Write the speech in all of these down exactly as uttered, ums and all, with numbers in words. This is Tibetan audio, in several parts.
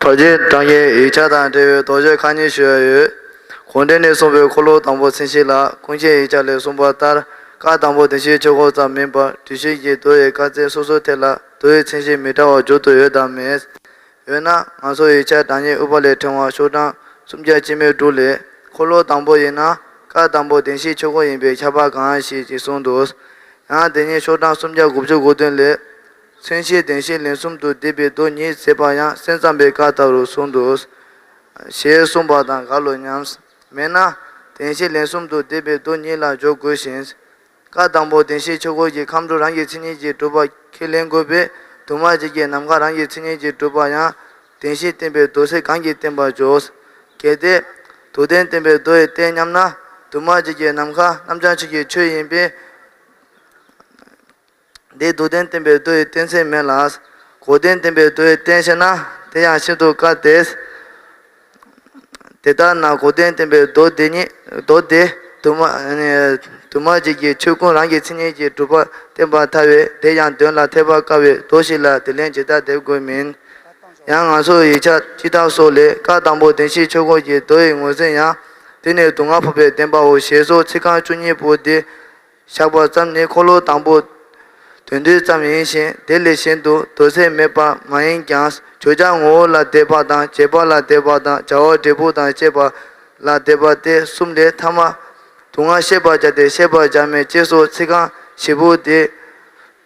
དོལ་རྒྱལ་བྲག་གི་ཡིག་ཆ་དང་འབྲེལ་བའི་དོགས་གཅོད་ཁག་གཉིས་ཞུ་ཡ་ཡོད། གུང་ཁྲན་ནས་གསུངས་པའི་འཁོར་ལོ་དང་པོ་མཚན་གཞི་ལ། ཀུན་མཁྱེན་ཡིག་ཆ་ལས་གསུངས་པ་ལྟར་བཀའ་དང་པོ་བདེན་བཞིའི་ཆོས་འཁོར་ཙམ་མིན་པར་དུས་ཕྱིས་ཀྱི་མདོ་ཡི་བཀའ་རྩལ་སོ་སོའི་ཐད་ལ་མདོ་ཡི་མཚན་གཞི་མི་འདྲ་བ་འཇོག་ཏུ་ཡོད་དམ་མེད། ཡོད་ན་ང་ཚོའི་ཡིག་ཆ་བདག་ཉིད་ཨུཏྤ་ལའི་ཕྲེང་བ་ཤོག་གྲངས་སུམ་བརྒྱ་བཅུ་མེད་དྲུག་ལས། འཁོར་ལོ་དང་པོ་ཡིན་ན་བཀའ་དང་པོ་བདེན་བཞིའི་ཆོས་འཁོར་ཡིན་པས་ཁྱབ་པ་གང་ཞེས་ཅེས་གསུངས་འདུག། ཡང་དེ་ཉིད་ཤོག་གྲངས་སུམ་བརྒྱ་དགུ་བཅུ་གོ་བདུན་ལས། མཚན་གཞི་བདེན་བཞི་ལན་གསུམ་དུ་བསྡུས་པའི་མདོ་ཉིད་ཟེར་བ་ཡང་སེམས་ཙམ་པའི་བཀའ་ལྟ་བུར་གསུངས་འདུག། ཞེས་གསུངས་པ་དང་འགལ་ལོ་སྙམ། མེད་ན། བདེན་བཞི་ལན་གསུམ་དུ་བསྡུས་པའི་མདོ་ཉིད་ལ་འཇོག་དགོས་ཤིང་། བཀའ་དང་པོ་བདེན་བཞིའི་ཆོས་འཁོར་གྱི་ཁམས་དྲུག་རང་གི་མཚན་ཉིད་ཀྱིས་གྲུབ་པ་ཁས་ལེན་དགོས་པས། དུ་མ་བརྒྱད་ཀྱི་ནམ་མཁའ་རང་གི་མཚན་ཉིད་ཀྱིས་གྲུབ་པ་ཡང་བདེན་བཞི་བསྟན་པའི་མདོ་ཚིག་གང་གིས་བསྟན་པར་འཇོག། གལ་ཏེ། མདོར་བསྟན་བསྟན་པའི་མདོ་ཡིས་བསྟན་སྙམ་ན། དུ་མ་བརྒྱད་ཀྱི་ནམ་མཁའ་རྣམ་བྱང་ཆོས་ཀྱི་ཆོས་ཡིན་པས། འདི་མདོར་བསྟན་བསྟན་པའི་མདོ་ཡིས་བསྟན་ཚད་མེད་ལ། གོང་བསྟན་བསྟན་པའི་མདོ་ཡིས་བསྟན་ཤེ་ན། དེ་ཡང་ཤིན་ཏུ་དཀའ་སྟེ། དེ་ལྟར་ན་གོང་བསྟན་བསྟན་པའི་མདོ་དེ་ཉིད་མདོ་དེ་དུ་མ་དུ་མ་བརྒྱད་ཀྱི་ཆོས་ཀུན་རང་གི་མཚན་ཉིད་ཀྱིས་གྲུབ་པ་བསྟན་པར་ཐལ་བས། དེ་ཡང་དོན་ལ་འཐད་པར་དཀའ་བས་མདོ་ཞིག་ལ་དེ་ལན་ཇི་ལྟར་འདེབས་དགོས་མིན། ཡང་ང་ཚོ་ཡིག་ཆ་སྤྱི་ལྟར་སོགས་ལས་བཀའ་དང་པོ་བདེན་བཞིའི་ཆོས་འཁོར་གྱི་མདོ་ཡི་ངོས་འཛིན་ཡང་། དེ་ནི་སྡུག་བསྔལ་འཕགས་པའི་བདེན་པའོ་ཞེས་སོགས་ཚིག་རྐང་བཅུ་གཉིས་པོ་འདི། བཞག་པ་ཙམ་ནི་འཁོར་ལོ་དང་པོ་དོན་བསྡུས་ཙམ་ཡིན་ཞིང་། དེ་ལས་གཞན་དུ་མདོ་ཚིག་མེད་པ་མ་ཡིན་ཀྱང་། བརྗོད་བྱ་ངོ་བོ་ལ་བསྡད་པ་དང་། བྱེད་པ་ལ་བསྡད་པ་དང་། བྱ་བ་འབྲས་བུ་དང་བཅས་པ་ལ་བསྡད་པ་སྟེ་གསུམ་ལས། ཐ་མ་སྡུག་བསྔལ་ཤེས་པར་བྱ་སྟེ་ཤེས་པར་བྱ་མིན་ཅེས་སོགས་ཚིག་རྐང་བཞི་པོ་དེ།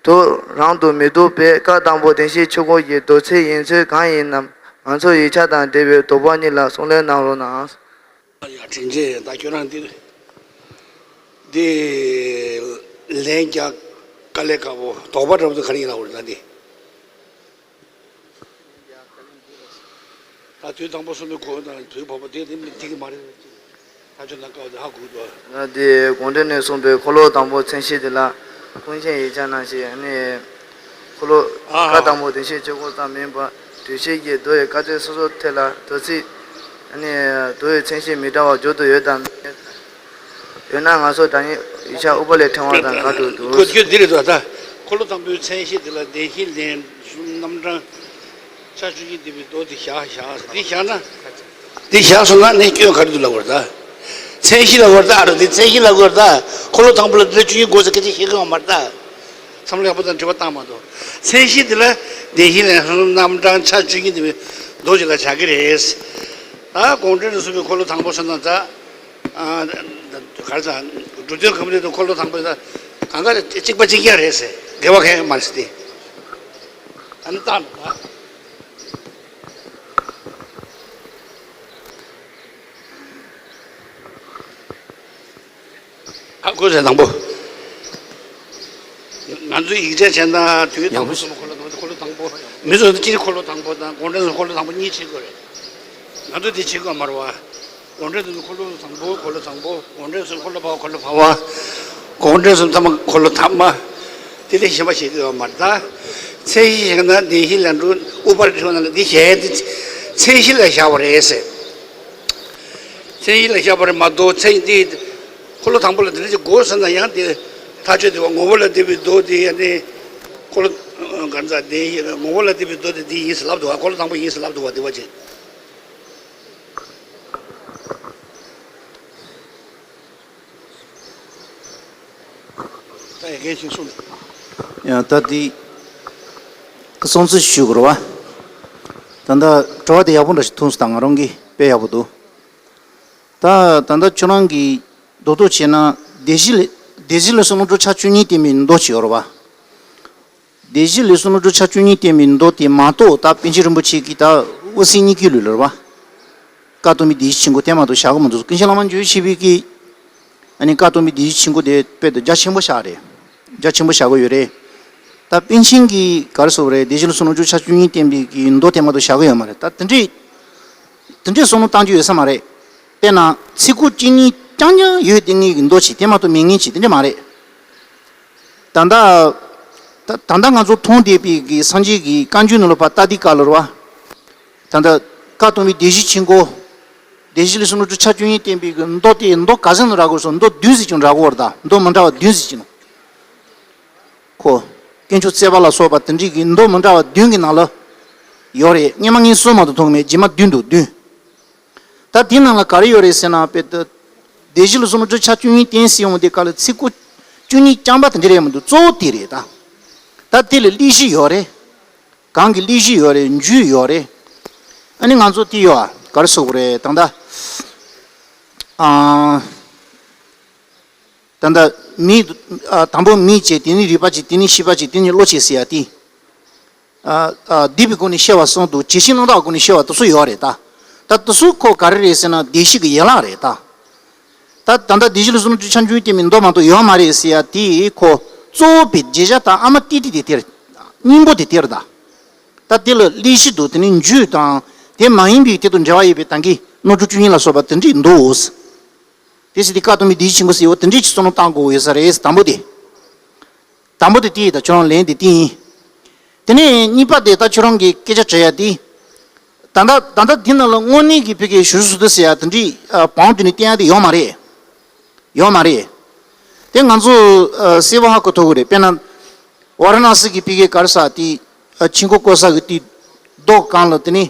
མདོ་རང་དུ་མི་འདོགས་པས། བཀའ་དང་པོ་བདེན་བཞིའི་ཆོས་འཁོར་གྱི་མདོ་ཚིག་ཡིན་ཚུལ་གང་ཡིན་ནམ། ང་ཚོའི་ཡིག་ཆ་དང་འབྲེལ་བའི་དོགས་པ་གཉིས་ལ་གསུང་ལན་གནང་རོགས་གནང་། ཡ་དྲིན་ཆེ། ད་ཁྱོད་རང་འདི་འདི་ལན་རྒྱག་དཀའ་ལས་ཁག་པོ། དོགས་པ་འདྲ་པོ་འདི་ག་རེ་ཡིན་ལབ་དགོས་རེད་ད་འདི། ད་དུས་དང་པོ་གསུམ་པའི་གོ་དང་དུས་བབ་པ་དེ་དེ་མི་འགྲིག་གི་མ་རེད། ད་ཁྱོད་ན་སྐབས་དེ་ཧ་གོ་འདུག། ང་དེ་གུང་ཁྲན་ནས་གསུངས་པའི་འཁོར་ལོ་དང་པོ་མཚན་གཞི་དེ་ལ། ཀུན་མཁྱེན་ཡིག་ཆ་ནང་བཞིན་ཨ་ནི། འཁོར་ལོ། ཨ་ཨ། བཀའ་དང་པོ་བདེན་བཞིའི་ཆོས་འཁོར་ཙམ་མིན་པར་དུས་ཕྱིས་ཀྱི་མདོ་ཡི་བཀའ་རྩལ་སོ་སོའི་ཐད་ལ་མདོ་ཚིག་ཨ་ནི། མདོ་ཡི་མཚན་གཞི་མི་འདྲ་བ་འཇོག་ཏུ་ཡོད་དམ། ཡོད་ན་ང་ཚོ་བདག་ཉིད་ཡིག་ཆ་ཨུཏྤ་ལའི་ཕྲེང་བ་དང་འགལ་འགྲོ་འདུག། ཁོ་ཁྱོད་འདི་རེད་འདུག་ད། འཁོར་ལོ་དང་པོའི་མཚན་གཞི་དེ་ལ་བདེན་བཞི་ལན་གསུམ་རྣམ་གྲངས་ཆ་བཅུ་གཉིས་བསྡུས་པའི་མདོ་དེ་བཞག་བཞག་འདི་བཞག་ན། འདི་བཞག་སོང་ན་ནི་སྐྱོན་ག་རེ་འདུག་ལབ་དགོས་རེད་ད། མཚན་གཞི་ལབ་དགོས་རེད་ད། ཨ་རོ་འདི་མཚན་གཞི་ལབ་དགོས་རེད་ད། འཁོར་ལོ་དང་པོ་ལ་འདི་ལ་བཅུ་གཉིས་དགོས་ཟེར་སྐད་ཆ་བཤད་ཀྱི་ཡོད་མ་རེད་ད། བསམ་བློ་ཡག་པོ་དང་དྲི་བ་བཏང་མ་གཏོགས། མཚན་གཞི་འདི་ལ་བདེན་བཞི་ལན་གསུམ་རྣམ་གྲངས་ཆ་བཅུ་གཉིས་བསྡུས་པའི་མདོ་ཞིག་ལ་བཞག་གི་རེད། ད་གུང་ཁྲན་ནས་གསུངས་པའི་འཁོར་ལོ་དང་པོ་ཟེར་ན་ད། ཨ། ག་རེ་ཟེར། འབྲུ་དོན་ཁམས་རེད་དང་འཁོར་ལོ་དང་པོ་ཟེར། གང་ག་ལ་གཅིག་པ་གཅིག་རྐྱང་རེད་ཟེར། འགལ་བ་གང་ཡང་མ་རེད་ཟེར་ཏེ། ཨ་ནི་ད། ཨ་ཁོ་ཚོས་དང་པོ། ང་ཚོའི་ཡིག་ཆ་བྱས་ན་དུས་དང་པོ་གསུམ་འཁོར་ལོ་དང་པོ། འཁོར་ལོ་དང་པོ། མི་ཚོ་སྤྱིར་འཁོར་ལོ་དང་པོ་དང་གུང་ཁྲན་འཁོར་ལོ་དང་པོ་གཉིས་ཕྱེ་དགོས་རེད། ང་ཚོ་དེ་ཕྱེ་དགོས་མ་རེད་བ། གུང་ཁྲན་ཚོ་འཁོར་ལོ་དང་པོ། འཁོར་ལོ་དང་པོ། གུང་ཁྲན་ཚོ་འཁོར་ལོ་བར་པ། འཁོར་ལོ་བར་པ། གུང་ཁྲན་ཚོ་ཐ་མ། འཁོར་ལོ་ཐ་མ། དེ་ལས་གཞན་པ་བཤད་ཀྱི་ཡོད་མ་རེད་ད། མཚན་གཞི་བཞག་ན་བདེན་བཞི་ལན་གསུམ། ཨུཏྤལ་ཕྲེང་བ་ནང་ལ་འདི་བཞག་ཡ་དེ། མཚན་གཞི་ལ་བཞག་པ་རེད་ཟེར། མཚན་གཞི་ལ་བཞག་པ་རེད་མ་གཏོགས་མཚན་འདི། འཁོར་ལོ་དང་པོ་ལ་འདི་འདྲ་ཅིག་དགོས་ཟེར་ན་ཡང་དེ། ཐག་ཆོད་དེ་བ། ངོ་བོ་ལ་བསྡུས་པའི་མདོ་དེ་ཡང་ནི། འཁོར་ལོ། གང་ཟག་དེ་ཡིན། ངོ་བོ་ལ་བསྡུས་པའི་མདོ་དེ་འདི་ཡིན་ཟེར་ལབ་འདུག་བ། འཁོར་ལོ་དང་པོ་ཡིན་ཟེར་ལབ་འདུག་བ། དེ་བ་ཅིག། ད་ཡ་གན་ཞིག་གསུངས། ཡང་ད་འདི་གསུང་ཚུལ་ཞུ་དགོས་རེད་བ། ད་ལྟ་དྲི་བ་དེ་ཡག་པོ་འདྲ་ཞིག་ཐུག་སོང་། ད་ང་རང་གིས་དཔེ་ཡག་པོ་འདུག། ད་ད་ལྟ་ཁྱོད་རང་གིས་རྡོག་རྡོག་བྱས་ན་བདེན་བཞི་ལས། བདེན་བཞི་ལས་གསུམ་རྣམ་གྲངས་ཆ་བཅུ་གཉིས་བསྟན་པའི་མདོ་ཅིག་ཡོད་རེད་བ། བདེན་བཞི་ལས་གསུམ་རྣམ་གྲངས་ཆ་བཅུ་གཉིས་བསྟན་པའི་མདོ་དེ་མ་གཏོགས། ད་པཎ་ཆེན་རིན་པོ་ཆེ་གིས་ད་དབུ་སེམས་གཉིས་ཀྱི་ལུགས་ལ་རེད་བ། བཀའ་གཏུམ་པའི་བདེན་བཞིའི་ཆོས་འཁོར་དེ་མ་གཏོགས་བཞག་གི་མི་འདུག། ཀུན་མཁྱེན་བླ་མ་འཇུ་ཆེན་པོ་གིས་ཨ་ནི་བཀའ་གཏུམ་པའི་བདེན་བཞིའི་ཆོས་འཁོར་དེ་དཔེ་དེ་རྒྱ་ཆེན་པོ་བཞག་རེད། རྒྱ་ཆེན་པོ་བཞག་གི་ཡོད་རེད། ད་པཎ་ཆེན་གྱིས་ག་རེ་ཟེར་བ་རེད། བདེན་བཞི་ལས་གསུམ་རྣམ་གྲངས་ཆ་བཅུ་གཉིས་བསྟན་པའི་གི་མདོ་དེ་མ་གཏོགས་བཞག་གི་ཡོད་མ་རེད། ད་དེ་འདྲའི་དེ་འདྲའི་བསམ་བློ་བཏང་རྒྱུ་ཡོད་ས་མ་རེད། དཔེར་ན་ཚིག་གོ་གཅིག་གཉིས་རྐྱང་རྐྱང་ཡོད་དེ་ངེས་ཀྱི་མདོ་ཅིག། དེ་མ་གཏོགས་མེད་མཁན་ཅིག་དེ་འདྲ་མ་རེད། ད་ལྟ། ད་ད་ལྟ་ང་ཚོ་མཐོང་བསྡད་པའི་གི་སངས་རྒྱས་ཀྱི་བཀའ་འགྱུར་ནང་ལ་ཕར་ལྟ་དུས་སྐབས་ལ་རེད་བ། ད་ལྟ་བཀའ་གཏུམ་པའི་བདེན་བཞིའི་ཆོས་འཁོར། བདེན་བཞི་ལས་གསུམ་རྣམ་གྲངས་ཆ་བཅུ་གཉིས་བསྟན་པའི་གི་མདོ་དེ་མདོ་ག་ཚོད་ནང་རག་གི་རེད་ཟེར། མདོ་བདུན་ཟེར་གྱི་ནང་རག་གི་ཡོད་རེད་ད། མདོ་མི་འདྲ་བ་བདུན་ཟེར་གྱི་ནང་། ཁོ། དཀོན་མཆོག་བརྩེགས་པ་ལ་སོགས་པ་དེ་འདྲའི་གི་མདོ་མི་འདྲ་བ་བདུན་གྱི་ནང་ལ། ཡོད་རེད། སྔོན་མ་ངས་གསུམ་མ་གཏོགས་མཐོང་གི་མེད། རྗེས་མ་བདུན་འདུག་བདུན། ད་དེའི་ནང་ལ་ག་རེ་ཡོད་རེད་ཟེར་ན། དཔེ་ད་སྡེ་བཞི་ལ་སོགས་པ་སྤྲོས་བྱ་བཅུ་གཉིས་བསྟན་ཟེར་ཡོང་དུས་སྐབས་ལ་ཚིག་གོ་བཅུ་གཉིས་རྐྱང་པ་དེ་འདྲ་རེད་མི་འདུག་གཙོ་བོ་དེ་རེད་ད། ད་དེ་ལ་གླེགས་གཞི་ཡོད་རེད། གང་གི་གླེགས་གཞི་ཡོད་རེད། མཇུག་ཡོད་རེད། ཨ་ནི་ང་ཚོ་དེ་ཡོད་ཨ། ག་རེ་ཟེར་དགོས་རེད་ད་ལྟ། ཨ། ད་ལྟ་མིང་། ཨ། དང་པོ་མིང་བྱས། དེ་ནས་རིག་པ་བྱས། དེ་ནས་ཤེས་པ་བྱས། དེ་ནས་བློ་བྱས་ཟེར་ཡ་དེ། ཨ། ཨ། སྡིག་པའི་སྒོ་ནས་སྐྱེ་བ་གསུམ་འདུག་བྱས་ཤིང་རྣམ་དག་སྒོ་ནས་སྐྱེ་བ་དེ་ཚོ་ཡོད་རེད་ད། ད་དེ་ཚོ་ཁོ་ག་རེ་རེད་ཟེར་ན་བདེ་གཤེགས་ཀྱི་ཡན་ལག་རེད་ད། ད་ད་ལྟ་སྡེ་བཞི་ལ་སོགས་པ་སྤྲོས་བྱ་བཅུ་གཉིས་བསྟན་པའི་མདོ་མ་གཏོགས་ཡོད་མ་རེད་ཟེར་ཡ་དེ་ཁོ་གཙོ་བོ་པའི་བརྗོད་བྱ་དང་ཨ་མ་ཏི་ཏི་དེ་དེར། སྙིང་པོ་དེ་དེར་ད། ད་དེ་ལ་གླེགས་གཞི་འདུག་དེ་ནས་མཇུག་དང་དེ་མ་ཡིན་པའི་དེ་དང་འབྲེལ་བ་ཡོད་པའི་ད་གིན་རྣམ་གྲངས་བཅུ་གཉིས་ལ་སོགས་པ་དེ་འདྲས་འདུག་དེ་ཟེར་དུས་བཀའ་གཏོང་བའི་སྡེ་བཞི་ཆེན་པོ་ཟེར་བ་དེ་འདྲས་ཀྱི་བསམ་བློ་བཏང་དགོས་ཡོད་ས་རེད། དང་པོ་དེ། དང་པོ་དེ་དེ་ཡིན་ད། ཁྱོད་རང་ལན་དེ་དེ་ཡིན། དེ་ནས་གཉིས་པ་དེ་ད་ཁྱོད་རང་གི་སྐད་ཆ་དྲི་ཡ་དེ། ད་ལྟ་ད་ལྟ་འདི་ནང་ལ་དངོས་གནས་ཀྱི་ཕ་གིའི་ཞུ་སུ་དུ་ཟེར་ཡ་དེ་འདྲས་བང་བསྒྲིགས་ནས་བསྟན་ཡ་དེ་ཡོད་མ་རེད། ཡོད་མ་རེད། དེ་ང་ཚོ་ཨ་གསལ་པོ་ཧ་གོ་ཐུབ་ཀྱི་རེད། དཔེར་ན་ཝཱ་ར་ཎ་སི་གི་ཕ་གིའི་ག་རེ་ཟེར་དེ། ཨ། ཆོས་འཁོར་བསྐོར་ས་གི་དེ་རྡོ་སྒང་ལ་དེ་ནས།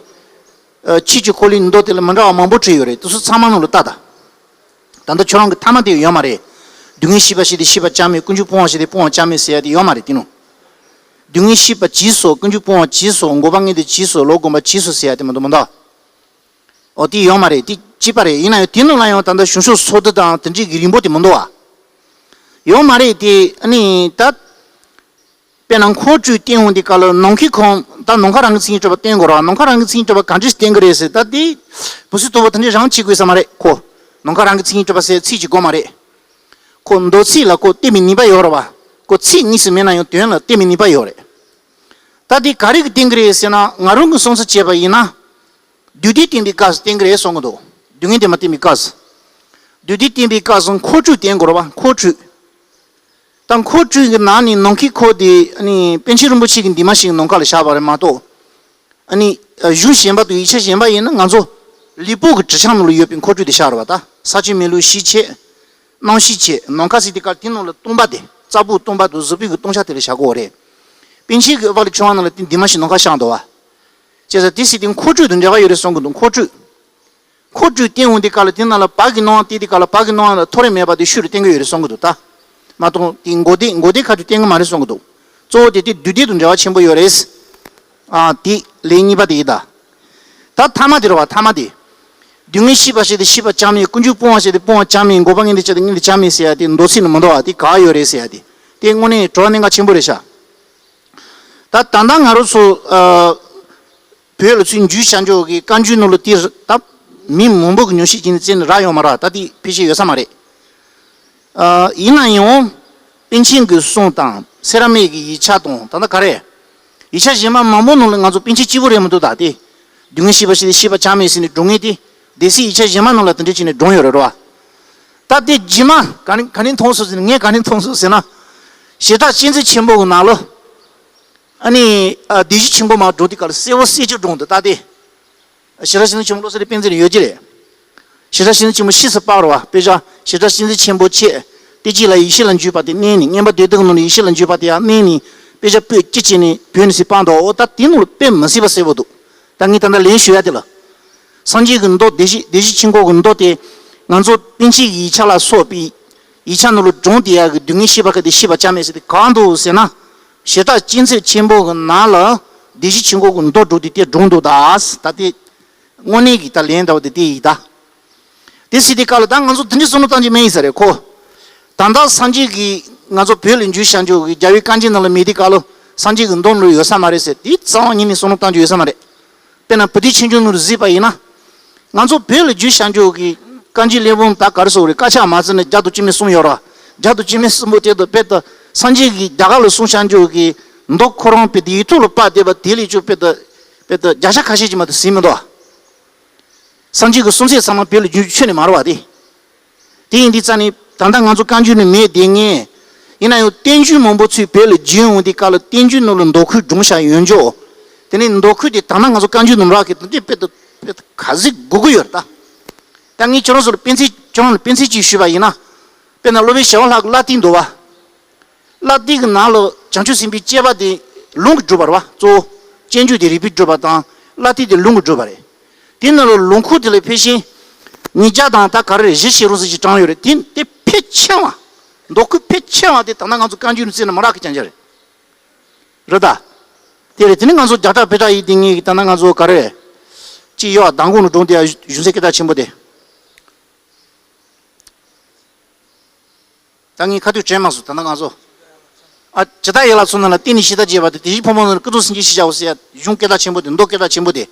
ཨ། ཆོས་ཀྱི་འཁོར་ལོའི་མདོ་དེ་ལ་མི་འདྲ་བ་མང་པོ་བྲིས་ཡོད་རེད། དེ་ཚོ་ཚང་མ་ནང་ལ་ལྟ་ད། ད་ལྟ་ཁྱོད་རང་གི་ཐ་མ་དེ་ཡོད་མ་རེད། སྡུག་བསྔལ་ཤེས་པ་ཞིག་དེ་ཤེས་པ་ཅང་མེད། ཀུན་འབྱུང་སྤོང་བ་ཞིག་དེ་སྤོང་བ་ཅང་མེད་ཟེར་ཡ་དེ་ཡོད་མ་རེད་དེ་ནང་། སྡུག་བསྔལ་ཤེས་པ་ཇི་སོགས། ཀུན་འབྱུང་སྤོང་བ་ཇི་སོགས། འགོག་པ་ངེས་དོན་ཇི་སོགས། ལོག་སྒོམ་པ་ཇི་སོགས་ཟེར་ཡ་དེ་མི་འདུག་མི་འདུག་འོ་དེ་ཡོད་མ་རེད། དེ་གཅིག་པ་རེད། ཡིན་ན་ཡང་དེ་ནང་ལ་ཡང་ད་ལྟ་གཞུང་ཕྱོགས་སོ་བསྡུ་དང་དེ་འདྲའི་གི་རིང་པོ་དེ་མི་འདུག་བ། ཡོད་མ་རེད་དེ། ཨ་ནི་ད། དཔེར་ན་འཁོར་སྤྲོས་བསྟན་འོང་དུས་སྐབས་ལ་ནམ་མཁའི་ཁམས། ད་ནམ་མཁའ་རང་གི་མཚན་ཉིད་གྲུབ་པ་བསྟན་དགོས་རེད་བ། ནམ་མཁའ་རང་གི་མཚན་ཉིད་གྲུབ་པ་ག་འདྲས་བསྟན་གི་རེད་ཟེར། ད་དེ་བུ་སུ་དོ་བོ་དེ་འདྲས་རང་བྱེད་དགོས་ས་མ་རེད་ཁོ། ནམ་མཁའ་རང་གི་མཚན་ཉིད་གྲུབ་པ་ཟེར་ཚིག་གཅིག་དགོས་མ་རེད། ཁོ་མདོ་ཚིག་ལ་ཁོ་བསྟན་པའི་ནུས་པ་ཡོད་རེད་བ། ཁོ་ཚིག་གཉིས་སུ་མེད་ན་ཡང་དོན་ལ་བསྟན་པའི་ནུས་པ་ཡོད་རེད། ད་དེ་ག་རེ་གི་བསྟན་གི་རེད་ཟེར་ན། ང་རང་གི་བསམ་ཚུལ་བྱས་པ་ཡིན་ན། བདུད་སྡེ་བསྟན་པའི་སྐབས་སུ་བསྟན་གི་རེད་བསམ་གི་འདུག་སྡུག་བསྔལ་བདེན་པ་བསྟན་པའི་སྐབས་སུ། བདུད་སྡེ་བསྟན་པའི་སྐབས་སུ་འཁོར་སྤྲོས་བསྟན་དགོས་རེད་བ། འཁོར་སྤྲོས། ད་འཁོར་སྤྲོས་ཀྱི་ནང་ནས་ནམ་མཁའི་ཁམས་དེ་ཨ་ནི་པཎ་ཆེན་རིན་པོ་ཆེ་གི་འདུས་མ་བྱས་ཀྱི་ནམ་མཁའ་ལ་བཞག་པ་རེད་མ་གཏོགས། ཨ་ནི་གཞུང་གཞན་པ་དང་ཡིག་ཆ་གཞན་པ་ཡིན་ན་ང་ཚོ་ལུས་པོ་གི་དྲི་ཆབ་ནང་ལ་ཡོད་པའི་འཁོར་སྤྲོས་དེ་བཞག་རེད་བ། ད་ས་ཆེན་མེ་ལུགས་ཤེས་བྱེད། རྣམ་ཤེས་བྱེད། ནམ་མཁའ་ཟེར་དུས་སྐབས་དེ་ནང་ལ་སྟོང་པ་དེ། རྩ་བུ་སྟོང་པ་དང་གཟུགས་པོའི་གི་སྟོང་ཆ་དེ་ལ་བཞག་དགོས་རེད། པཎ་ཆེན་གྱི་ཨུཏྤ་ལའི་ཕྲེང་བ་ནང་ལ་དེ་འདུས་མ་བྱས་ནམ་མཁའ་བཞག་འདུག་བ། བྱས་ཙང་དེ་ཟེར་དུས་འཁོར་སྤྲོས་དང་འབྲེལ་བ་ཡོད་རེད་བསམ་གི་འདུག་འཁོར་སྤྲོས། འཁོར་སྤྲོས་བསྟན་འོང་དུས་སྐབས་ལ་དེ་ནང་ལ་བག་གི་སྣང་བ་བསྟན་དུས་སྐབས་ལ་བག་གི་སྣང་བ་ལ་ཐོ་རེ་མེད་པ་དེ་ཤུགས་ལ་བསྟན་གི་ཡོད་རེད་བསམ་གི་འདུག་ད་མ་གཏོགས་དེ་མགོ་བདེ་མགོ་བདེ་ཁ་ཐུག་བསྟན་གི་མ་རེད་བསམ་གི་འདུག་གཙོ་བོ་དེ་དེ་བདུད་སྡེ་དང་འབྲེལ་བ་ཆེན་པོ་ཡོད་རེད། ཨ། དེ་ལན་གཉིས་པ་དེ་ཡིན་ད། ད་ཐ་མ་དེ་རེད་བ། ཐ་མ་དེ། སྡུག་བསྔལ་ཤེས་པ་ཞིག་དེ་ཤེས་པ་ཅང་མེད། ཀུན་འབྱུང་སྤོང་བ་ཞིག་དེ་སྤོང་བ་ཅང་མེད། འགོག་པ་ངེས་དོན་ཅིག་དེ་ངེས་དོན་ཅང་མེད་ཟེར་ཡ་དེ་མདོ་ཚིག་ནི་མི་འདུག་བ། དེ་ག་ཡོད་རེད་ཟེར་ཡ་དེ། དེ་དངོས་གནས་དྲི་བ་གནད་འགག་ཆེན་པོ་རེད་ཤག་ད་ད་ལྟ་ང་རང་ཚོ་ཨ་བོད་ལ་ཚུར་འཇུས་བཞག་འཇོག་གི་བཀའ་འགྱུར་ནང་ལ་དེ་ད་མི་མང་པོ་གི་ཉམས་ཞིབ་བྱས་ནས་བཙལ་ནས་རག་ཡོད་མ་རེད། ད་དེ་ཕལ་ཆེར་ཡོད་ས་མ་རེད། ཨ། ཡིན་ན་ཡང་པཎ་ཆེན་གྱི་གསུང་དང་སེ་ར་སྨད་ཀྱི་ཡིག་ཆ་དང་། ད་ལྟ་ག་རེ། ཡིག་ཆ་གཞན་པ་མང་པོ་ནང་ལ་ང་ཚོ་པཎ་ཆེན་གཅིག་པུ་རེད་མི་འདུག་ད་དེ་སྡུག་བསྔལ་ཤེས་པ་ཞིག་དེ་ཤེས་པ་ཅང་མེད་ཟེར་ནས་སྒྲུང་ངེས་དེ། སྡེ་སྲིད་ཡིག་ཆ་གཞན་མ་ནང་ལ་དེ་འདྲ་བྱས་ནས་སྒྲུང་ཡོད་རེད་བ། ད་དེ་རྗེས་མ་ག་ནས་ག་ནས་མཐོང་སོང་ཟེར་ན། ངས་ག་ནས་མཐོང་སོང་ཟེར་ན། ཞེ་དྲག་སྤྱན་རས་གཟིགས་ཆེན་པོ་གི་ནང་ལ། ཨ་ནི་ཨ་སྡེ་བཞི་ཆེན་པོ་མར་སྒྲུང་དེ་ག་ལ་གསལ་པོ་གསལ་ཅིག་སྒྲུང་འདུག་ད་དེ། ཞེ་དྲག་སྤྱན་རས་གཟིགས་ཆེན་པོ་བློ་གསལ་གྱི་དཔེ་མཛོད་ལ་ཡོད་ཀྱི་རེད། ཞེ་དྲག་སྤྱན་རས་གཟིགས་ཆེན་པོ་ཤེས་སུ་དཔག་རེད་བ། དཔེ་ཆ་ཞེ་དྲག་སྤྱན་རས་གཟིགས་ཆེན་པོ་ཆེ། བསྟན་བཅོས་ལ་ཡེ་ཤེས་ལ་འཇུག་པ་དེ་གནས་ནས། མངོན་པ་སྡེ་བདུན་གྱི་ནང་ནས་ཡེ་ཤེས་ལ་འཇུག་པ་དེ་ཡང་གནས་ནས། དཔེ་ཆ་པོད་གཅིག་བྱས་ནས་བོད་ནས་ཟིན་སྤངས་འདུག་འོ་ད་དེ་ནང་ལ་དཔེ་མི་སྲིད་པ་གསལ་པོ་འདུག་ད་ངས་ད་ལྟ་ལན་ཞུ་ཡ་དེ་ལ། སངས་རྒྱས་ཀྱི་མདོ་སྡེ་བཞི། སྡེ་བཞི་ཆེན་པོ་གི་མདོ་དེ་ང་ཚོ་པཎ་ཆེན་གྱི་ཡིག་ཆ་ལ་སོགས་པའི་ཡིག་ཆ་ནང་ལ་སྒྲུང་དེ་ཡག་གི་སྡུག་བསྔལ་ཤེས་པ་ག་དེ་ཤེས་པ་ཅང་མེད་ཟེར་དེ་གང་འདུག་ཟེར་ན། ཞེ་དྲག་སྤྱན་རས་གཟིགས་ཆེན་པོ་གི་ནང་ལ་སྡེ་བཞི་ཆེན་པོ་གི་མདོ་སྒྲུང་དེ་དེ་སྒྲུང་འདུག་ད་ད་དེ་དངོས་གནས་ཀྱི་ད་ལན་འདྲ་བ་དེ་དེ་ཡིན་ད། དེ་ཟེར་དུས་སྐབས་ལ་ད་ང་ཚོ་དེ་འདྲའི་བསམ་བློ་བཏང་རྒྱུ་མེད་ཡིན་ས་རེད་ཁོ། ད་ལྟ་སངས་རྒྱས་ཀྱི་ང་ཚོ་བོད་ལ་འཇུས་བཞག་འཇོག་གི་རྒྱལ་བའི་བཀའ་འགྱུར་ནང་ལ་མེད་དུས་སྐབས་ལ་སངས་རྒྱས་ཀྱི་མདོ་ནང་ལ་ཡོད་ས་མ་རེད་ཟེར་དེ་རྩ་བ་ཉིད་ནས་བསམ་བློ་བཏང་རྒྱུ་ཡོད་ས་མ་རེད། དཔེར་ན་བུ་སྡེ་ཆོས་འབྱུང་ནང་ལ་གཟིགས་པ་ཡིན་ན། ང་ཚོ་བོད་ལ་འཇུས་བཞག་འཇོག་གི་བཀའ་འགྱུར་གླེགས་བམ་ད་ག་རེ་ཟེར་དགོས་རེད། དཀར་ཆག་མ་བརྩིས་ན་བརྒྱ་དང་བཅུ་མེད་གསུམ་ཡོད་རེད་བ། བརྒྱ་དང་བཅུ་མེད་གསུམ་པོ་དེ་དང་དཔེ་ད་སངས་རྒྱས་ཀྱིས་རྒྱ་གར་ལ་གསུངས་བཞག་འཇོག་གི་མདོ་ཁོ་རང་དཔེ་དེ་ཡིག་ཐོག་ལ་ཕབ་བསྡད་པ་དེ་ལས་ཀྱང་དཔེ་ད་དཔེ་ད་བརྒྱ་ཆ་ཁ་ཤས་ཅིག་མ་གཏོགས་ཟིན་མི་འདུག་བ། སངས་རྒྱས་ཀྱི་གསུང་ཚད་ཚང་མ་བོད་ལ་བསྒྱུར་རྒྱུ་ཁྱོན་ནས་མ་རེད་བ་དེ། དེ་ཡིན་དུས་རྩ་ནས་ད་ལྟ་ང་ཚོ་བཀའ་འགྱུར་ནི་མེད་དེ་ངས། ཡིན་ན་ཡང་བསྟན་འགྱུར་མང་པོ་ཚུར་བོད་ལ་བསྒྱུར་འོང་དུས་སྐབས་ལ་བསྟན་འགྱུར་ནང་ལ་མདོ་ཁུལ་སྒྲུང་བཞག་ཡོད་འཇོག་དེ་ནས་མདོ་ཁུལ་དེ་ད་ལྟ་ང་ཚོ་བཀའ་འགྱུར་ནང་རག་གི་དེ་འདྲའི་དཔེ་ད་དཔེ་ད་ག་ཚོད་དགོས་ཀྱི་ཡོད་རེད་ད། ད་ངས་ཁྱེད་རང་ཚོ་ལ་དཔེ་མཚོན་ཁྱེད་རང་ལ་དཔེ་མཚོན་ཅིག་ཞུས་པ་ཡིན་ན། དཔེར་ན་སློབ་དཔོན་ཞི་བ་ལྷ་གི་བླ་བསྟན་འདུག་བ། བླ་བསྟན་གྱི་ནང་ལ་བྱང་ཆུབ་སེམས་དཔའི་སྤྱོད་པ་དེ་ལུང་གིས་སྒྲུབ་པ་རེད་བ། གཙོ་བོ་སྤྱོད་འཇུག་དེ་རིགས་པས་སྒྲུབ་པ་དང་ བླ་དེ་དེ་ལུང་གི་བགྲོད་པ་རེད། དེ་ནང་ལ་ལུང་ཁུག་དེ་ལ་ཕལ་ཆེར་ཉིས་བརྒྱ་དང་ད་ག་རེ་རེད། བཞི་བྱས་རུང་ཟེར་ཞིག་དྲངས་ཡོད་རེད། དེ་དེ་ཕལ་ཆེ་བ། མདོ་ཁུག་ཕལ་ཆེ་བ་དེ་ད་ལྟ་ང་ཚོ་བཀའ་འགྱུར་ནས་བརྩིས་ན་མ་རག་གི་རྐྱང་རྐྱང་རེད། རེད་ད། དེ་རེད། དེ་ནི་ང་ཚོ་རྒྱ་གྲགས་བོད་གྲགས་ཡིན་དེ་ངེད་ཀྱི་ད་ལྟ་ང་ཚོ་ག་རེ། ཅི་ཡོད་མདང་དགོང་ནས་སྒྲུང་དེ་གཞུང་ཚད་སྐད་གྲགས་ཆེན་པོ་དེ། ད་ངས་ཁ་ཐུག་དྲན་མ་སོང་། ད་ལྟ་ང་ཚོ། ཨ་ཇི་ལྟར་ཡིད་ལ་ཚོར་ན་ལ་བརྟེན་ནས་ཤེས་བདག་བྱེད་པ་དེ། དེ་བཞིན་ཕོ་མོ་ནི་ཀུན་རྫོབ་སེམས་ཀྱི་ཤེས་བྱའོ་ཟེར་ཡ་གཞུང་སྐད་གྲགས་ཆེན་པོ་དེ། མདོ་སྐད་གྲགས་ཆེན་པོ་དེ།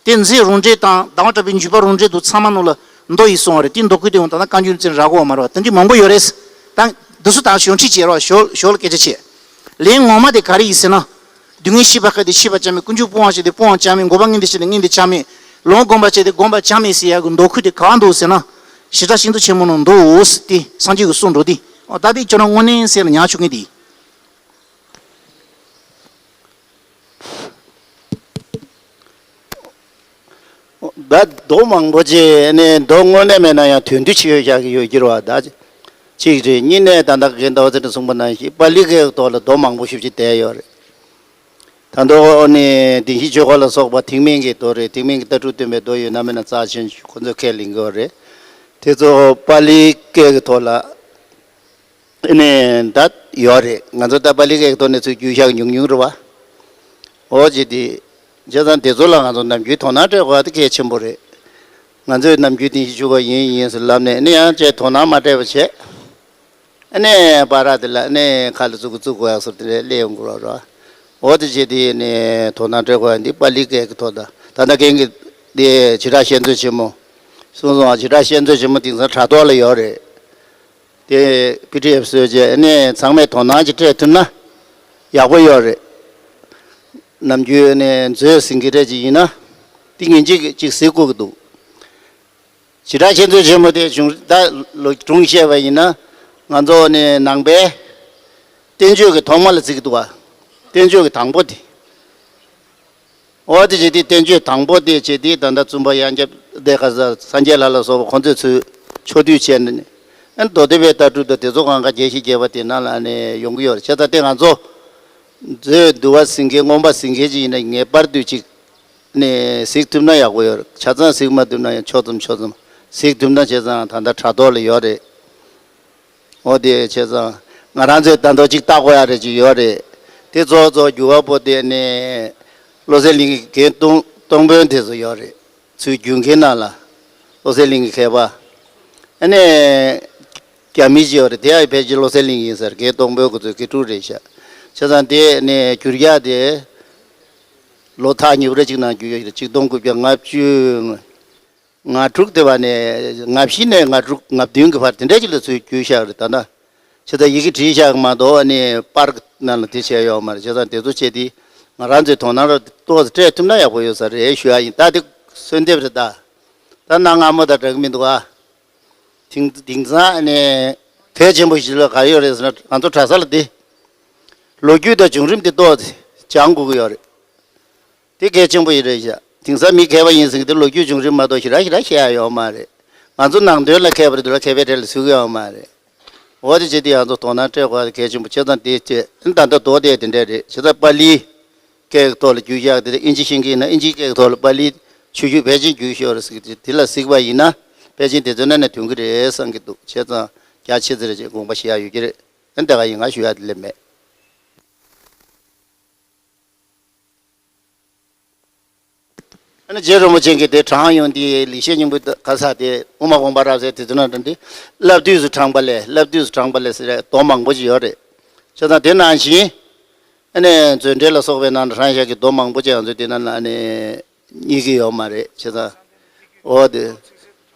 དེ་མཛོད་རང་འགྲེལ་དང་ཟླ་བ་གྲགས་པའི་འཇུག་པ་རང་འགྲེལ་དུ་ཚང་མ་ནང་ལ་མདོ་ཡིས་གསུངས་པ་རེད། དེ་མདོ་ཁུག་དེ་འོང་ད་ལྟ་བཀའ་འགྱུར་ཚན་རག་གོ་བ་མ་རེད་བ། དེ་འདྲའི་མང་པོ་ཡོད་རེད། ད་འདི་ཚོ་ད་ཞོར་ཁྲིད་བྱེད་རོགས། ཞོར་ཞོར་སྐད་ཆ་བྱེད། ལན་ངོ་མ་དེ་ག་རེ་ཡིན་ཟེར་ན། སྡུག་བསྔལ་ཤེས་པ་ཁ་དེ་ཤེས་པ་ཅང་མེད། ཀུན་འབྱུང་སྤོང་བ་བྱས་ཏེ་སྤོང་བ་ཅང་མེད། འགོག་པ་ངེས་འདི་བྱས་ཏེ་ངེས་འདི་ཅང་མེད། ལོང་སྒོམ་པ་བྱས་ཏེ་སྒོམ་པ་ཅང་མེད་ཟེར་ཡ་གི་མདོ་ཁུག་དེ་གང་འདུག་ཟེར་ན། ཞེ་དྲག་ཤིན་ཏུ་ཆེན་མོ་ནང་འདུག་ཟེར་ཏེ་སངས་རྒྱས་ཀྱི་གསུང་འགྲོ་དེ། ཨོ་ད་དེ་ཁྱོད་རང་དངོས་གནས་ཟེར་ན་ཉག་ཆུ་ངེས་དེ། ད་མདོ་མང་པོ་ཅིག་ནས་མདོ་དངོས་གནས་མེད་ན་ཡང་དོན་བསྡུ་བྱས་ཡོད་ཤག་གི་ཡོད་ཀྱི་རེད་བ། ད་ཅིག་རེད། གཉིས་ནས་ད་ལྟ་རྒན་ཟླ་བ་ཚེ་རིང་གསུངས་པ་ནང་བཞིན་པཱ་ལི་སྐད་ཀྱི་ཐོག་ལ་མདོ་མང་པོ་ཞེ་པོ་ཅིག་བསྡད་ཡོད་རེད། ད་མདོ་ནི་བདེན་བཞིའི་ཆོས་འཁོར་ལ་སོགས་པ་ཐེག་དམན་གྱི་མདོ་རེད། ཐེག་དམན་གྱི་ལྟ་གྲུབ་སྟོན་པའི་མདོ་ཡོད་ན་མེད་ན་རྩ་ཆེན་ཁོ་ཚོས་ཁས་ལེན་གྱི་ཡོད་རེད། དེ་ཚོ་པཱ་ལི་སྐད་ཀྱི་ཐོག་ལ་ཨ་ནི་ད་ཡོད་རེད། ང་ཚོ་ད་པཱ་ལི་སྐད་ཀྱི་ཐོག་ནས་ཚུར་བསྒྱུར་བཞག་ཉུང་ཉུང་རེད་བ། འོ་ཅི་དེ། བྱས་ཙང་དེ་ཚོ་ལ་ང་ཚོ་ནམ་རྒྱུན་དོ་སྣང་སྤྲད་དགོས་པ་དེ་གལ་ཆེན་པོ་རེད། ང་ཚོས་ནམ་རྒྱུན་བདེན་བཞིའི་ཆོས་འཁོར་ཡིན་ཡིན་ཟེར་ལབ་ནས་ཨ་ནི་ཡང་བྱས་དོ་སྣང་མ་སྤྲད་པ་བྱས། ཨ་ནི་པར་དེ་ལ་ཨ་ནི་ཁ་ལ་བཙུགས་གི་བཙུགས་དགོས་ཡག་ཟེར་དེ་འདྲ་སླེབས་ཡོང་གི་རེད་བ། འོ་དེ་བྱས་དེ་ནི་དོ་སྣང་སྤྲད་དགོས་ཡག་འདི་པཱ་ལི་སྐད་ཀྱི་ཐོག་ད་ད་ལྟ་རྒན་གྱིས་དེ་བྱེ་བྲག་བཤད་མཛོད་ཆེན་མོ་གསུངས་སོང་བ། བྱེ་བྲག་བཤད་མཛོད་ཆེན་མོ་དེང་སང་དྲ་ཐོག་ལ་ཡོད་རེད། དེ་པི་ཌི་ཨེཕ་བཟོས་བྱས་ཨ་ནི་ཚང་མས་དོ་སྣང་ཅིག་སྤྲད་ཐུབ་ན་ཡག་པོ་ཡོད་རེད། ནམ་རྒྱུན་ནས་མཛོད་ཟིན་གྱི་རེད་ཅིག་ཡིན་ན། དེ་ངན་ཅིག་ཅིག་གཟིགས་དགོས་ཀྱི་འདུག་བྱེ་བྲག་བཤད་མཛོད་ཆེན་མོ་དེ་བྱུང་ད་ལོ་སྒྲུང་བཤད་པ་ཡིན་ན། ང་ཚོ་ནི་ནང་པའི་བསྟན་བཅོས་ཀྱི་ཐོག་མ་ལ་བརྩི་གི་འདུག་བ། བསྟན་བཅོས་ཀྱི་དང་པོ་དེ། འོ་དེ་བྱས་དེ་བསྟན་བཅོས་དང་པོ་དེ་བྱས་དེ་ད་ལྟ་བཙུན་པ་དབྱངས་སྐྱབས་དེ་ག་ས་སངས་རྒྱས་ལྷ་ལ་སོགས་པ་ཁོང་ཚོས་ཚུར་ཕྱོགས་བསྡུས་བྱས་ནས་ཨ་ནི་མདོ་སྡེ་པའི་ལྟ་གྲུབ་དང་དེ་ཚོ་གང་ག་རྒྱས་བཤད་རྒྱས་པ་དེ་ནང་ལ་ནི་ཡོང་གི་ཡོད་རེད། བྱས་ཙང་དེ་ང་ཚོ་མཛོད་བསྡུ་བ་ཟིན་མཁན་མངོན་པ་ཟིན་མཁན་ཅིག་ཡིན་ན་ངེས་པར་དུ་ཅིག་ནས་གཟིགས་ཐུབ་ན་ཡག་པོ་ཡོད་རེད། ཆ་ཚང་གཟིགས་མ་ཐུབ་ན་ཡང་ཕྱོགས་ཙམ་ཕྱོགས་ཙམ་གཟིགས་ཐུབ་ན་བྱས་ཙང་ད་ལྟ་དྲ་ཐོག་ལ་ཡོད་རེད། འོ་དེ་བྱས་ཙང་ང་རང་ཚོས་ད་དུང་ཅིག་བལྟ་དགོས་ཡ་རེད་ཅིག་ཡོད་རེད། དེ་གཙོ་བོ་གཙོ་བོ་འགྱུར་བ་པོ་དེ་ནས་བློ་གསལ་གླིང་གི་རྒན་སྟོང་སྟོང་དཔོན་དེ་ཚོ་ཡོད་རེད། ཚུར་བསྒྱུར་མཁན་ནང་ལ་བློ་གསལ་གླིང་གི་མཁས་པ། ཨ་ནི་རྒྱ་མི་ཅིག་ཡོད་རེད། དེ་ཡང་ཕལ་ཆེར་བློ་གསལ་གླིང་ཡིན་ཟེར། རྒན་སྟོང་དཔོན་ཁོ་ཚོའི་དགེ་ཕྲུག་རེད་ཤག་བྱས་ཙང་དེ་ནས་བསྒྱུར་ཡག་དེ་ལོ་ཐག་ཉེ་པོ་རེ་གཅིག་ནང་བསྒྱུར་ཡོད་རེད། ཆིག་སྟོང་དགུ་བརྒྱ་ལྔ་བཅུ་ང་དྲུག་དེ་བ་ནས་ང་བཞི་ནས་ང་དྲུག་ང་བདུན་གྱི་བར་དེ་འདྲ་ཅིག་ལ་ཚུར་བསྒྱུར་བཞག་རེད། ད་ལྟ་བྱས་ཙང་ཡི་གེ་བྲིས་བཞག་མ་གཏོགས་ཨ་ནི་པར་ནང་ལ་དེ་བྱས་ཡོད་མ་རེད། བྱས་ཙང་དེ་ཚོ་བྱས་དེ་ང་རང་ཚོའི་དོ་སྣང་རོགས་ཏོག་ཙམ་སྤྲད་ཐུབ་ན་ཡག་པོ་ཡོད་ས་རེད་ཞུ་ཡ་ཡིན། ད་དེ་གསོལ་འདེབས་རེད། ད་ད་གནའ་སྔ་མོ་དང་འདྲ་གི་མི་འདུག་ཨ། དེང་དེང་སང་ནས་གལ་ཆེན་པོ་ཞིག་ལ་ག་རེ་ཡོད་རེད་ཟེར་ན་ང་ཚོ་གྲྭ་ས་ལ་དེ་ལོ་རྒྱུས་དང་བྱུང་རིམ་དེ་ཏོག་ཙམ་སྦྱང་དགོས་ཀྱི་ཡོད་རེད། དེ་གལ་ཆེན་པོ་ཞིག་རེད་ཤག་དེང་སང་མི་མཁས་པ་ཡིན་ཟེར་གི་དེ་ལོ་རྒྱུས་བྱུང་རིམ་མ་གཏོགས་ཞེ་དྲག་ཞེ་དྲག་ཤེས་ཡ་ཡོད་མ་རེད། ང་ཚོ་ནང་དོན་ལ་མཁས་པ་རེད་འདུག་ལ་མཁས་པའི་གྲས་ལ་ཟུག་ཡོད་མ་རེད། འོ་དེ་བྱས་དུས་ང་ཚོ་དོ་སྣང་སྤྲད་དགོས་པ་གལ་ཆེན་པོ་བྱས་ཙང་དེ་བྱས་ཨ་ནི་ད་ལྟ་མདོ་དེ་དེ་འདྲས་རེད། བྱས་ཙང་པཱ་ལི་སྐད་ཀྱི་ཐོག་ལ་བསྒྱུར་བཞག་དེ་ཨིན་ཇི་ཤེས་མཁན་ཡིན་ན་ཨིན་ཇིའི་སྐད་ཀྱི་ཐོག་ལ་པཱ་ལི་ཆོས་བརྒྱུད་ཕལ་ཆེར་བསྒྱུར་ཤོར་རེད་ཟེར་གི་དེ་ལ་གཟིགས་པ་ཡིན་ན་ཕལ་ཆེར་དེ་ཚོའི་ནང་ནས་ཐོན་གི་རེད་བསམ་གི་འདུག་བྱས་ཙང་རྒྱ་ཆེ་ཙམ་རེ་ཅིག་དགོངས་པ་བཞེས་ཡ་ཡོད་ཀྱི་རེད། ཨ་ནི་དེ་ག་ཡིན་ང་ཞུ་ཡ་དེ་ལས་མེད། ཨ་ནི་རྗེ་རིན་པོ་ཆེ་གིས་དེ་དྲངས་ཡོང་དེ་ལེགས་བཤད་སྙིང་པོའི་ག་ས་དེ་དབུ་མ་དགོངས་པ་རབ་གསལ་དེ་ཚོ་ན་འདྲ་འདི་བསླབ་བཏུས་སུ་དྲངས་པ་ལས་བསླབ་བཏུས་སུ་དྲངས་པ་ལས་ཟེར་མདོ་མང་པོ་ཞིག་ཡོད་རེད། བྱས་ཙང་དེ་ནང་བཞིན་ཨ་ནི་མཛོད་འགྲེལ་ལ་སོགས་པའི་ནང་དུ་དྲངས་བཞག་གི་མདོ་མང་པོ་ཅིག་ང་ཚོས་དེ་ནང་ལ་ཨ་ནི་རྙེད་ཀྱི་ཡོད་མ་རེད། བྱས་ཙང་འོ་དེ་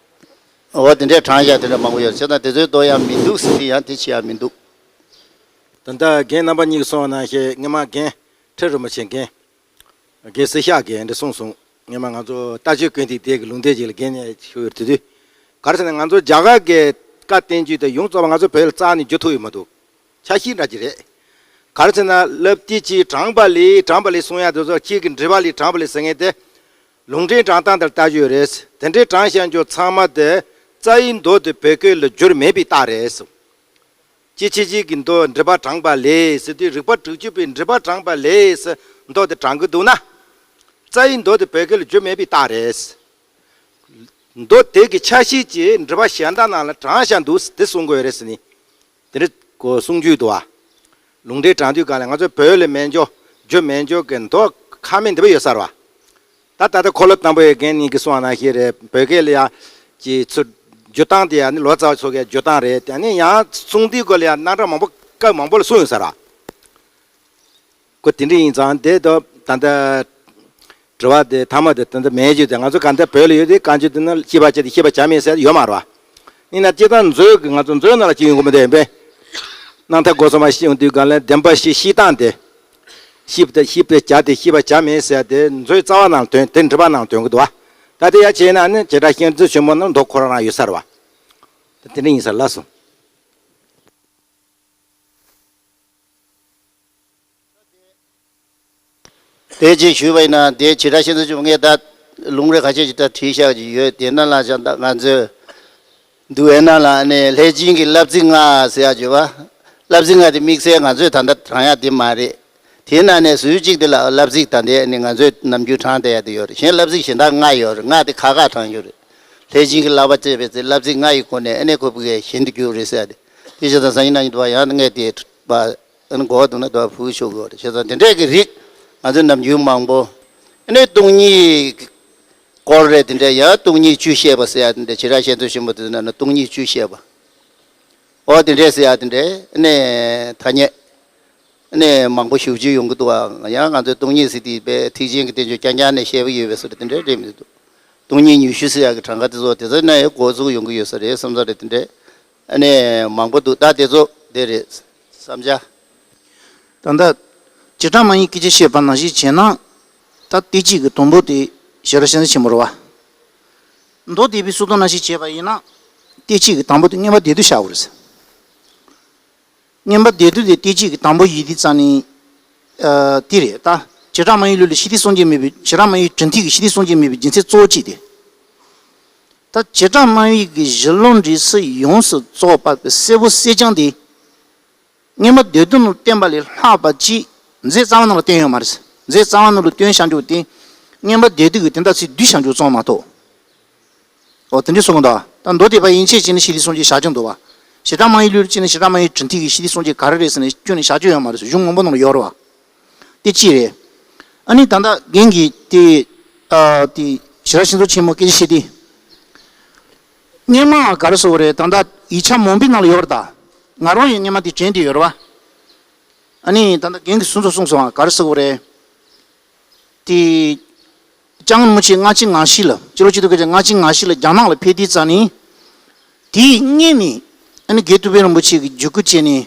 འོ་དེ་འདྲས་དྲངས་བཞག་དེ་འདྲ་མང་པོ་ཡོད་རེད། བྱས་ཙང་དེ་ཚོའི་མདོ་ཡང་མི་འདུག་ཟེར་དེ་ཡང་དེ་ཅི་ཡང་མི་འདུག་ད་ལྟ་རྒན་རྣམ་པ་གཉིས་ཀྱིས་གསུངས་པ་ནང་བཞིན་སྔོན་མ་རྒན་ཁྲི་རིན་པོ་ཆེ་རྒན། རྒན་སྲི་ཤག་གིས་འདི་གསུངས་སོང་། སྔོན་མ་ང་ཚོ་ལྟ་སྤྱོད་ཀུན་བཏུས་དེ་གི་ལུང་བསྟན་ཅིག་ལ་རྒན་ནས་ཞུ་ཡོད་དུས་དུས། ག་རེ་ཟེར་ན་ང་ཚོ་རྒྱ་གར་གྱི་བཀའ་བསྟན་བཅོས་དེ་ཡོངས་རྫོགས་པ་ང་ཚོ་བོད་ལ་རྩ་ནས་བསྒྱུར་ཐུབ་ཡོད་མ་འདུག་ཆ་ཤས་འདྲ་ཅིག་རེད། ག་རེ་ཟེར་ན་བསླབ་བཏུས་ཀྱིས་དྲངས་པ་ལས་དྲངས་པ་ལས་གསུང་ཡ་དེ་ཚོ་ཁྱེད་ཀྱི་འགྲེལ་པ་ལས་དྲངས་པ་ལས་ཟེར་མཁན་དེ། ལུང་འདྲེན་དྲངས་སྟངས་དེར་ལྟ་རྒྱུ་ཡོད་རེད། དེ་འདྲའི་དྲངས་བཞག་རྒྱུ་ཚང་མ་དེ་རྩ་བའི་མདོ་དེ་བོད་སྐད་ལ་བསྒྱུར་མེད་པའི་རྟགས་རེད་གསུངས། ཅི་ཕྱིས་ཕྱིས་ཀྱི་མདོ་འགྲེལ་པ་དྲངས་པ་ལས་ཟེར་དུས་རིགས་པ་དྲུག་ཅུ་པའི་འགྲེལ་པ་དྲངས་པ་ལས་ཟེར་མདོ་དེ་དྲངས་ཀྱི་འདུག་ན། རྩ་བའི་མདོ་དེ་བོད་སྐད་ལ་བསྒྱུར་མེད་པའི་རྟགས་རེད། མདོ་དེ་གི་ཆ་ཤས་ཀྱིས་འགྲེལ་པ་གཞན་དག་ནང་ལ་དྲངས་བཞག་འདུག་དེ་གསུང་དགོས་རེད་ཟེར་ནས། དེ་འདྲ་གོ་གསུང་རྒྱུ་འདུག་བ། ལུང་འདྲེན་དྲངས་དུས་གང་ལ་ང་ཚོ་བོད་ལ་མེད་འཇོག་བསྒྱུར་མེད་འཇོག་གི་མདོ་ཁ་མེད་འདི་པ་ཡོད་ས་རེད་བ། ད་ད་ལྟ་འཁོར་ལོ་དང་པོའི་རྒན་གཉིས་ཀྱིས་གསུངས་པ་ནང་བཞིན་རེད། བོད་སྐད་ལ་ཡ་ཀྱི་ཚུར་བསྒྱུར་སྟངས་དེ་ཡ་ནི་ལོ་ཙཱ་བ་ཚོ་གིས་བསྒྱུར་སྟངས་རེད། དེ་ནི་ཡང་གསུང་དུས་སྐོར་ལ་ཡ་རྣམ་གྲངས་མང་པོ་སྐབས་མང་པོ་ལ་གསུངས་ཡོད་ས་རེད་བ། ཁོ་དེ་འདྲ་ཡིན་ཙང་དེ་ད་ད་ལྟ་དྲི་བ་དེ་ཐ་མ་དེ་ད་ལྟ་མེད་རྒྱུ་དེ། ང་ཚོ་ག་འདྲ་བོད་ལ་ཡོད་དེ་གང་ཅི་དེ་ན་ཤེས་པ་བྱས་ཏེ་ཤེས་པ་བྱ་མེད་ཟེར་ཡོད་མ་རེད་བ། ཡིན་ན་སྤྱིར་བཏང་མཛོད་ཀྱི་ང་ཚོ་མཛོད་ནང་ལ་ཅི་ཡོང་གི་མི་འདུག་ཡིན་པས། རྣམ་ཐར་སྒོ་གསུམ་པ་ཤེས་ཡོང་དུས་གང་ལ་བདེན་པ་བཞི་ཤེས་སྟངས་དེ། ཤེས་པ་ཤེས་པ་བྱ་སྟེ་ཤེས་པ་བྱ་མེད་ཟེར་དེ་མཛོད་རྩ་བ་ནང་ཐོན་དེ་འགྲེལ་པ་ནང་ཐོན་གི་འདུག་བ། ད་དེ་ཡ་བྱས་ན་ནི་བྱེ་བྲག་བཤད་མཛོད་ཆེན་མོ་ནང་མདོ་ཁོ་རང་རང་ཡོད་ས་རེད་བ། ད་དེ་འདྲ་ཡིན་ས་ལགས་སོ། དེ་རྗེས་ཞུས་པ་ཡིན་ན་དེ་བྱེ་བྲག་བཤད་མཛོད་ཆེན་མོ་ངས་ད་ལུང་རིགས་ཁ་ཤས་ཅིག་ད་བྲིས་བཞག་ཅིག་ཡོད། དེ་ནང་ལ་བཞག་ད་ང་ཚོས་འདུལ་བའི་ནང་ལ་ནི་ལྷས་བྱིན་གྱི་བསླབ་ཚིགས་ལྔ་ཟེར་ཡག་ཅིག་ཡོད་པ། བསླབ་ཚིགས་ལྔ་དེ་དམིགས་བསལ་ང་ཚོས་ད་ལྟ་དྲངས་ཡག་དེ་མ་རེད། དེའི་ནང་ནས་ཟུར་གཅིག་དེ་ལ་བསླབ་ཚིགས་ད་ལྟའི་ནི་ང་ཚོས་ནམ་རྒྱུན་དྲངས་བསྡད་ཡག་དེ་ཡོད་རེད། གཞན་བསླབ་ཚིགས་གཞན་དག་ལྔ་ཡོད་རེད། ལྔ་དེ་ཁག་ཁག་དྲངས་ཡོད་རེད། ལྷས་བྱིན་གྱི་བསླབ་པ་ཅེས་པའི་ཚེ་བསླབ་ཚིགས་ལྔ་ཡི་སྒོ་ནས་ཨ་ནི་ཁོ་བུ་གའི་གཞན་དུ་གྱུར་རེད་ཟེར་ཡག་དེ། དེ་བྱས་ཙང་སང་ཉིན་གནངས་ཉིན་དུ་བ་ཡང་ངས་དེ་པ་ཨ་ནི་གོ་བ་འདུག་ན་དུ་བ་ཕུལ་ཆོག་གི་ཡོད་རེད། བྱས་ཙང་དེ་འདྲས་ཀྱི་རིགས་ང་ཚོས་ནམ་རྒྱུན་མང་པོ་ཨ་ནི་སྟོང་ཉིད་སྐོར་རེད། དེ་འདྲས་ཡང་སྟོང་ཉིད་བཅུ་བཤད་པ་ཟེར་ཡག་དེ་འདྲས་བྱེ་བྲག་བཤད་མཛོད་ཆེན་མོ་དེ་ནང་ན་སྟོང་ཉིད་བཅུ་བཤད་པ། ཨོ་དེ་འདྲས་ཟེར་ཡག་དེ་འདྲས་ཨ་ནི་ཐ་སྙད་ཨ་ནི་མང་པོ་ཞེ་པོ་ཅིག་ཡོང་གི་འདུག་བ། ཡང་ང་ཚོས་སྟོང་ཉིད་ཟེར་དུས་པའི་ཐེག་ཆེན་གྱི་བསྟན་བཅོས་རྐྱང་རྐྱང་ནས་བཤད་པ་ཡོད་པའི་བཟོ་འདྲ་དེ་འདྲས་རེད་མི་འདུག་སྟོང་ཉིད་ཉི་ཤུ་ཟེར་ཡག་གི་གྲངས་ཀ་དེ་ཚོ་དེ་ཚོ་ནས་འགོ་བཙུགས་ཡོང་གི་ཡོད་ས་རེད་བསམ་ས་རེད། དེ་འདྲས་ཨ་ནི་མང་པོ་འདུག་ད་དེ་ཚོ་དེ་རེད་བསམ་བྱ། ད་ལྟ་བྱེ་བྲག་སྨྲ་བའི་སྐད་ཆ་བཤད་པ་ནང་བཞིན་བྱས་ན། ད་བསྟན་བཅོས་ཀྱི་དང་པོ་དེ་བྱེ་བྲག་བཤད་མཛོད་ཆེན་མོ་རེད་བ། མདོ་སྡེ་པའི་གསུང་རྩོམ་ནང་བཞིན་བྱས་པ་ཡིན་ན། བསྟན་བཅོས་ཀྱི་དང་པོ་དེ་མངོན་པ་སྡེ་བདུན་བཞག་དགོས་རེད། མངོན་པ་སྡེ་བདུན་དེ་བསྟན་བཅོས་ཀྱི་དང་པོ་ཡིན་དུས་ཙང་ནི། ཨ། དེ་རེད་ད། བྱེ་བྲག་སྨྲ་བའི་ལུགས་ལ་ཤེས་རིག་སྲུང་བྱེད་མེད་པའི་བྱེ་བྲག་སྨྲ་བའི་དྲུག་ཐིག་གི་ཤེས་རིག་སྲུང་བྱེད་མེད་པའི་རྒྱུ་མཚན་གཙོ་བོ་གཅིག་དེ། ད་བྱེ་བྲག་སྨྲ་བའི་གི་གཞི་ལུགས་འབྲས་གསུམ་ཡོངས་སུ་རྫོགས་པ་གསལ་པོ་གསལ་རྐྱང་དེ། མངོན་པ་སྡེ་བདུན་ལ་བསྟན་པ་ལས་ལྷག་པ་ཅིག་མཛོད་རྩ་བ་ནང་ལ་བསྟན་ཡོད་མ་རེད། མཛོད་རྩ་བ་ནང་ལ་བསྟན་བཞག་འཇོག་དེ། མངོན་པ་སྡེ་བདུན་གྱི་དོན་དག་ཚིག་བསྡུས་བཞག་འཇོག་ཙམ་མ་གཏོགས། འོ་དེ་འདྲའི་གསུང་གི་འདུག་ད་མདོ་སྡེ་པ་ཡན་ཆད་ཅིག་ནི་ཤེས་རིག་སྲུང་བྱེད་བཞག་ཀྱང་འདུག་བ། བྱེ་བྲག་སྨྲ་བའི་ལུགས་ཅིག་ནི་བྱེ་བྲག་སྨྲ་བའི་དྲུག་ཐིག་གི་ཤེས་རིག་སྲུང་བྱེད་ག་རེ་རེད་ཟེར་ནས་ཁྱོན་ནས་བཞག་རྒྱུ་ཡོད་མ་རེད། གཞུང་མང་པོ་ནང་ལ་ཡོད་རེད་བ། དེ་གཅིག་རེད། ཨ་ནི་ད་ལྟ་རྒན་གྱིས་དེ། ཨ། དེ་བྱེ་བྲག་ཤིང་ཚོགས་ཆེན་མོ་སྐད་ཆ་བཤད་དུས། སྔོན་མ་ག་རེ་ཟེར་དགོས་རེད། ད་ལྟ་ཡིག་ཆ་མང་པོའི་ནང་ལ་ཡོད་རེད་ད། ང་རང་ཡང་སྔོན་མ་དེ་དྲན་བསྡད་ཡོད་རེད་བ། ཨ་ནི་ད་ལྟ་རྒན་གྱིས་ཟུར་དུ་གསུངས་སོང་བ། ག་རེ་ཟེར་དགོས་རེད། དེ། ལྕང་རིན་པོ་ཆེ་སྔ་ཕྱི་ངང་ཤིག་ལ། སྤྱི་ལོ་ཆིག་སྟོང་དགུ་བརྒྱ་སྔ་ཕྱི་ངང་ཤིག་ལ་རྒྱ་ནག་ལ་ཕེབས་དུས་ཙང་ནི། དེའི་སྔོན་ནས་ཨ་ནི་དགེ་ཐོབ་དཔལ་རིན་པོ་ཆེ་གིས་བརྒྱུད་སྐུལ་བྱས་ནས།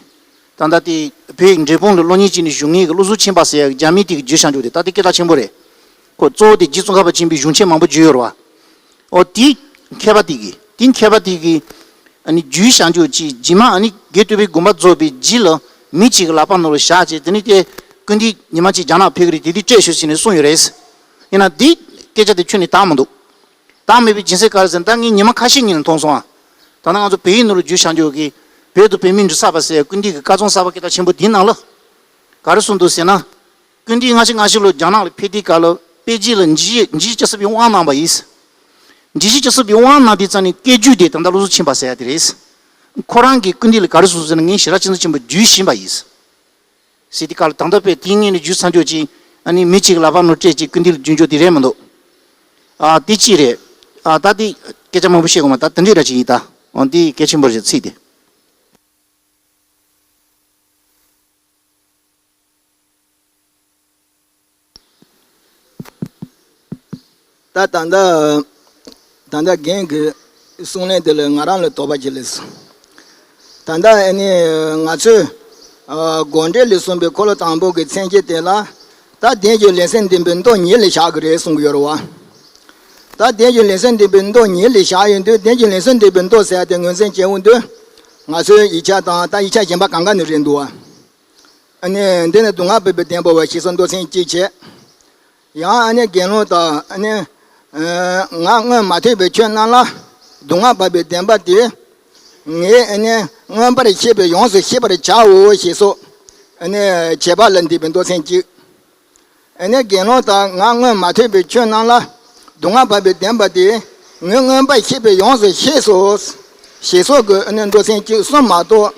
ད་ལྟ་དེ་བོད་འབྲས་སྤུངས་ལ་སློབ་གཉེར་བྱས་ནས་བཞུགས་མཁན་གྱི་བློ་བཟང་ཆོས་འཕེལ་ཟེར་ཡག་རྒྱ་མི་དེ་གིས་བརྒྱུད་བཞག་འཇོག་དེ་ད་དེ་སྐད་གྲགས་ཆེན་པོ་རེད། ཁོ་གཙོ་བོ་དེ་རྗེ་ཙོང་ཁ་པ་ཆེན་པོས་གཞུང་ཆེན་མང་པོ་བརྒྱུད་ཡོད་རེད་བ། ཨོ་དེའི་མཁས་པ་དེ་གིས་དེའི་མཁས་པ་དེ་གིས་ཨ་ནི་བརྒྱུད་བཞག་འཇོག་ཅིག་རྗེས་མ་ཨ་ནི་དགེ་ཐོབ་པའི་དགོངས་པ་རྫོགས་པའི་རྗེས་ལ་མི་གཅིག་གི་ལག་པ་ནང་ལ་བཞག་བྱས། དེ་ནས་དེ་སྐུལ་འདེད་ཉི་མ་གཅིག་རྒྱ་ནག་ཕེབས་ཀྱི་རེད། དེ་དུས་སྤྲད་ཤོག་ཟེར་ནས་གསུངས་ཡོད་རེད། ཡིན་ན་དེ་སྐད་ཆ་དེ་ཁྱོན་ནས་དག་མི་འདུག་དག་མེད་པའི་རྒྱུ་མཚན་ག་རེ་ཟེར་ན། ད་ངས་ཉི་མ་ཁ་ཤས་སྔོན་ལ་མཐོང་སོང་ཨ། ད་ནང་ང་ཚོ་བལ་ཡུལ་ནང་ལ་བརྒྱུད་བཞག་འཇོག་གི་བོད་དུ་བོད་མིའི་འབྲུག་གསར་པ་ཟེར་སྐུལ་འདེད་ཀྱི་བཀའ་རྩོམ་གསར་པ་སྐད་གྲགས་ཆེན་པོ་དེའི་ནང་ལ་ག་རེ་གསུངས་འདུག་ཟེར་ན། སྐུལ་འདེད་སྔ་ཕྱི་ང་ཕྱི་ལོ་རྒྱ་ནག་ལ་ཕེབས་དུས་སྐབས་ལ་པེ་ཅིན་ལ་འཇིགས་བྱེད་འཇིགས་བྱེད་ཆབ་སྲིད་པའི་དབང་གནང་བ་ཡིན། འཇིགས་བྱེད་ཆབ་སྲིད་པའི་དབང་གནང་དུས་ཙང་ནས་སྐད་སྒྱུར་དེ་ད་ལྟ་བློ་བཟང་ཆོས་འཕེལ་ཟེར་ཡག་དེ་རེད། ཁོ་རང་གིས་སྐུལ་འདེད་ལ་ག་རེ་གསུངས་ཟེར་ན། ངས་བྱེ་བྲག་ཤིང་ཚོགས་ཆེན་པོ་བརྒྱུད་བཞིན་པ་ཡིན་ཟེར་དུས་སྐབས་ལ། ད་ལྟ་བས་དེའི་སྔོན་ནས་བརྒྱུད་ཚར་འཇོག་ཅིག་ཨ་ནི་མི་གཅིག་གི་ལག་པ་ནང་སྤྲད་ཅིག་སྐུལ་འདེད་ལ་བརྒྱུད་འཇོག་དེ་རེད་མི་འདུག་ཨ་དེ་གཅིག་རེད། ཨ་ད་དེ་སྐད་ཆ་མང་པོ་བཤད་དགོས་མ། ད་དེ་འདྲས་ར་ཅིག་ཡིན་ད། འོ་འདི་གལ་ཆེན་པོ་རེད་ཚིག་དེ། ད་ད་ལྟ་ད་ལྟ་རྒན་གྱི་གསུང་ལན་དེ་ལ་ང་རང་ལ་དོགས་པ་ཅིག་སླེབས་སོང་། ད་ལྟ་ཨ་ནི་ང་ཚོས་ཨ་དགོངས་འགྲེལ་ལས་གསུངས་པའི་འཁོར་ལོ་དང་པོ་གི་མཚན་བཅས་དེ་ལ། ད་བདེན་བཞིའི་ལེགས་བཤད་འདུན་པའི་མདོ་ཉིད་ལ་བཞག་གི་རེད་གསུང་གི་ཡོད་རེད་བ། ད་བདེན་བཞིའི་ལེགས་བཤད་འདུན་པའི་མདོ་ཉིད་ལ་བཞག་ཡོད་དུས། བདེན་བཞིའི་ལེགས་བཤད་འདུན་པའི་མདོ་ཟེར་དེ་ངོས་འཛིན་བྱེད་འོང་དུས། ང་ཚོའི་ཡིག་ཆ་དང་ད་ཡིག་ཆ་གཞན་པ་གང་ག་ནས་རེད་འདུག་བ། ཨ་ནི་འདི་ནི་སྡུག་བསྔལ་བར་པའི་བདེན་པའོ་ཞེས་སོགས་མདོ་ཚན་གཅིག་བྱས། ཡང་ཨ་ནི་དགེ་སློང་དག་ཨ་ནི་ཨ་ང་སྔོན་མ་ཐོས་པའི་ཆོས་རྣམས་ལ་སྡུག་བསྔལ་བར་པའི་བདེན་པ་དེ་ངས་ཨ་ནི་མངོན་པར་ཤེས་པས་ཡོངས་སུ་ཤེས་པར་བྱའོ་ཞེས་སོགས་ཨ་ནི་བྱེད་པ་ལ་འདུས་པའི་མདོ་ཚན་གཅིག་ཨ་ནི་དགེ་སློང་དག། ང་སྔོན་མ་ཐོས་པའི་ཆོས་རྣམས་ལ་སྡུག་བསྔལ་བར་པའི་བདེན་པ་དེ་ངས་མངོན་པར་ཤེས་པས་ཡོངས་སུ་ཤེས་སོ། ཞེས་སོགས་ཀྱི་ཨ་ནི་མདོ་ཚན་གཅིག་གསུམ་མ་གཏོགས།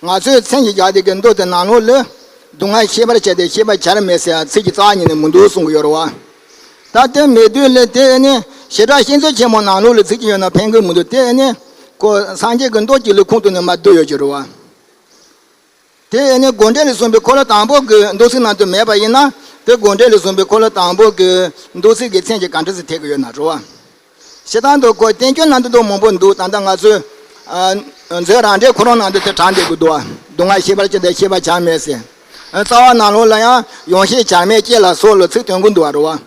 ང་ཚོས་མཚན་ཞིག་བཞག་དེ་གི་མདོ་དེ་ནང་ལོགས་ལ་སྡུག་བསྔལ་ཤེས་པར་བྱ་སྟེ་ཤེས་པར་བྱར་མེད་ཟེར་ཚིག་གི་རྩ་བ་ཉིད་ནས་མི་འདུག་གསུང་གི་ཡོད་རེད་བ། ད་དེ་མེད་དུས་ལ་དེ་ཨ་ནི་བྱེ་བྲག་བཤད་མཛོད་ཆེན་མོ་ནང་ལོགས་ལ་ཚིག་གཅིག་ཡོད་ན་ཕན་གི་མི་འདུག་དེ་ཨ་ནི་ཁོ་སངས་རྒྱས་ཀྱི་མདོ་གཅིག་ལ་ཁུངས་གཏུགས་ནས་མར་བསྡུས་ཡོད་ཀྱི་རེད་བ། དེ་ཨ་ནི་དགོངས་འགྲེལ་ལ་གསུངས་པའི་འཁོར་ལོ་དང་པོ་གི་མདོ་ཚིག་ནང་དུ་མེད་པ་ཡིན་ན། དེ་དགོངས་འགྲེལ་ལ་གསུངས་པའི་འཁོར་ལོ་དང་པོ་གི་མདོ་ཚིག་གི་མཚན་གྱི་ག་འདྲ་ཟེར་ཐེག་གི་ཡོད་ན་རེད་བ། སྤྱིར་བཏང་དུ་ཁོ་བསྟན་བཅོས་ནང་དུ་མདོ་མང་པོ་འདུག་ད་ལྟ་ང་ཚོས་ཨ་མཛོད་རང་འགྲེལ་ཁོ་རང་ནང་དུ་དེ་དྲངས་བསྡད་ཀྱི་འདུག་བ། སྡུག་བསྔལ་ཤེས་པར་བྱ་སྟེ་ཤེས་པར་བྱར་མེད་ཟེར། ཨ་རྩ་བ་ནང་ལོགས་ལ་ཡང་ཡོངས་ཤེས་བྱར་མེད་ཅེས་ལ་སོགས་ལ་ཚིག་དོན་ཀུན་འདུག་བ་རེད་བ།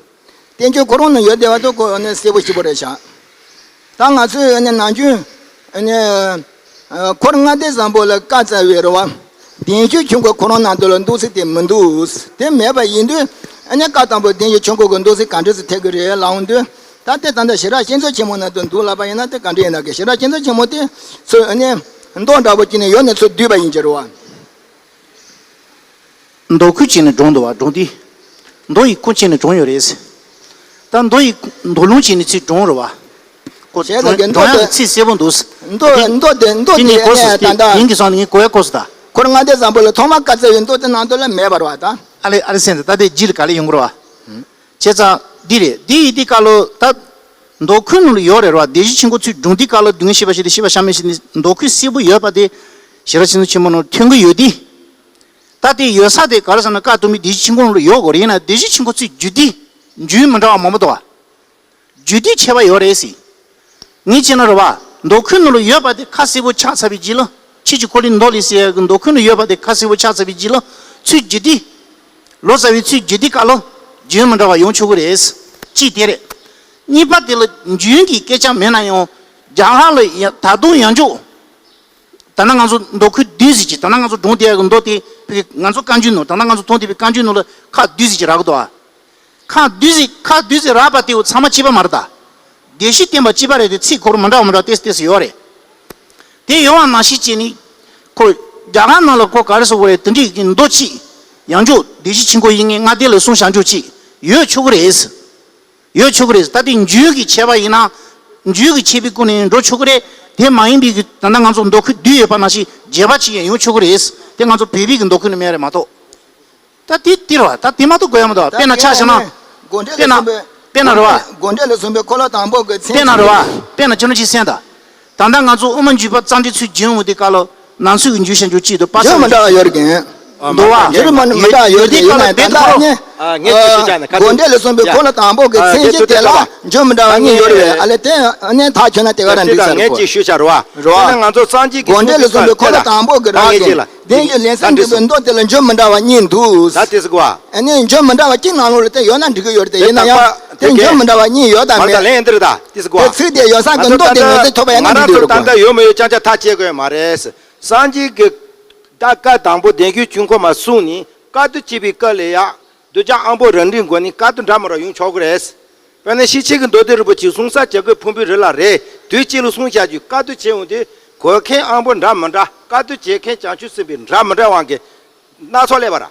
བསྟན་བཅོས་ཁོ་རང་ནང་ཡོད་བསྡད་པ་དེ་ཁོ་ནི་གསལ་པོ་ཞེ་པོ་རེད་ཤག་ད་ང་ཚོས་ཨ་ནི་ནམ་རྒྱུན་ཨ་ནི་ཨ་འཁོར་ལྔ་སྡེ་བཟང་པོ་ལ་བཀའ་སྩལ་བའི་རེད་བ། བདེན་བཞི་ཆོས་འཁོར་ཁོ་རང་ནང་དུ་ལ་མདོ་ཚིག་དེ་མི་འདུག་དེ་མེད་པ་ཡིན་དུས་ཨ་ནི་བཀའ་དང་པོ་བདེན་བཞི་ཆོས་འཁོར་གྱི་མདོ་ཚིག་ག་འདྲ་ཟེར་ཐེག་གི་རེད་ལབ་འོང་དུས། ད་དེ་ད་ལྟ་བྱེ་བྲག་བཤད་མཛོད་ཆེན་མོ་ནང་དུ་འདུག་ལབ་པ་ཡིན་ན་དེ་ག་འདྲ་ཡིན་ན་གི། བྱེ་བྲག་བཤད་མཛོད་ཆེན་མོ་དེ་ཚོས་ཨ་ནི་མདོ་འདྲ་པོ་ཅིག་ནས་ཡོད་ནས་ཚུར་བསྡུས་པ་ཡིན་གྱི་རེད་བ། མདོ་ཁུངས་བྱས་ནས་དྲངས་འདུག་བ། དྲངས་ཏེ། མདོ་ཡི་ཁུངས་བྱས་ནས་དྲངས་ཡོད་རེད། ད་མདོ་ཡི་མདོ་ལུང་བྱས་ནས་ཚུར་དྲངས་རེད་བ། ཁོ་བྱས་ཙང་གི་དྲངས་མདོ་ཡང་དེ་ཚིག་གསལ་པོ་འདུག་མདོ་དེ་མདོ་དེ་མདོ་དེ་དེ་ངས་གོ་ནས་སོང་། ད་ལྟ་དེ་ངས་གོ་ཡ་གོ་སོང་ད། འཁོར་ལྔ་སྡེ་བཟང་པོ་ལ་ཐོག་མར་བཀའ་སྩལ་བའི་མདོ་དེ་ནང་དུ་ལ་མེད་པ་རེད་བ་ད། ཨ་ལེ་ཨ་ལེ་སེམས་ད་ལྟ་དེ་རྗེས་ལ་ག་ལེ་ཡོང་གི་རེད་བ། བྱས་ཙང་འདི་རེད། འདི་ཡི་འདི་བཀའ་སློབ་ད། མདོ་ཁུངས་ནང་ལ་ཡོད་རེད་བ། བདེན་བཞི་ཆོས་འཁོར་ཚུར་དྲངས་དེ་བཀའ་སློབ་སྡུག་བསྔལ་ཤེས་པར་བྱས་ཏེ་ཤེས་པར་བྱར་མེད་ཟེར་ནས་མདོ་ཁུངས་གསལ་པོ་ཡོད་པ་དེ། བྱེ་བྲག་བཤད་མཛོད་ཆེན་མོ་ནང་ཐོན་གྱི་ཡོད་དེ། ད་དེ་ཡོད་ས་དེ་ག་རེ་ཟེར་ན་བཀའ་གཏུམ་མོའི་བདེན་བཞི་ཆོས་འཁོར་ལ་ཡོད་དགོས་རེད། ཡིན་ན་བདེན་བཞི་ཆོས་འཁོར་ཚུར་བརྗོད་དེ་འཇུག་མི་འདྲ་བ་མང་པོ་འདུག་བ། བརྗོད་དེ་ཁྱད་པར་ཡོད་རེད་ཟེར། ངས་བྱས་ན་རེད་བ། མདོ་ཁུངས་ནང་ལ་ཡོད་པ་དེ་ཁ་གསལ་པོ་ཆགས་ཚར་བའི་རྗེས་ལ། ཆོས་ཀྱི་འཁོར་ལོའི་མདོ་ལས་ཟེར་ཡག་གི་མདོ་ཁུངས་ནང་ཡོད་པ་དེ་ཁ་གསལ་པོ་ཆགས་ཚར་བའི་རྗེས་ལ། ཚུར་བརྗོད་དེ། ལོ་ཙཱ་བས་ཚུར་བརྗོད་དེ་བཀའ་སློབ་རྒྱུན་མི་འདྲ་བ་ཡོང་ཆོག་གི་རེད། གཅིག་དེ་རེད། གཉིས་པ་དེ་ལ་རྒྱུན་གྱི་སྐད་ཆ་མེད་ན་ཡང་། རྒྱ་གར་ལ་ཡ་ད་དུང་ཡང་འཇོག་ད་ནང་ང་ཚོ་མདོ་ཁུངས་བསྡུས་ཟེར་གྱི། ད་ནང་ང་ཚོ་སྒྲུང་དེ་ཡག་གི་མདོ་དེ་ཕ་གི་ང་ཚོ་བཀའ་འགྱུར་ནང་། ད་ནང་ང་ཚོ་མཐོང་བསྡད་པའི་བཀའ་འགྱུར་ནང་ལ་ཁ་བསྡུས་ཟེར་གྱི་རག་གི་འདུག་ཨ། ཁ་བསྡུས་ཟེར་ཁ་བསྡུས་ཟེར་རག་པ་དེ་ཚང་མ་གཅིག་པ་མ་རེད་ད། བདེན་བཞི་བསྟན་པ་གཅིག་པ་རེད་དེ། ཚིག་འཁོར་མི་འདྲ་བ་མི་འདྲ་བ་ཏོག་ཙམ་ཏོག་ཙམ་ཡོད་རེད། དེ་ཡོད་པ་ནང་བཞིན་བྱས་ནས། ཁོ་རྒྱ་གར་ནང་ལ་ཁོ་ག་རེ་ཟེར་དགོས་རེད། དེ་འདྲའི་གི་མདོ་གཅིག་ཡང་འཇོག་བདེན་བཞི་ཆོས་འཁོར་ཡིན་ངེས་ལྔ་སྡེ་ལ་གསུངས་བཞག་འཇོག་ཅིག་ཡོད་ཆོག་གི་རེད། ཡོད་ཆོག་གི་རེད། ད་དེ་འཇུག་གི་ཆད་པ་ཡིན་ན། འཇུག་གི་ཆད་པའི་སྒོ་ནས་འགྲོ་ཆོག་གི་རེད། དེ་མ་ཡིན་པའི་གི་ད་ལྟ་ང་ཚོ་མདོ་ཁུངས་བསྡུས་ཡོད་པ་ནང་བཞིན་རྒྱས་པ་ཅིག་ཡང་ཡོང་ཆོག་གི་རེད། དེ་ང་ཚོ་བོད་པའི་གི་མདོ་ཁུངས་ནས་མེད་རེད་མ་གཏོགས། ད་དེ་དེ་རེད་བ། ད་དེ་མ་གཏོགས་དགོས་ཡ་མི་འདུག་དཔེར་ན་ཆ་བཞག་ན། དགོངས་འགྲེལ་དཔེར་ན་ལ་གསུངས་པའི་དཔེར་ན་རེད་བ། དགོངས་འགྲེལ་ལ་གསུངས་པའི་འཁོར་ལོ་དང་པོ་གི་མཚན་དཔེར་ན་རེད་བ། དཔེར་ན་ཁྱོད་རང་ཅིག་གསན་དང་། ད་ལྟ་ང་ཚོ་དབུ་མ་འཇུག་པ་རྩ་འགྲེལ་ཚུར་བསྒྱུར་འོང་དེ་སྐབས་ལ་ནང་ཚུད་ཀྱི་འཇུག་བྱ་འཇུག་གཅིག་དང་པ་ཚུལ་མི་འདྲ་བ་ཡོད་རེད་གི། འདུག་བ། ཡོད་རེད་མ་འདྲ་ཡོད་དེ་ཡིན་ན་ད་ལྟ་ནི། ངས་ཅིག་ཞུ་བྱ་ནི་ཁ་དགོངས་འགྲེལ་ལ་གསུངས་པའི་འཁོར་ལོ་དང་པོ་གི་མཚན་གཞི་དེ་ལ་འཇུག་མི་འདྲ་བ་གཉིས་ཡོད་རེད། ཨ་ལས་དེ་ཨ་ནི་ཐག་ཆོད་ན་དེ་ག་རང་འགྲིག་ས་རེད་གོ། ངས་ཅིག་ཞུ་བྱ་རེད་བ། རེད་བ། དེ་ན་ང་ཚོ་སངས་རྒྱས་ཀྱི་དགོངས་འགྲེལ་ལ་གསུངས་པའི་འཁོར་ལོ་དང་པོ་གི་རང་གི་ལ། བདེན་བཞི་ལན་གསུམ་འགྲིག་པའི་མདོ་དེ་ལ་འཇུག་མི་འདྲ་བ་གཉིས་འདུག་ད་དེ་ཟེར་གོ་བ། ཨ་ནི་འཇུག་མི་འདྲ་བ་གཅིག་ནང་ལོགས་ལ་དེ་ཡོད་ན་འགྲིག་གི་ཡོད་རེད། དེ་ཡིན་ན་ཡང་དེ་འཇུག་མི་འདྲ་བ་གཉིས་ཡོད་དམ་མེད། ད་ལན་འདིར་ད་དེ་ཟེར་གོ་བ། དེ་ཚིག་དེ་ཡོད་ས་གི་མདོ་དེ་ངོས་འཛིན་ཐུབ་པ་ཡང་ན་འགྲིག་གི་རེད་གོ། ད་ལྟ་ཡོད་མ་ཡོད་ཅང་ཅང་ཐག་བཅད་དགོས་ཡ་མ་རེད། སངས་རྒྱས་ཀྱི་ད་བཀའ་དང་པོ་བདེན་བཞིའི་ཆོས་འཁོར་མ་གསུངས་ནས་བཀའ་བསྡུ་བྱེད་པའི་སྐབས་ལ་ཡང་གདུལ་བྱ་དབང་པོ་རང་རིག་སྒོ་ནས་བཀའ་བསྡུ་འདྲ་མི་འདྲ་ཡོང་ཆོག་གི་རེད། དཔེར་ན་ཤེར་ཕྱིན་གྱི་མདོ་སྡེ་རིན་པོ་ཆེས་གསུང་ས་བྱ་རྒོད་ཕུང་པོའི་རི་ལ་རེད། དུས་གཅིག་ལ་གསུངས་བཞག་རྒྱུ་བཀའ་བསྡུ་བྱེད་འོང་དུས་གོ་མཁན་དབང་པོ་འདྲ་མི་འདྲ། བཀའ་བསྡུ་བྱེད་མཁན་བྱང་ཆུབ་སེམས་དཔའི་འདྲ་མི་འདྲ་དབང་གིས་སྣ་ཚོགས་སླེབས་པ་ར།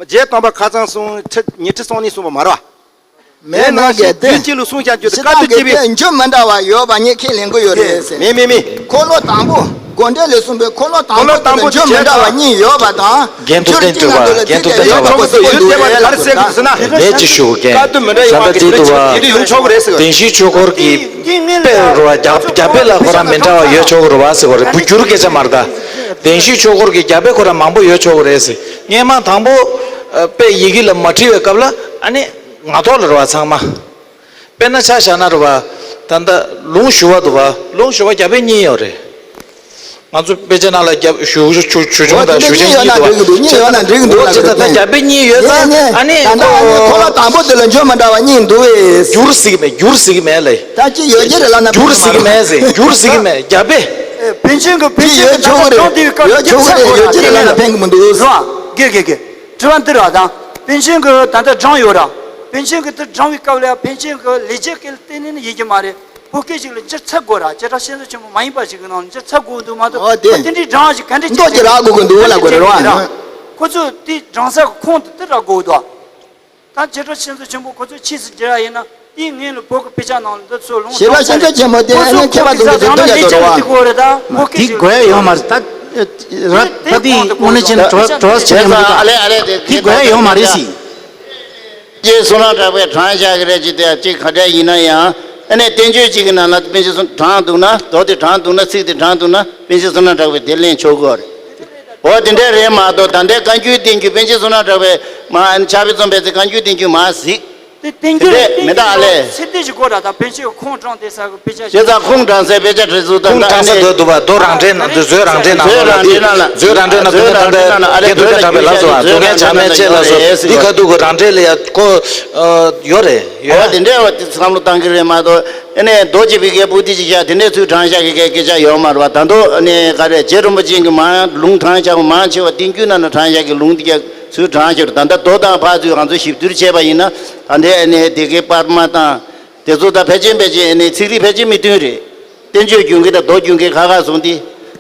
རྗེ་དམ་པ་ཁ་སང་གསུང་ཁྲི་ཉི་ཁྲི་སོང་ནས་གསུངས་པ་མ་རེད་བ། མེད་ན་གལ་ཏེ། དུས་གཅིག་ལ་གསུངས་བཞག་རྒྱུ་དེ་བཀའ་བསྡུ་བྱེད་པའི་འཇུག་མི་འདྲ་བ་ཡོད་པ་ངས་ཁས་ལེན་གྱི་ཡོད་རེད་ཟེར། མེད་མེད་མེད། འཁོར་ལོ་དང་པོ། དགོངས་འགྲེལ་ལས་གསུངས་པའི་འཁོར་ལོ་དང་པོ་དེ་ལ་འཇུག་མི་འདྲ་བ་གཉིས་ཡོད་པ་དང་། འགལ་འདུ་བསྟན་འགྲོ་བ་འགལ་འདུ་བསྟན་འགྲོ་བ། ཡོད་ཆོག་གི་འདུག་ཡོད་བསྡད་པ་ག་རེ་ཟེར་གི་འདུག་ཟེར་ན། ལས་ཀྱི་ཞུ་གན། བཀའ་བསྡུ་མི་འདྲ་ཡོད་པ་གི་དེ་དུ་བ། དེ་དུ་ཡོང་ཆོག་གི་རེད་ཟེར་གི། བདེན་བཞིའི་ཆོས་འཁོར་གྱི་དཔེ་རུ་བ་རྒྱ་རྒྱ་དཔེ་ལ་ཁོ་རང་མི་འདྲ་བ་ཡོད་ཆོག་གི་རུ་བ་ཟེར་བ་རེད། བུ་འགྱུར་སྐད་ཆ་མ་རེད་ད། བདེན་བཞིའི་ཆོས་འཁོར་གྱི་རྒྱ་དཔེ་ཁོ་རང་མང་པོ་ཡོད་ཆོག་གི་རེད་ཟེར། སྔན་མ་དང་པོ་དཔེ་ཡི་གེ་ལ་མ་བྲིས་པའི་སྐབས་ལ་ཨ་ནི་ངག་ཐོག་ལ་རུ་བ་ཚང་མ། དཔེར་ན་ཆ་བཞག་ན་རུ་བ། ད་ལྟ་ལུང་ཞུ་བ་འདུག་བ། ལུང་ཞུ་བ་རྒྱ་དཔེ་གཉིས་ཡོད་རེད། ང་ཚོ་དཔེ་ཆ་ནང་ལ་རྒྱ་ཞུ་ཞུ་ཞུ་ཆུང་དང་ཞུ་ཆེན་གཉིས་འདུག་བ། གཉིས་ཡོད་ན་འགྲིག་གི་འདུག་ལ་ཅི་ད་ད་རྒྱ་དཔེ་གཉིས་ཡོད་ཙང་ཨ་ནི་ད་ལྟ་ཁོ་ལ་དང་པོ་དེ་ལ་འཇུག་མི་འདྲ་བ་གཉིས་འདུག་བས། འགྱུར་སྲིད་མེད། འགྱུར་སྲིད་མེད་ལས། ད་ཅི་ཡོད་ཀྱི་རེད་ལབ་ན་འགྱུར་སྲིད་མེད་ཟེར། འགྱུར་སྲིད་མེད་རྒྱ་དཔེ། པཎ་ཆེན་གྱི་པཎ་ཆེན་གྱི་ད་ལྟ་སྒྲུང་དེའི་སྐབས་ཡོད་ཆོག་གི་རེད། ཡོད་ཀྱི་རེད་ལབ་ན་ཕན་གི་མི་འདུག་རེད་བ། དགེ་དགེ་དགེ། དྲི་བ་འདི་རེད་བ། ད་པཎ་ཆེན་གྱི་ད་ལྟ་སྒྲུང་ཡོད་ར། པཎ་ཆེན་གྱི་དེ་སྒྲུང་བའི་སྐབས་ལ་པཎ་ཆེན་གྱི་ལས་རྒྱུ་སྐད་ལ་བརྟེན་ནས་ནི་ཡིན་གྱི་མ་རེད། བོད་སྐད་ཅིག་ལ་འགྱུར་ཚ་དགོས་ར། བྱེ་བྲག་བཤད་མཛོད་ཆེན་མོ་མ་ཡིན་པ་ཞིག་གི་ནང་ལ་འགྱུར་ཚ་དགོས་འདུག་མ་གཏོགས། ཨོ་དེ། དེ་འདྲའི་སྒྲུང་ཞིག་ག་འདྲ་མདོ་ཅིག་རག་དགོས་ཀྱི་འདུག་ལབ་དགོས་རེད་བ། ཁོ་ཚོས་དེ་སྒྲུང་ས་གི་ཁུངས་དེ་དེ་རག་དགོས་འདུག་ད་རྗེ་གྲོགས་ཆེན་ཚོ་ཆེན་པོ་ཁོ་ཚོས་ཆེས་སུ་བརྗེ་བ་ཡིན་ན་དེའི་སྔོན་ལ་བོད་ཀྱི་དཔེ་ཆ་ནང་ལ་འདི་ཚོ་ལུང་ཞེས་པ་ཤིན་ཏུ་ཆེན་པོ་དེ་ཨ་ནི་མཁས་པ་ཚོ་གི་དོན་རྒྱག་འགྲོ་བ། དེ་དགོས་ཡ་ཡོད་མ་རེད། ད་ར་ད་དེ་དངོས་གནས་ཅན་གྲོགས་གྲོགས་ཆེན་ཡོད་མ་རེད། ད་དེ་དགོས་ཡ་ཡོད་མ་རེད་ཟེར། ཅེས་བསོད་ནམས་གྲགས་པས་དྲངས་བཞག་གི་རེད། ཅི་སྟེ་ཅིག་ག་འདྲ་ཡིན་ན་ཡང་ཨ་ནི་བསྟན་བཅོས་གཅིག་གི་ནང་ལ་པཎ་ཆེན་བསོད་དྲངས་འདུག་ན། མདོ་དེ་དྲངས་འདུག་ན། ཚིག་དེ་དྲངས་འདུག་ན། པཎ་ཆེན་བསོད་ནམས་གྲགས་པས་དེ་ལེན་ཆོག་གི་རེད། འོ་དེ་འདྲ་རེད་མ་གཏོགས། ད་ལྟའི་བཀའ་འགྱུར་བསྟན་འགྱུར། པཎ་ཆེན་བསོད་ནམས་གྲགས་པས་མ་ཕྱག་དཔེ་རྩོམ་པའི་ཚེ་བཀའ་འགྱུར་བསྟན་འགྱུར་མ་གཟིགས། དེ་བསྟན་འགྱུར་དེ་འདྲ་མི་འདུག་ཨ་ལས། ཚིག་དེ་ཞིག་གོ་ར། ད་པཎ་ཆེན་ཁོང་དྲངས་ཏེ་ས་གི་དཔེ་ཆ་ཞིག་བྱས་ཙང་ཁོང་དྲངས་སའི་དཔེ་ཆ་བྲིས་ཚུལ་དང་ཁོང་དྲངས་ས་འདོད་འདུག་པ། མདོ་རང་འགྲེལ་ནང་དུ། མཛོད་རང་འགྲེལ་ནང་དུ་ལ་དེ། མཛོད་རང་འགྲེལ་ནང་དུ་ད་ལྟ་རྒན་དུ་ཆ་དྲངས་པའི་ལགས་སོ། མཛོད་ཀྱི་ཆ་མེད་ཅེས་ལགས་སོ། འདི་ཁ་ཐུག་གི་རང་འགྲེལ་ལ་ཡ་ཁོ་ཡོད་རེད། ཡོད། འོ་དེ་འདྲ་བ་དེ་བསམ་བློ་བཏང་གི་རེད་མ་གཏོགས། ཨ་ནི་མདོ་གཅིག་པའི་སྐད་པོ་ཏི་ཅིག་བཞག་དེ་འདྲའི་ཚུལ་དྲངས་བཞག་གི་སྐད་སྐད་ཆ་ཡོད་མ་རེད་བ། ད་དུང་ཨ་ནི་ག་རེ། རྗེ་རིན་པོ་ཆེ་གི་མང་ལུང་དྲངས་བཞག་པ་མང་ཆེ་བ་བསྟན་འགྱུར་ནང་ན་དྲངས་བཞག་གི་ལུང་དེ་ག་ཚུལ་དྲངས་བཞག་རེད། ད་ལྟ་མདོ་དང་ཕར་ཚུར་ང་ཚོ་ཞིབ་བསྡུར་བྱས་པ་ཡིན་ན། ད་ལྟའི་ཨ་ནི་དེ་གའི་པར་མ་དང་དེ་ཚོ་ད་ཕལ་ཆེར་ཕལ་ཆེར་ཨ་ནི་ཚིག་རིས་ཕལ་ཆེར་མི་མཐུན་རེད། བསྟན་བཅོས་རྒྱུན་འགལ་དང་མདོ་རྒྱུན་འགལ་ཁ་ཁ་བཟུང་སྟེ།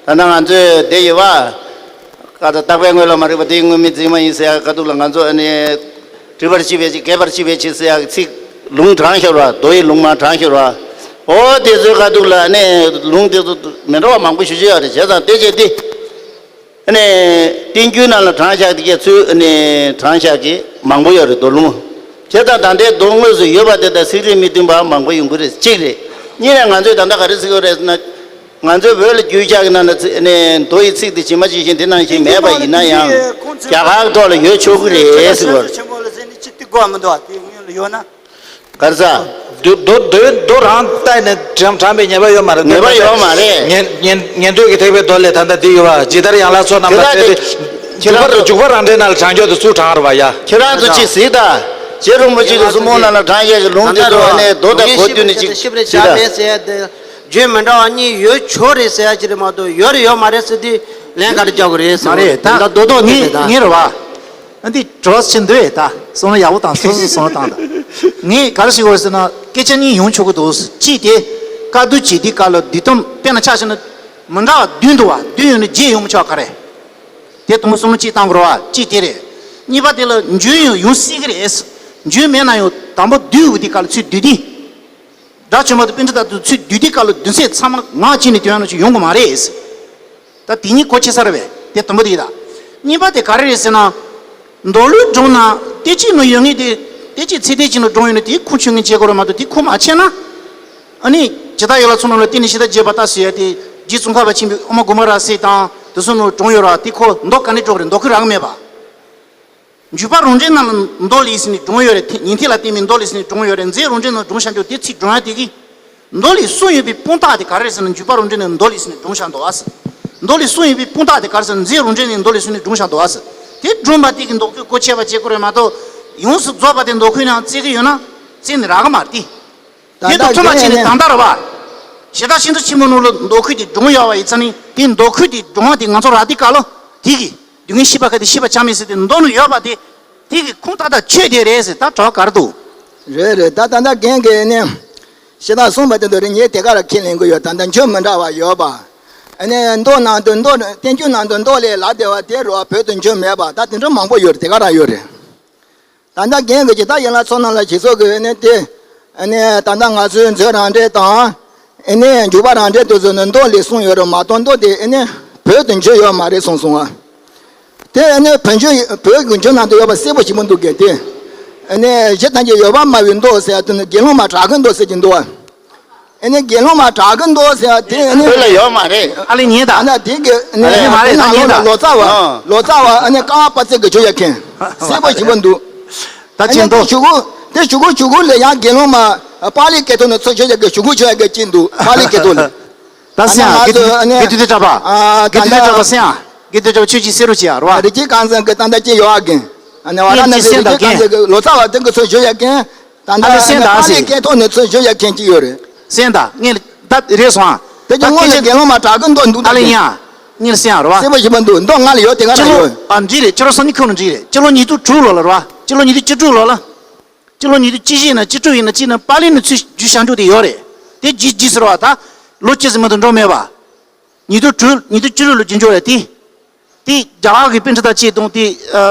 ད་ལྟ་ང་ཚོས་དེ་ཡོད་བ། ཀ་ད་རྟག་པའི་དངོས་ལ་མ་རིག་པ་དེའི་དངོས་མེད་འཛིན་མ་ཡིན་ཟེར་ཡག་ཁ་ཐུག་ལ་ང་ཚོ་ཨ་ནི་བྲི་བར་ཤེས་པའི་ཕྱིར། རྒྱས་པར་ཤེས་པའི་ཕྱིར་ཟེར་ཡག་གི་ཚིག་ལུང་དྲངས་ཤོར་བ། མདོ་ཡི་ལུང་མ་དྲངས་ཤོར་བ། འོ་དེ་ཚོའི་ཁ་ཐུག་ལ་ཨ་ནི་ལུང་དེ་ཚོ་མི་འདྲ་བ་མང་པོ་ཞེ་པོ་ཅིག་ཡོད་རེད། བྱས་ཙང་དེ་བྱས་ཏེ་ཨ་ནི་བསྟན་འགྱུར་ནང་ལ་དྲངས་བཞག་དེ་གའི་ཚུལ་ཨ་ནི་དྲངས་བཞག་གི་མང་པོ་ཡོད་རེད། མདོ་ལུང་། བྱས་ཙང་ད་ལྟའི་མདོ་དངོས་སུ་ཡོད་པ་དེ་དང་ཚིག་རིས་མི་མཐུན་པ་མང་པོ་ཡོང་གི་རེད། གཅིག་རེད། གཉིས་ནས་ང་ཚོས་ད་ལྟ་ག་རེ་ཟེར་གྱི་ཡོད་རེད་ཟེར་ན། ང་ཚོའི་བོད་ལ་རྒྱུད་བཞག་གི་ནང་ན་ཚིག་ནས་མདོ་ཡི་ཚིག་དེ་ཇི་མ་ཇི་བཞིན་དེ་ནང་བཞིན་མེད་པ་ཡིན་ན་ཡང་རྒྱ་གར་ཐོག་ལ་ཡོད་ཆོག་གི་རེད་ཟེར་བ། ཆེན་པོ་ལ་ཟེར་ནས་ཅི་ཏི་གོ་མི་འདུག་ཨ། དེ་སྔོན་ལ་ཡོད་ན། ག་རེ་ཟ། མདོ་མདོ་མདོ་རང་བལྟས་ནས་དྲངས་དྲངས་པའི་ཉེས་པ་ཡོད་མ་རེད། ཉེས་པ་ཡོད་མ་རེད། ཉན་ཉན་ཉན་ཐོས་ཀྱི་ཐེག་པའི་མདོ་ལས་ད་ལྟ་འདི་ཡོད་བ། ཇི་ལྟར་ཡན་ལག་ཚོགས་རྣམས་ལ་བརྟེན་ཏེ། ཁྱེད་རང་ཚོ་འཇུག་པ་འཇུག་པ་རང་འགྲེལ་ནང་ལ་དྲངས་ཆོག་ཏུ་ཚུར་དྲངས་ར་བ་ཡ། ཁྱེད་རང་ཚོ་ཅི་གཟིགས་དང་། རྗེ་རིན་པོ་ཆེ་གི་གསུང་འབུམ་ནང་ལ་དྲངས་ཡས་ཀྱི་ལུང་དེ་ཚོ་ཨ་ནི་མདོ་དང་གོ་བསྡུར་ནས་ཅིག་གཟིགས་དང་། རྗེས་མི་འདྲ་བ་གཉིས་ཡོད་ཆོག་རེད་ཟེར་ཡ་ཅི་རེད་མ་གཏོགས་ཡོད་རེད་ཡོད་མ་རེད་ཟེར་དུས་ལན་ག་རེ་རྒྱག་དགོས་རེད་ཟེར་བ་རེད། ད་ད་མདོ་དོན་དེ་ངས་རེད་ད། ངས་རེད་བ། ཨ་འདི་གྲོགས་ཆེ་འདོད་ད་སོང་ལ་ཡག་པོ་དང་སོང་སོང་སོང་དང་ད། ངས་ག་རེ་ཞིག་བར་ཟེར་ན་སྐད་ཆ་གཉིས་ཡོང་ཆོག་གི་འདུག་གཅིག་དེ་བཀའ་བསྡུ་བྱེད་དུས་སྐབས་ལ་བསྡུས་དམ་དཔེར་ན་ཆ་བཞག་ན་མི་འདྲ་བ་བདུན་འདུག་བ། བདུན་ཡོད་ན་བརྒྱད་ཡོང་མི་ཆོག་ག་རེ། དེ་དང་པོ་བསམ་བློ་གཅིག་བཏང་དགོས་རེད་བ། གཅིག་དེ་རེད། གཉིས་པ་དེ་ལ་འཇུག་ཡང་ཡོང་སྲིད་ཀྱི་རེད། འཇུག་མེད་ན་ཡང་དང་པོ་བསྡུས་འོས་དུས་སྐབས་ལ་ཚུར་བསྡུས་ཏེ། སྒྲ་ཆེན་པོ་དང་པཎ་ཌི་ཏ་དུ་ཚུར་བསྡུས་དུས་སྐབས་ལ་བསྡུས་ཚད་ཚང་མ་ངག་གཅིག་ནས་སྟོན་ཡ་ནང་བཞིན་ཡོང་གི་མ་རེད། ད་དེ་གཉིས་གོ་ཆོད་ས་རེད་པས། དེ་དང་པོ་དེ་ཡིན་ད། གཉིས་པ་དེ་ག་རེ་རེད་ཟེར་ན། མདོ་ལུགས་སྒྲུང་ནང་དེ་གཅིག་ནང་ཡོད་ངེས་དེ། དེ་གཅིག་ཚིག་དེ་གཅིག་ནང་སྒྲུང་ཡོད་ན་དེ་ཁུངས་འཁྱོལ་ངེས་བྱེད་དགོས་རེད་མ་གཏོགས་དེ་ཁུངས་མ་འཁྱོལ་ན། ཨ་ནི་ཇི་ལྟར་ཡན་ལག་ཚོགས་རྣམས་ལ་བརྟེན་ནས་ཤིང་རྟ་བརྒྱད་པ་ལྟར་ཟེར་ཡ་དེ་རྗེ་ཙོང་ཁ་པ་ཆེན་པོའི་དབུ་མ་དགོངས་པ་རབ་གསལ་དང་དེ་ཚོ་ནང་སྒྲུང་ཡོད་ར། དེ་ཁོ་མདོ་ག་ནས་དཀྲོགས་རེད། མདོ་ཁུངས་རག་གི་མེད་པ། འཇུག་པ་རང་འགྲེལ་ནང་ལ་མདོ་ལས་ཟིན་ནས་སྒྲུང་ཡོད་རེད། ཉན་ཐོས་ལ་བརྟེན་པའི་མདོ་ལས་ཟིན་ནས་སྒྲུང་ཡོད་རེད། མཛོད་རང་འགྲེལ་ནང་སྒྲུང་བཤད་འདུག་དེ་ཚིག་སྒྲུང་ཡ་དེ་གིས་མདོ་ལས་གསུངས་ཡོད་པའི་དཔང་རྟགས་དེ་ག་རེ་རེད་ཟེར་ན་འཇུག་པ་རང་འགྲེལ་ནང་མདོ་ལས་ཟིན་ནས་སྒྲུང་བཤད་འདུག་ཨ། མདོ་ལས་གསུངས་ཡོད་པའི་དཔང་རྟགས་དེ་ག་རེ་ཟེར་ན་མཛོད་རང་འགྲེལ་ནས་མདོ་ལས་ཟིན་ནས་སྒྲུང་བཤད་འདུག་ཨ། དེ་སྒྲུང་པ་དེ་གིས་མདོ་ཁུངས་གོ་ཆོད་པ་བྱེད་དགོས་རེད་མ་གཏོགས་ཡོངས་སུ་རྫོགས་པ་དེ་མདོ་ཁུངས་ནང་བཙལ་གི་ཡོད་ན་བཙལ་ནས་རག་གི་མ་རེད་དེ། དེ་དང་མཐུན་པ་བྱས་ནས་ད་ལྟ་རེད་བ། ཞེ་དྲག་ཤིན་ཏུ་ཆེན་པོ་ནང་ལ་མདོ་ཁུངས་དེ་སྒྲུང་ཡོད་པ་ཡིན་ཙང་ནི་དེ་མདོ་ཁུངས་དེ་སྒྲུང་བ་དེ་ང་ཚོ་རག་དུས་སྐབས་ལ་དེ་གིས། སྡུག་བསྔལ་ཤེས་པ་ག་དེ་ཤེས་པ་ཆགས་མེད་ཟེར་དེ་མདོ་ནང་ཡོད་པ་དེ། དེ་གི་ཁུངས་ཏག་ཏག་ཆོད་དེ་རེད་ཟེར་ད་གྲོགས་ག་རེ་འདུག་རེད་རེད། ད་ད་ལྟ་རྒན་གྱིས་ནི་ཞེ་དྲག་གསུངས་པ་དེ་ཚོ་རེད། ངས་དེ་ག་ར་ཁས་ལེན་གི་ཡོད། ད་ལྟ་འཇུག་མི་འདྲ་བ་ཡོད་པ། ཨ་ནི་མདོ་ནང་དུ་མདོ་བསྟན་བཅོས་ནང་དུ་མདོ་ལས་ལབ་བསྡད་པ་དེ་རུ་བོད་དུ་འཇུག་མེད་པ་ད་དེ་འདྲ་མང་པོ་ཡོད་རེད། དེ་ག་རང་ཡོད་རེད། ད་ལྟ་རྒན་གྱིས་ཇི་ལྟར་ཡན་ལག་ཚོགས་རྣམས་ལ་ཞེས་སོགས་ཀྱི་ཨ་ནི་དེ། ཨ་ནི་ད་ལྟ་ང་ཚོའི་མཛོད་རང་འགྲེལ་དང་། ཨ་ནི་འཇུག་པ་རང་འགྲེལ་དེ་ཚོ་ནི་མདོ་ལས་གསུངས་ཡོད་རེད་མ་གཏོགས་མདོ་དེ་ཨ་ནི་བོད་དུ་འཇུག་ཡོད་མ་རེད་གསུངས་སོང་ང་། དེ་ཨ་ནི་བོད་འཇུག་བོད་ཀྱི་འཇུག་ནང་དུ་ཡོད་པ་གསལ་པོ་ཞིག་མི་འདུག་གས་དེ། ཨ་ནི་གཞི་ཐམས་ཅད་ཡོད་པར་སྨྲ་བའི་མདོ་ཟེར་ཡ་དེ་ནི་དགེ་སློང་མ་གྲགས་ཀྱི་མདོ་ཟེར་གྱི་འདུག་བ། ཨ་ནི་དགེ་སློང་མ་གྲགས་ཀྱི་མདོ་ཟེར་ཡ་དེ་ཨ་ནི་བོད་ལ་ཡོད་མ་རེད། ཨ་ལས་ཉན་ད། ཨ་ན་དེ་གི་ཨ་ནི་ཨ་ལས་མ་རེད་ད་ཉན་ད། ལོ་ཙཱ་བ་ཨ། ལོ་ཙཱ་བ་ཨ་ནི་ཀ་བ་པ་ཙི་གི་བརྗོད་ཡ་མཁན་གསལ་པོ་ཞིག་མི་འདུག་ད་ཨ་ནི་ཅི་འདུག་དེ་གཞུག་གུ་དེ་གཞུག་གུ་གཞུག་གུ་ལས་ཡང་དགེ་སློང་མ་པཱ་ལི་སྐད་ཐོག་ནས་ཚུར་བརྗོད་ཡ་གི་གཞུག་གུ་བརྗོད་ཡ་གི་ཅི་འདུག་པཱ་ལི་སྐད་ཐོག་ལས། ད་སེང་ཨ་ང་ཚོ་ཨ་ནི་དགེ་འདུན་གྲགས་པ། ཨ་དགེ་འདུན་གྲགས་པ་སེང་ཨ། དགེ་འདུན་གྲགས་པ་ཆོས་ཀྱི་སེ་རུ་ཅི་ཨ་རོ་ཨ། རི་སྐྱེས་གང་ཟག་གི་ད་ལྟ་ཅི་ཡོད་ཨ་གིན། ཨ་ནི་བ་ར་ན་ཅི་སེང་ད་རི་སྐྱེས་གང་ཟག་གི་ལོ་ཙཱ་བ་དེ་གི་ཚུར་བརྗོད་ཡ་གིན། ད་ལྟ་ཨ་ལེ་སེང་ད་ཨ་ནི་སྐད་ཐོག་ནས་ཚུར་བརྗོད་ཡ་མཁན་ཅི་ཡོད་རེད། སེང་ད་ངས་ད་རེད་སོང་ཨ། དེ་ཀྱང་དངོས་ནས་དགེ་སློང་མ་གྲགས་ཀྱི་མདོ་འདུག་ཨ་ལེ་ཡ། ངས་སེང་ཨ་རོ་ཨ། གསལ་པོ་ཞིག་མི་འདུག་མདོ་ང་ལ་ཡོད་དེ་ང་ལ་ཡོད། ཨ་འདི་རེད་ཁྱོད་རང་སང་ཉིན་ཁོ་ན་འདི་རེད་སྤྱི་ལོ་ཉིས་སྟོང་དྲུག་ལོ་ལ་རོ་ཨ། སྤྱི་ལོ་ཉིས་སྟོང་བཅུ་དྲུག་ལོ་ལ། སྤྱི་ལོ་ཉིས་སྟོང་བཅུ་བཞི་ན་བཅུ་དྲུག་ཡིན་ན་གཅིག་ན་པཱ་ལི་ནས་ཚུར་བསྒྱུར་བཞག་འཇུག་དེ་ཡོད་རེད། དེ་བརྗེ་བརྗེ་ཟེར་བ་ད། ལོ་གཅིག་ཙམ་མ་གཏོགས་འགྲོ་མེད་པ། ཉིས་སྟོང་དྲུག་ཉིས་སྟོང་བཅུ་དྲུག་ལོ་བརྗེ་འཇུག་རེད་དེ། དེ་རྒྱ་གར་གྱི་པཎ་ཌི་ཏ་གཅིག་དང་དེ་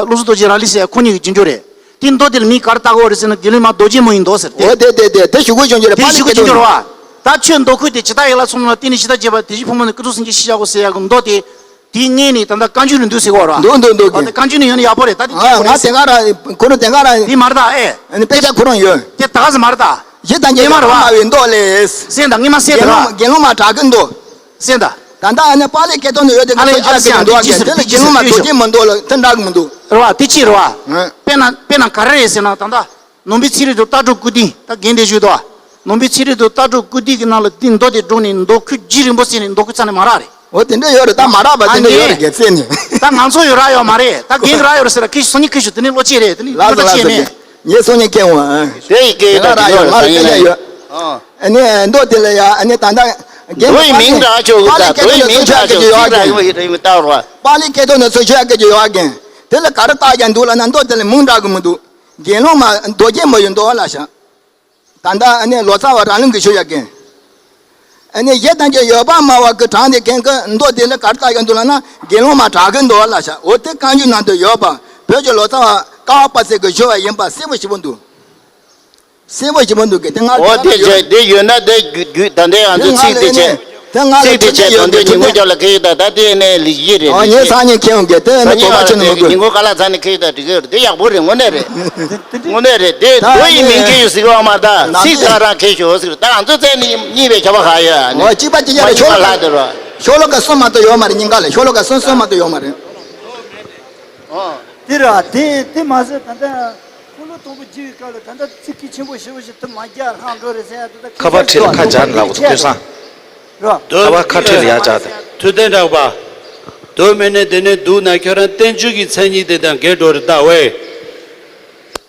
བློ་བཟང་རྡོ་རྗེ་རང་ལི་ཟེར་ཁོ་གཉིས་ཀྱི་རྗེས་འཇུག་རེད། དེ་མདོ་དེ་ལ་མིང་ག་རེ་བཏགས་ཀྱི་ཡོད་རེད་ཟེར་ན་དགེ་སློང་མ་རྡོ་རྗེ་མོ་ཡི་མདོ་ཟེར་ཏེ། འོ་དེ་དེ་དེ་དེ་ཞུ་དགོས་བྱུང་རྒྱུ་རེད། དེ་པཱ་ལི་ཞུ་དགོས་སྐད་བྱུང་རྒྱུ་རེད་བ། ད་ཆོས་མདོ་ཁུལ་དེ་ཇི་ལྟར་ཡན་ལག་ཚོགས་རྣམས་ལ་བརྟེན་ནས་ཇི་ལྟར་བྱེད་པ་དེ་བཞིན་ཕུང་པོ་ནི་སྐུ་ཚོགས་སེང་གེ་ཤེས་བྱ་གོ་ཟེར་ཡག་གི་མདོ་དེ། དེའི་སྔོན་ནས་ད་ལྟ་བཀའ་འགྱུར་ལ་འདུག་ཟེར་གོ་ར། འདུག་འདུག་འདུག་འོ་དེ་བཀའ་འགྱུར་ནས་ཡོང་ནས་ཡག་པོ་རེད། ད་དེ་ཨ་ང་དེ་ག་ར་ཁོ་རང་དེ་ག་ར་དེ་མ་རེད་ད་ཨེ། ཨ་ནི་དཔེ་ཆ་ཁོ་རང་ཡོད། དེ་ད་ག་ཟེ་མ་རེད་ད། ཡེ་དང་ཀྱེ་ཉེ་མ་རེད་བ། མ་བའི་མདོ་ལས། སེམས་དང་ངེས་མ་སེམས་དང་། དགེ་སློང་མ་དྲག་གི་མདོ། སེམས་དང་། ད་ལྟ་ཨ་ནི་པཱ་ལི་སྐད་དོད་ནས་ཡོད་དེ་ང་ཚོ་ཆ་སྐད་མི་འདུག་ཨ་ཀྱེ་དེ་ལ་དགེ་སློང་མ་རྡོ་རྗེ་མི་འདུག་ལ་དེ་འདྲ་གི་མི་འདུག་རེད་བ་དེ་ཅི་རེད་བ། དཔེར་ན་དཔེར་ན་ག་རེ་རེད་ཟེར་ན་ད་ལྟ། ནོར་བུའི་ཚིག་རིས་དང་ལྟ་གྲུབ་སྐུ་དྲིན་ད་རྒན་དེ་ཞུས་དོ། ནོར་བུའི་ཚིག་རིས་དང་ལྟ་གྲུབ་སྐུ་དྲིན་གྱི་ནང་ལ་དེ་མདོ་དེ་སྒྲུང་ནས་མདོ་ཁུལ་རྗེ་རིན་པོ་ཆེ་ནས་མདོ་ཁུལ་ཚང་ནས་མ་རག་རེད། འོ་དེ་འདྲ་ཡོད་རེད་ད་མ་རག་པ་དེ་འདྲ་ཡོད་རེད་རྒྱལ་རྩེ་ནས། ད་ང་ཚོ་ཡོད་རག་ཡོད་མ་རེད་ད་རྒན་རག་ཡོད་རེད་ཟེར་ལ་ཁྱེད་སོང་ཉིན་ཁྱེད་ཞུ་དེ་ནས་བློ་ཆེ་རེད་དེ་ནས་ལགས་བློ་སོ་ལགས་ཆེ་སོ་ནས། ངས་སོང་ཉིན་ཁྱེད་འོང་ཨ། དེ་ཡི་སྐད་ཡོད་ད་རག་ཡོད་ང་ལ་སྐད་ཆ་ཡོད། ཨ་ནི་མདོ་དེ་ལ་ཡ་ཨ་ནི་ད་ལྟ་རྒན་པཱ་ལི་པཱ་ལི་སྐད་དོད་ནས་ཚུར་ཞུ་ཡ་སྐད་ཆ་ཡོད་ཨ་རྒན། པཱ་ལི་སྐད་དོད་ནས་ཚུར་ཞུ་ཡ་སྐད་ཆ་ཡོད་ཨ་རྒན། དེ་ལ་ག་རེ་བཏགས་ཀྱང་འདུག་ལབ་ན་མདོ་དེ་ལ་མིང་འདྲ་གི་མི་འདུག་དགེ་སློང་མ་རྡོ་རྗེ་མོ་ཡི་མདོ་ལ་བཞག་ད་ལྟ་ཨ་ནི་ལོ་ཙཱ་བ་རང་ལུགས་ཀྱི་ཞུ་ཡ་མཁན། ཨ་ནི་ཡེ་དང་ཀྱེ་ཡོད་པར་སྨྲ་བ་གི་གྲངས་དེ་མཁན་གྱི་མདོ་དེ་ལ་གར་ལྟ་ཡ་འདུག་ལབ་ན་དགེ་སློང་མ་དྲག་གི་མདོ་ལ་བཞག་འོ་དེ་བཀའ་འགྱུར་ནང་དུ་ཡོད་པ་བོད་ཀྱི་ལོ་ཙཱ་བ་ཀ་བ་པ་ཚེ་གི་ཞུ་བ་ཡིན་པ་གསལ་པོ་ཞིག་པོ་འདུག་གསལ་པོ་ཞིག་པོ་འདུག་གི་དེ་ང་འོ་དེ་ཡོད་བྱས་དེ་ཡོད་ན་དེ་རྒྱུད་རྒྱུད་ད་ལྟའི་ང་ཚོ་ཚིག་དེ་བྱས། དེ་ང་ལ་ཚིག་དེ་དྲན་བྱས་དོན་དེ་ཉིན་གུང་རྒྱབ་ལ་ཁེལ་ད་ད་དེ་ནས་ལི་ཡི་རེད་ཨ་ལི་ངའི་ཡི་སང་ཉིན་ཁེལ་འོང་གི་དེ་ནི་སང་ཉིན་གོ་བ་ང་ཆེ་ནི་མི་དགོས་ཉིན་གུང་ཁ་ལག་ཚ་ནི་ཁེལ་ད་འགྲིག་གི་རེད་དེ་ཡག་པོ་རེད་དངོས་གནས་རེད། དངོས་གནས་རེད་དེ་ད་རྡོ་ཡི་ནི་མིང་ཁེལ་ཡོད་ཟིག་བ་མ་ད་ཚིག་ད་རང་ཁེལ་ཤོག་ཟིག་ད་ང་ཚོ་ཚེ་ནི་གཉིས་པའི་ཁྱབ་པ་ཁ་ཡོད་ཨ་ནི་ཨོ་གཅིག་པ་གཅིག་རྒྱབ་ལ་ཤོ་ལོ་ལྷག་དེ་རོ། ཤོ་ལོ་ཀ་གསུམ་མ་གཏོགས་ཡོད་མ་རེད་སྙིང་ག་ལ་ཤོ་ལོ་ཀ་གསུམ་གསུམ་མ་གཏོགས་ཡོད་མ་རེད། དེ་ར་དེ་དེ་མ་ཟད་ད་ལྟ་འཁོར་ལོ་དང་པོ་བརྒྱུད་པའི་སྐབས་ལ་ད་ལྟ་ཚིག་གི་ཆེན་པོ་ཞེ་པོ་ཞིག་ཐུབ་མ་རྒྱ་ལྷག་འགྲོ་རེད་ཟེར་ཡ་ད་ལྟ་ཁ་པར་ཁྲིད་ལ་ཁ་སྦྱར་ལབ་དགོས་ཐུག་སང་། ཁ་པར་ཁ་ཁྲིད་ལ་ཡ་སྦྱར་ཏེ། ཐུབ་བསྟན་གྲགས་པ། དོ་མེད་ནས་དེ་ནས་འདུག་ན་ཁྱོད་རང་བསྟན་བཅོས་ཀྱི་མཚན་ཉིད་དེ་དང་འགལ་འགྲོ་རེད་ད་ཝེ།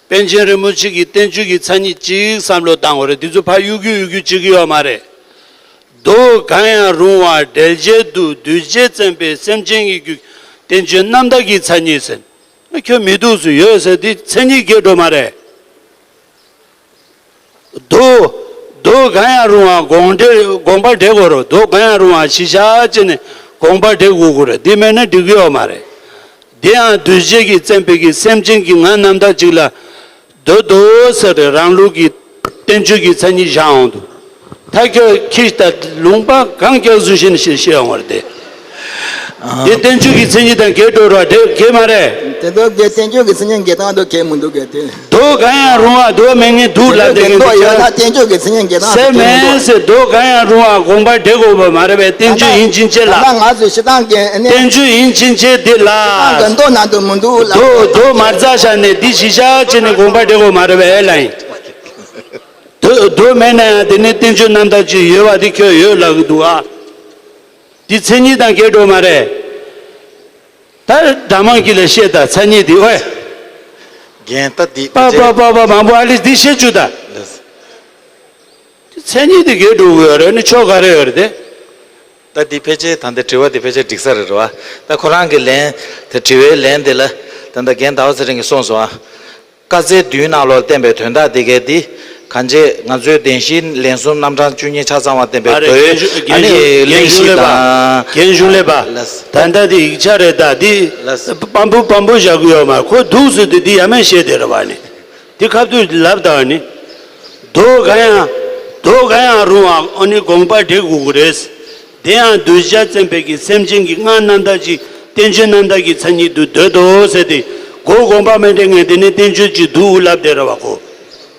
པཎ་ཆེན་རིན་པོ་ཆེ་གི་བསྟན་བཅོས་ཀྱི་མཚན་ཉིད་ཅིག་བསམ་བློ་བཏང་དགོས་རེད་འདི་ཚོ་ཕར་གཡུག་རྒྱུ་གཡུག་རྒྱུ་བྱེད་ཀྱི་ཡོད་མ་རེད། མདོ་གང་ཡང་རུང་བ་འགྲེལ་བྱེད་དུ་གདུལ་བྱས་བཙེམས་པའི་སེམས་ཅན་གྱི་རྒྱུད་བསྟན་བཅོས་རྣམ་དག་གི་མཚན་ཉིད་ཟེར། ཁྱོད་མི་འདུག་སུ་ཡོད་ཟེར་འདི་མཚན་ཉིད་འགལ་འགྲོ་མ་རེད། མདོ། མདོ་གང་ཡང་རུང་བ་དགོངས་འགྲེལ་དགོངས་པ་འགྲེལ་དགོས་རེད་མདོ་གང་ཡང་རུང་བ་གཞི་བཞག་བྱས་ནས་དགོངས་པ་འགྲེལ་དགོས་ཀྱི་རེད་འདི་མེད་ན་འགྲིག་གི་ཡོད་མ་རེད། འདི་ཡང་གདུལ་བྱ་གིས་བཙེམས་པའི་གི་སེམས་ཅན་གྱི་ངག་རྣམ་དག་ཅིག་ལ། མདོ་མདོ་ཟེར་ཏེ་རང་ལུགས་ཀྱི་བསྟན་བཅོས་ཀྱི་མཚན་ཉིད་བཞག་འོང་དུ། ད་ཁྱོད་ཁྱི་ལྟ་ལུང་པ་གང་སྐྱག་བཟོ་བཞིན་ཞེས་བཤད་འོང་བར་ཏེ། འདི་བསྟན་བཅོས་ཀྱི་མཚན་ཉིད་དང་འགལ་འགྲོ་ར་འགྲེ་འགལ་མ་རེད། དེ་ཚོ་འགལ་བསྟན་བཅོས་ཀྱི་མཚན་ཉིད་འགལ་སྟངས་དུ་འགལ་མི་འདུག་གལ་ཏེ། མདོ་གང་ཡང་རུང་བ་མདོ་མེད་ངེས་འདུག་ལབ་དེ་འགལ་འདུག་ཡོད་ན་བསྟན་བཅོས་ཀྱི་མཚན་ཉིད་འགལ་སྟངས་དུ་འགལ་མི་འདུག་ཟེར་མདོ་གང་ཡང་རུང་བ་དགོངས་པ་འགྲེལ་དགོས་པ་མ་རེད་པས་བསྟན་བཅོས་ཡིན་ཕྱིན་ཆད་ལ། ད་ང་ཚོས་ཞེ་སྡང་གི་ཨ་ནི། བསྟན་བཅོས་ཡིན་ཕྱིན་ཆད་འདི་ལ། ཞེ་སྡང་གི་མདོ་ནང་དུ་མི་འདུག་ལ། མདོ་མདོ་མར་རྩ་བཞག་ནས་འདི་གཞི་བཞག་བྱས་ནས་དགོངས་པ་འགྲེལ་དགོས་མ་རེད་པས་ལ་ཡིན། མདོ་མདོ་མེད་ན་ཡང་དེ་ནི་བསྟན་བཅོས་རྣམ་དག་ཅིག་ཡོད་པ་དེ་ཁྱོད་ཡོད་ལབ་ཀྱི་འདུག་ཨ། འདི་མཚན་ཉིད་དང་འགལ་འགྲོ་མ་རེད། ད་དགྲ་མང་གི་ལ་བཤད་ད་མཚན་ཉིད་འདི་ཨོའི། རྒན་ད་འདི་པ་པ་པ་པ་མང་པོ་ཨ་ལིས་འདི་བཤད་བཅུག་ད། འདི་མཚན་ཉིད་འདི་འགལ་འགྲོ་གི་ཡོད་རེད་ནི་ཕྱོགས་ག་རེ་ཡོད་རེད་དེ། ད་འདི་ཕལ་ཆེར་ད་འདི་དྲི་བ་འདི་ཕལ་ཆེར་འགྲིག་ས་རེད་རེད་བ། ད་ཁོ་རང་གི་ལན་དེ་དྲི་བའི་ལན་འདི་ལ་ད་ད་རྒན་ཟླ་བ་ཚེ་རིང་གིས་གསུངས་སོང་ཨ། བཀའ་སྩལ་བདུན་ནང་ལོགས་བསྟན་པའི་དོན་དག་འདི་གའི་འདི་གང་བྱེད་ང་ཚོའི་བདེན་བཞིའི་ལན་གསུམ་རྣམ་གྲངས་བཅུ་གཉིས་ཆ་ཚང་བ་བསྟན་པའི་མ་རེད་རྒན་གཞུང་རྒན་གཞུང་ལས་པ་རྒན་གཞུང་ལས་པ་ལགས། ད་ལྟ་འདི་ཡིག་ཆ་རེད་ད་འདི་ལགས། སྤམ་པོ་སྤམ་པོ་བཞག་གི་ཡོད་མ་ཁོ་འདུག་ཟེར་དུས་འདི་ཡ་མེད་བཤད་དེ་རེད་བ་ནི། འདི་ཁ་ཐུག་ལབ་དང་ནི། མདོ་གང་ཡང་མདོ་གང་ཡང་རུང་བ་ཨ་ནི་དགོངས་པ་འགྲེལ་དགོས་ཀྱི་རེད། དེ་ཡང་གདུལ་བྱ་བཙེམས་པའི་གི་སེམས་ཅན་གྱི་ངག་རྣམ་དག་ཅིག་བསྟན་བཅོས་རྣམ་དག་གི་མཚན་ཉིད་དུ་འདོད་དོ་ཟེར་ཏེ་གོ་དགོངས་པ་མེད་དེ་ངས་དེ་ནི་བསྟན་བཅོས་ཅིག་འདུག་ལབ་བསྡད་ར་བ་གོ།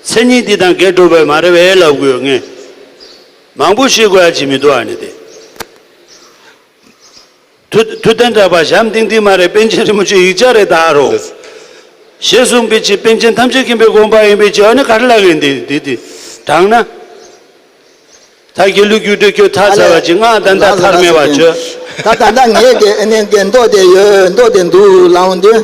མཚན་ཉིད་འདི་དང་འགལ་འགྲོ་བས་མ་རེད་བས་ལབ་དགོས་ངས། མང་པོ་ཤེས་དགོས་ཡ་ཅིག་མི་འདུག་ཨ་ནི་དེ། ཐུ་ཐུ་ལྡན་གྲགས་པ་བྱམས་ཏིང་ཏིང་མ་རེད་པཎ་ཆེན་རིན་པོ་ཆེ་ཡིག་ཆ་རེད་ད་རོ། ཞེས་གསུངས་པའི་ཕྱིར་པཎ་ཆེན་ཐམས་ཅད་མཁྱེན་པའི་དགོངས་པ་ཡིན་པའི་ཕྱིར་ཨ་ནི་ག་རེ་ལབ་ཡིན་འདི་འདི་འདི་དྲང་ན། ད་དགེ་ལུགས་རྒྱུགས་སྤྲོད་ཁྱོད་ཐར་ཚར་བ་ཅིག་ང་ད་ལྟ་ཐར་མེད་པ་བྱོས། ད་ད་ལྟ་ངས་ཀྱི་ཨ་ནི་ཀྱི་མདོ་དེ་ཡོད་མདོ་དེ་འདུག་ལའང་འདི་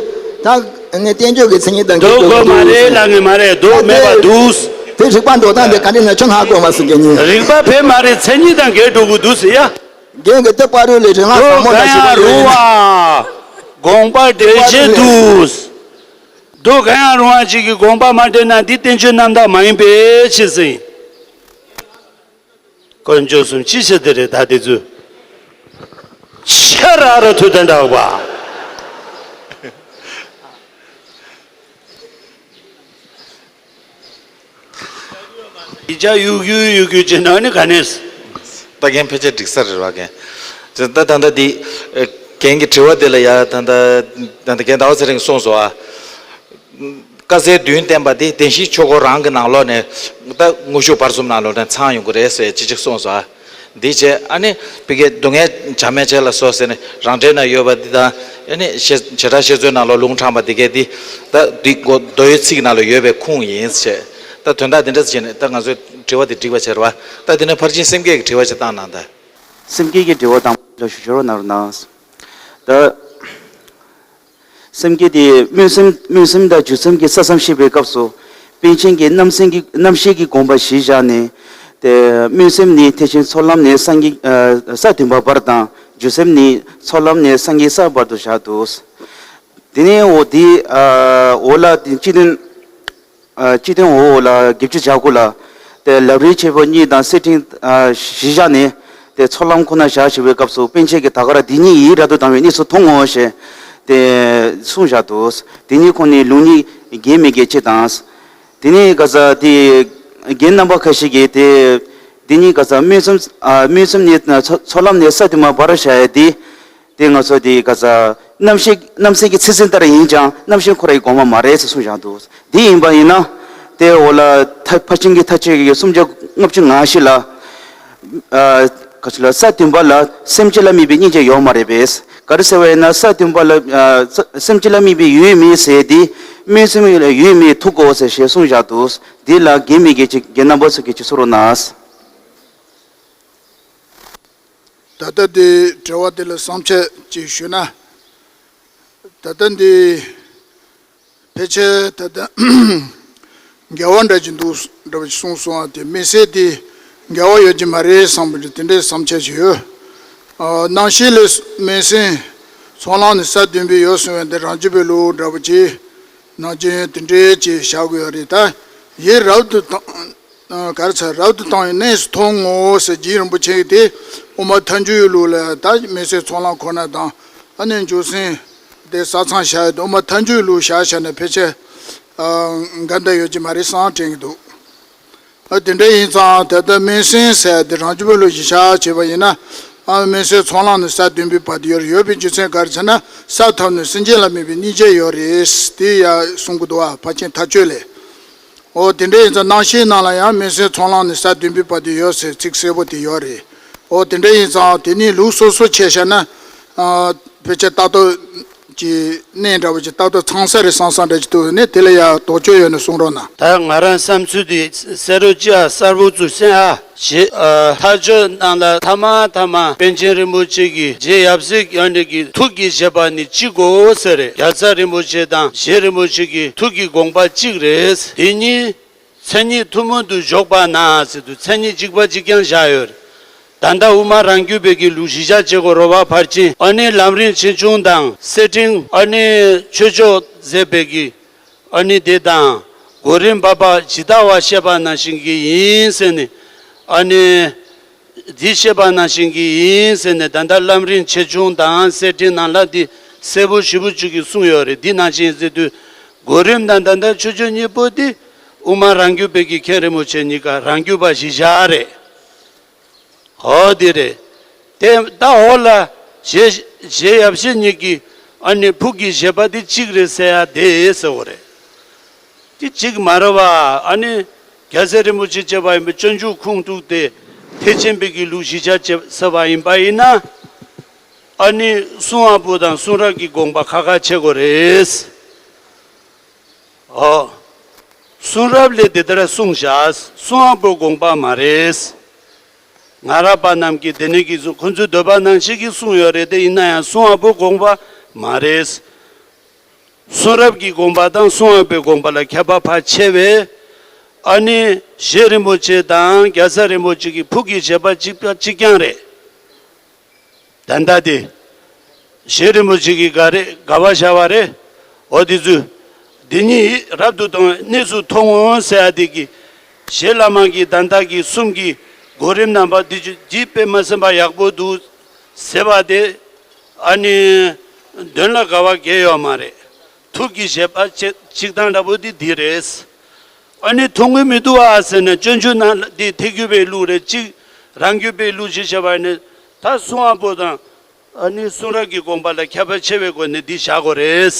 ད་ཨ་ནི་བསྟན་བཅོས་ཀྱི་མཚན་ཉིད་དང་འདོད་འགལ་དགོས་མ་རེད་ལབ་ངེས་མ་རེད་འདུག་མེད་པ་འདུག་དེ་རིགས་པ་འགྲོ་སྟངས་དེ་ག་འདྲ་ན་ཁྱོད་ཧ་གོ་མ་སོང་གི་ཉིན། རིགས་པ་བས་མ་རེད་མཚན་ཉིད་དང་འགལ་འགྲོ་གི་འདུག་ཟེར་ཡ། རྒན་གྱི་ལྟ་བ་རུ་ལས་རིང་ལ་མདོ་ཟབ་མོ་ལ་གང་ཞིག་ཡང་ཡོད་རུང་ཡིན། བ། དགོངས་པ་འགྲེལ་བྱེད་དུ། མདོ་གང་ཡང་རུང་བ་ཅིག་གི་དགོངས་པ་མ་འགྲེལ་ན་འདི་བསྟན་བཅོས་རྣམ་དག་མ་ཡིན་པའི་ཕྱིར་ཟིན། དཀོན་མཆོག་གསུམ་ཅི་ཕྱིར་དེ་རེད་ད་དེ་ཚོས། ཆ་ར་ར་ཐུགས་དོན་འདྲ་བ། ཡིག་ཆ་གཡུག་གཡུག་གཡུག་གཡུག་བྱས་ན་ནི་ག་ནས། ད་རྒན་ཕལ་ཆེར་འགྲིག་ས་རེད་བ་རྒན། ད་ད་ད་འདི་རྒན་གྱི་དྲི་བ་དེ་ལ་ཡ་ད་ད་ད་ད་རྒན་ཟླ་བ་ཚེ་རིང་གསུངས་སོང་ཨ། དཀའ་ཚེགས་བདུན་བསྟན་པ་དེ་བདེན་བཞིའི་ཆོས་འཁོར་རང་གི་ནང་ལོགས་ནས་ད་དངོས་ཤུགས་བར་གསུམ་ནང་ལོགས་ནས་ཚང་ཡོང་གི་རེད་ཟེར་ཅི་ཅིག་གསུངས་སོང་ཨ། འདི་བྱས་ཨ་ནི་བི་ཀའི་སྡུག་བསྔལ་བྱ་མེད་བྱས་ལ་སོགས་ཟེར་ནས་རང་འགྲེལ་ན་ཡོད་པ་འདི་དང་ཨ་ནི་བྱེ་བྲག་བཤད་མཛོད་ནང་ལོགས་ལུང་དྲངས་པ་འདི་གས་འདི་ད་འདི་མདོ་ཡི་ཚིག་ནང་ལ་ཡོད་པའི་ཁུངས་ཡིན་ཟེར། ད་དོན་དག་འདི་འདྲ་ཟེར་ནས་ད་ང་ཚོའི་དྲི་བ་འདི་འགྲིག་པ་བྱས་རེད་བ། ད་འདི་ནས་ཕར་ཕྱིན་སེམས་བསྐྱེད་ཀྱི་དྲི་བ་ཅིག་བཏང་གནང་ད། སེམས་བསྐྱེད་ཀྱི་དྲི་བ་དང་པོ་ལ་ཞུ་ཞུ་རོགས་གནང་རོགས་གནང་། ད། སེམས་བསྐྱེད་དེ་སྨོན་སེམས་སྨོན་སེམས་དང་སྦྱོར་སེམས་ཀྱི་ས་མཚམས་བཤད་པའི་སྐབས་སུ། པཎ་ཆེན་གྱིས་རྣམ་སེམས་ཀྱི་རྣམ་ཤེས་ཀྱི་དགོངས་པ་གཞི་བཞག་ནས། དེ་སྨོན་སེམས་ནི་ཐེག་ཆེན་ཚོགས་ལམ་ནས་སངས་རྒྱས་ས་བདུན་པ་བར་དང་སྦྱོར་སེམས་ནི་ཚོགས་ལམ་ནས་སངས་རྒྱས་ས་བར་དུ་བཞག་འདུག། དེ་ནས་འོ་དེ་འོ་ལ་དེ་སྤྱི་དོན། ཨ། སྤྱི་དོན་འོ་ལ་བརྒྱད་ཅུ་གྱ་དགུ་ལ། དེ་ལམ་རིམ་བྱེད་པོ་གཉིས་དང་གསེར་ཕྲེང་། ཨ། གཞི་བཞག་ནས། དེ་ཚོགས་ལམ་ཁོ་ན་བཞག་བྱེད་པའི་སྐབས་སུ་པཎ་ཆེན་གྱིས་ད་ག་རང་འདི་གཉིས་ཡིད་རབ་ཏུ་དང་བའི་གནས་སུ་མཐོང་ངོ་ཞེས། དེ་གསུངས་བཞག་འདུག། དེ་གཉིས་ཁོ་ནའི་ལུགས་གཉིས་འགལ་མི་འགལ་ཅེས་དང་། དེ་ནས་ག་ས་དེ་རྒན་རྣམ་པ་ཁ་ཤས་ཀྱིས་དེ། དེ་གཉིས་ག་ས་སྨོན་སེམས། ཨ། སྨོན་སེམས་ནས་ཚོགས་ཚོགས་ལམ་ནས་ས་བདུན་པ་བར་བཞག་ཡ་དེ། དེ་ང་ཚོ་དེ་ག་ས་རྣམ་ཤེས་རྣམ་སེམས་ཀྱི་ཚད་འཛིན་ལྟར་ཡིན་ཀྱང་རྣམ་ཤེས་ཁོ་རའི་དགོངས་པ་མ་རེད་ཟེར་གསུངས་བཞག་འདུག། དེ་ཡིན་པ་ཡིན་ན། དེ་འོ་ལ་ཐ་ཕར་ཕྱིན་གྱི་མཐའ་དཔྱོད་ཀྱི་སུམ་བརྒྱ་ལྔ་བཅུ་ང་བཞི་ལ། ཨ། ག་ཚོད་ལ་ས་བདུན་པ་ལ་སེམས་ཅན་ལ་དམིགས་པའི་སྙིང་རྗེ་ཡོད་མ་རེད་པས། ག་རེ་ཟེར་བ་ཡིན་ན་ས་བདུན་པ་ལ། ཨ། ས་སེམས་ཅན་ལ་དམིགས་པའི་ཡུལ་མེད་ཟེར་དེ། སྨོན་སེམས་ལ་ཡུལ་མེད་ཐུག་གོ་ཟེར་ཞེས་གསུངས་བཞག་འདུག། དེ་ལ་འགལ་མི་འགལ་ཅིག་རྒན་རྣམ་པ་ཚོ་གིས་ཅིག་གསུང་རོགས་གནང་། ད་ལྟ་འདི་དྲི་བ་དེ་ལ་བསམ་འཆར་ཅིག་ཞུས་ན། ད་ལྟ་འདི་ཕལ་ཆེར་ད་ལྟ་འགལ་བ་འདྲ་ཅིག་འདུག་འདྲ་བ་ཅིག་གསུངས་སོང་བ་དེ་དམིགས་བསལ་དེ་འགལ་བ་ཡོད་ཀྱི་མ་རེད་བསམ་པ་ཅིག་དེ་འདྲའི་བསམ་འཆར་ཅིག་ཡོད། ཨ། རྣམ་ཤེས་ལས་སྨོན་སེམས་ཚོགས་ལམ་ནས་ས་བདུན་པའི་ཡོད་གསུངས་བ་འདི་རང་རྒྱུད་པའི་ལུགས་འདྲ་བ་ཅིག་ནང་བཞིན་དེ་འདྲའི་ཅིག་བཞག་དགོས་ཡོད་རེད། ད་ཡིད་རབ་ཏུ་དང་། གར་ཚ་རབ་ཏུ་བཏང་བའི་གནས་སུ་མཐོང་ངོ་ཟེར་རྗེ་རིན་པོ་ཆེ་གིས་དེ་དབུ་མ་ཐལ་འགྱུར་ལུགས་ལ་ད་སྨོན་སེམས་ཚོགས་ལམ་ཁོ་ན་དང་ཨ་ནི་སྦྱོར་སེམས་དེ་ས་མཚམས་བཞག་ཡོད་དེ་དབུ་མ་ཐལ་འགྱུར་ལུགས་བཞག་བཞག་ནས་ཕལ་ཆེར་འགལ་ཟླ་ཡོད་ཀྱི་མ་རེད་བསམ་དྲན་གྱི་འདུག། ཨ། དེ་འདྲ་ཡིན་ཙང་ད་ལྟ་སྨོན་སེམས་ཟེར་དེ་རང་རྒྱུད་པའི་ལུགས་གཞི་བཞག་བྱས་པ་ཡིན་ན། ཨ། སྨོན་སེམས་ཚོགས་ལམ་ནས་ས་བདུན་པའི་བར་དུ་ཡོད་རེད། ཡོད་པའི་རྒྱུ་མཚན་ག་རེ་ཟེར་ན་ས་ཐོབ་ནས་སེམས་ཅན་ལ་དམིགས་པའི་སྙིང་རྗེ་ཡོད་རེད་དེ་ཡ་གསུང་གི་འདུག་བ་ཕར་ཕྱིན་མཐའ་དཔྱོད་ལས། འོ་དེ་འདྲ་ཡིན་ཙང་རྣམ་བཤད་ནང་ལ་ཡང་སྨོན་སེམས་ཚོགས་ལམ་ནས་ས་བདུན་པའི་བར་དུ་ཡོད་ཟེར་ཚིག་གསལ་པོ་དེ་ཡོད་རེད། འོ་དེ་འདྲ་ཡིན་ཙང་དེ་ནི་ལུགས་སོ་སོ་བྱས་བཞག་ན། ཨ། ཕལ་ཆེར་ལྟ་རྟོག་གི་གནས་འདྲ་བོ་ཅིག་ལྟ་རྟོག་ཚང་ས་རེད་བསམ་བསམ་འདྲ་ཅིག་འདུག་ནས་དེ་ལ་ཡང་དོགས་གཅོད་ཡོད་ན་གསུང་རོགས་གནང་། ད་ང་རང་བསམ་ཚུལ་དེ་གསལ་པོ་ཅིག་ཨ་གསལ་པོ་ཚུལ་གསན་ཨ། ཞེས། ཨ། མཐའ་དཔྱོད་ནང་ལ་ཐ་མ་ཐ་མ་པཎ་ཆེན་རིན་པོ་ཆེ་གིས་རྗེ་ཡབ་སྲས་ཡོན་ཏན་གྱི་ཐུགས་ཀྱི་བཞེད་པ་ནི་གཅིག་གོ་ཟེར་རེད། རྒྱལ་ཚབ་རིན་པོ་ཆེ་དང་རྗེ་རིན་པོ་ཆེ་གི་ཐུགས་ཀྱི་དགོངས་པ་གཅིག་རེད། དེ་གཉིས་མཚན་ཉིད་ཐུན་མོང་དུ་འཇོག་པ་ན་ཟེར་དུས་མཚན་ཉིད་གཅིག་པ་གཅིག་རྐྱང་བཞག་ཡོད་རེད། ད་ལྟ་དབུ་མ་རང་རྒྱུད་པའི་གི་ལུགས་གཞི་བཞག་བྱེད་དགོས་རེད་བ་ཕར་ཕྱིན། ཨ་ནི་ལམ་རིམ་ཆེ་ཆུང་དང་གསེར་ཕྲེང་ཨ་ནི་ཆོས་མཆོག་མཛད་པའི་གི་ཨ་ནི་དེ་དང་གོ་རིམ་བབ་པ་ཇི་ལྟ་བ་བཤད་པ་ནང་བཞིན་གྱི་ཡིན་ཟེར་ནས། ཨ་ནི་འདི་བཤད་པ་ནང་བཞིན་གྱི་ཡིན་ཟེར་ནས་ད་ལྟ་ལམ་རིམ་ཆེ་ཆུང་དང་གསེར་ཕྲེང་ནང་ལ་འདི་གསལ་པོ་ཞེ་པོ་ཅིག་གིས་གསུངས་ཡོད་རེད། འདི་ནང་བཞིན་ཟེར་དུས་གོ་རིམ་དང་ད་ལྟ་ཆོས་སྤྱོད་གཉིས་པོ་འདི་དབུ་མ་རང་རྒྱུད་པའི་གི་མཁན་རིན་པོ་ཆེ་གཉིས་ཀ་རང་རྒྱུད་པ་གཞི་བཞག་རེད། འོ་འདི་རེད། དེ་ད་འོ་ལ་རྗེ་རྗེ་ཡབ་སྲས་གཉིས་ཀྱི་ཨ་ནི་ཕུགས་ཀྱི་བཞེད་པ་འདི་གཅིག་རེད་ཟེར་ཡ་དེ་ཟེར་བ་རེད། འདི་གཅིག་མ་རེད་བ། ཨ་ནི་རྒྱལ་སྲས་རིན་པོ་ཆེ་བཅས་པ་ཡིན་པའི་སྤྱོད་འཇུག་ཁུངས་གཏུགས་ཏེ་ཐེག་ཆེན་པའི་གི་ལུགས་གཞི་བཞག་བྱས་ཟེར་བ་ཡིན་པ་ཡིན་ན། ཨ་ནི་གསུང་བ་པོ་དང་གསུང་རབ་ཀྱི་དགོངས་པ་ཁ་ཁ་ཕྱེ་དགོས་རེད། ཨོ། གསུང་རབ་ལས་དེ་ལྟར་གསུངས་བཞག་གསུང་བ་པོའི་དགོངས་པ་མ་རེད། སྔ་རབས་པ་རྣམས་ཀྱིས་དེ་ནས་ཀྱིས་ཁོ་ཚོའི་འདོད་པ་ནང་བཞིན་གྱིས་གསུངས་ཡོད་རེད། དེ་ཡིན་ན་ཡང་གསུང་བ་པོའི་དགོངས་པ་མ་རེད། གསུང་རབ་ཀྱི་དགོངས་པ་དང་གསུང་བ་པོའི་དགོངས་པ་ལ་ཁྱད་པར་ཕར་ཕྱེ་བས། ཨ་ནི་རྗེ་རིན་པོ་ཆེ་དང་རྒྱལ་ཚབ་རིན་པོ་ཆེ་གི་ཕུགས་ཀྱི་བཞེད་པ་གཅིག་པ་གཅིག་རྐྱང་རེད། ད་ལྟ་དེ། རྗེ་རིན་པོ་ཆེ་གིས་ག་རེ་ག་བ་བཞག་པ་རེད། འོ་དེ་ཚོས། འདི་ཉིད་རབ་ཏུ་དང་བའི་གནས་སུ་མཐོང་ངོ་ཟེར་ཡ་དེ་གི། རྗེ་བླ་མ་གིས་ད་ལྟ་གི་གསུམ་གྱི་གོ་རིམ་རྣམ་པ་འདི་ཚོ་འདི་དཔེ་མ་སྲིད་པ་ཡག་པོ་འདུག་ཟེར་བ་དེ། ཨ་ནི། དོན་ལ་ག་བ་འགལ་ཡོད་མ་རེད། ཐུགས་ཀྱི་བཞེད་པ་གཅིག་གཅིག་དང་འདྲ་པོ་འདི་འདི་རེད། ཨ་ནི་མཐོང་གི་མི་འདུག་ཨ་ཟེར་ནས་སྤྱོད་འཇུག་ནང་ལ་འདི་ཐེག་བརྒྱུད་པའི་ལུགས་རེད། གཅིག་རང་རྒྱུད་པའི་ལུགས་ཅིག་བྱས་པ་ཡིན་ན་ད་གསུང་བ་པོ་དང་ཨ་ནི་གསུང་རབ་ཀྱི་དགོངས་པ་ལ་ཁྱད་པར་ཆེ་བའི་སྒོ་ནས་འདི་བཞག་དགོས་རེད།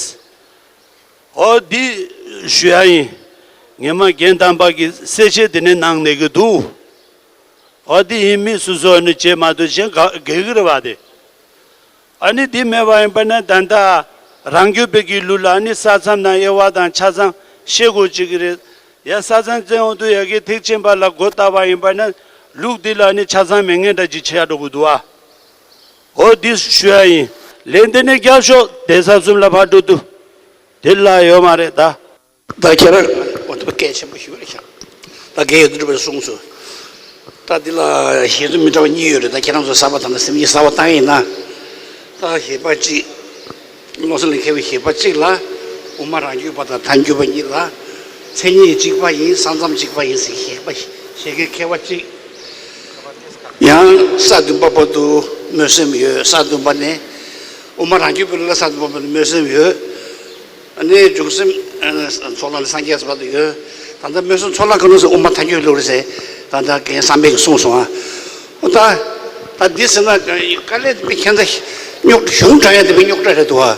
ཨོ་འདི་ཞུ་ཡ་ཡིན། ངས་མ་རྒན་དམ་པ་གི་གསལ་བཤད་འདི་ནས་གནང་ནས་གི་འདུག་ཨོ་འདི་ཡིན་མིན་སོ་སོ་ནི་བྱེད་མ་ཐུབ་ཅན་ག་གེ་གི་རེད་བ་དེ། ཨ་ནི་འདི་མེད་པ་ཡིན་པ་ན་ད་ལྟ་རང་རྒྱུད་པའི་གི་ལུགས་ལ་ཨ་ནི་ས་མཚམས་དང་དབྱེ་བ་དང་ཆ་ཚང་ཤེས་དགོས་ཅིག་གི་རེད། ཡ་ས་མཚམས་བཙན་འོག་ཏུ་ཡ་གི་ཐེག་ཆེན་པ་ལ་སྒོ་བཏགས་པ་ཡིན་པ་ན་ལུགས་འདི་ལ་ཨ་ནི་ཆ་ཚང་མེད་ངན་འདྲ་ཅིག་ཆེ་ཡ་འགྲོ་གི་འདུག་ཨ། ཨོ་འདི་ཞུ་ཡ་ཡིན། ལན་འདི་ནས་རྒྱབ་ཤོག་དེ་ས་གསུམ་ལ་ཕར་འགྲོ་དུས་དེ་ལ་ཡོད་མ་རེད་ད། ད་ཁྱེད་རང་འོ་ད་སྐད་ཆེན་པོ་ཞུ་རེད་ཤག་ད་རྒན་ཡོད་དུ་འགྲོ་བའི་གསུངས་སོ། ད་འདི་ལ་ཞེ་ཚོ་མི་འདྲ་བ་གཉིས་ཡོད་རེད། ད་ཁྱེད་རང་ཚོ་གསར་པ་དང་ན་སེམས་ཉིད་གསར་པ་བཏང་ཡིན་ན། ད་ཞེས་པ་གཅིག་བློ་སེམས་ལ་མཁས་པའི་ཞེས་པ་གཅིག་ལ། དབུ་མ་རང་རྒྱུད་པ་དང་ཐལ་འགྱུར་བ་གཉིས་ལ། མཚན་ཉིད་གཅིག་པ་ཡིན། ས་མཚམས་གཅིག་པ་ཡིན་ཟེར་ཞེས་པ་ཞེས་མཁན་མཁས་པ་གཅིག་ཡང་ས་བདུན་པ་བར་དུ་སྨོན་སེམས་ཡོད། ས་བདུན་པ་ནས་དབུ་མ་རང་རྒྱུད་པའི་ལ་ས་བདུན་པ་བར་དུ་སྨོན་སེམས་ཡོད། ཨ་ནི་འབྱུང་སེམས་ཚོགས་ལ་ནི་སངས་རྒྱས་བར་དུ་ཡོད། ད་ལྟ་སྨོན་སེམས་ཚོགས་ལ་གང་ཟེར་དབུ་མ་ཐལ་འགྱུར་ལུགས་རེད་ཟེར། ད་ལྟ་རྒན་བསམ་འཕེལ་གྱིས་གསུངས་སོང་ཨ། ཨོ་ད། ད་འདི་ཟེར་ན་དཀའ་ལས་དེ་ཁྱེད་ཚོ་རྙོག་གཞུང་དྲང་ཡ་དེ་བས་རྙོག་དྲ་རེད་འདུག་ཨ།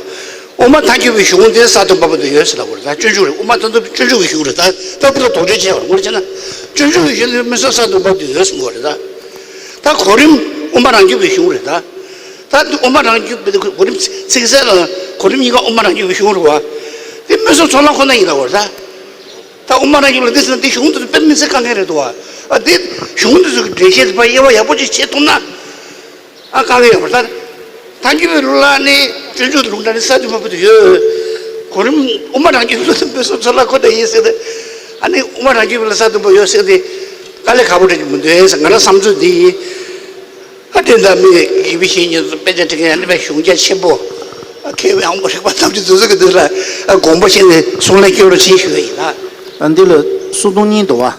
དབུ་མ་ཐལ་འགྱུར་བའི་གཞུང་དེ་ས་བདུན་པ་བར་དུ་ཡོད་ཟེར་ལབ་དགོས་རེད། ད་སྤྱོད་འཇུག་རེད། དབུ་མ་ཐལ་འགྱུར་སྤྱོད་འཇུག་གི་གཞུང་རེད། ད་ད་འདི་ལ་དོགས་གཅོད་བྱས་པ་ངོ་ཆེ་ན་སྤྱོད་འཇུག་གི་གཞུང་དེ་སྨོན་སེམས་ས་བདུན་པ་བར་དུ་ཡོད་གསུང་དགོས་རེད་ད། ད་གོ་རིམ་དབུ་མ་རང་རྒྱུད་པའི་གཞུང་རེད་ད། ད་དབུ་མ་རང་རྒྱུད་པའི་གོ་རིམ་ཚིག་གསལ་ལ་གོ་རིམ་གཉིས་ཀ་དབུ་མ་རང་རྒྱུད་པའི་གཞུང་རེད་བ། དེ་སྨོན་སེམས་ཚོགས་ལ་ཁོ་ན་ཡིན་ལབ་དགོས་རེད་ད། ད་དབུ་མ་རང་རྒྱུད་ལ་འདི་ཟེར་ན་འདི་གཞུང་འདི་ཚོ་དཔེ་མི་སྲིད་དཀའ་ངལ་རེད་འདུག་བ། ཨ་འདི་གཞུང་འདི་ཚོ་གི་འགྲེལ་བཤད་དེ་ཕར་དབྱེ་བ་ཡག་པོ་ཅིག་བྱེད་ཐུབ་ན། ཨ་དཀའ་ངལ་ཡོད་མ་རེད་ད། ཐལ་འགྱུར་བའི་ལུགས་ལ་ནི་སྤྱོད་འཇུག་ལུགས་འདྲ་ནི་ས་བདུན་པ་བར་དུ་ཡོད། གོ་རིམ་དབུ་མ་རང་རྒྱུད་ལ་སྨོན་སེམས་ཚོགས་ལ་ཁོ་ན་ཡིན་ཟེར་ཏེ། ཨ་ནི་དབུ་མ་རང་རྒྱུད་ལ་ས་བདུན་པ་ཡོད་ཟེར་ཏེ། དཀའ་ལས་ཁག་པོ་འདྲ་ཅིག་མི་འདུག་ཟེར་ང་རང་བསམ་ཚུལ་འདི་ཡིན། ཨ་དེ་འདྲ་མི་དགེ་བའི་བཤེས་གཉེན་ཚོ་དཔེ་ཆ་འབྲི་མཁན་ཡང་ནི་དཔེ་གཞུང་རྒྱ་ཆེན་པོ། ཨ་མཁས་པའི་ཨང་པོ་རིག་པ་ཐམས་ཅད་དུ་ཚོད་ཀྱི་འདུག་ལ། ཨ་དགོངས་པ་བཞེས་ནས་གསུང་ལན་སྐྱོན་རོགས་བྱེད་ཞུ་བ་ཡིན་ལ། ཨ་འདི་ལ་གསུང་སྟངས་གཉིས་འདུག་བ།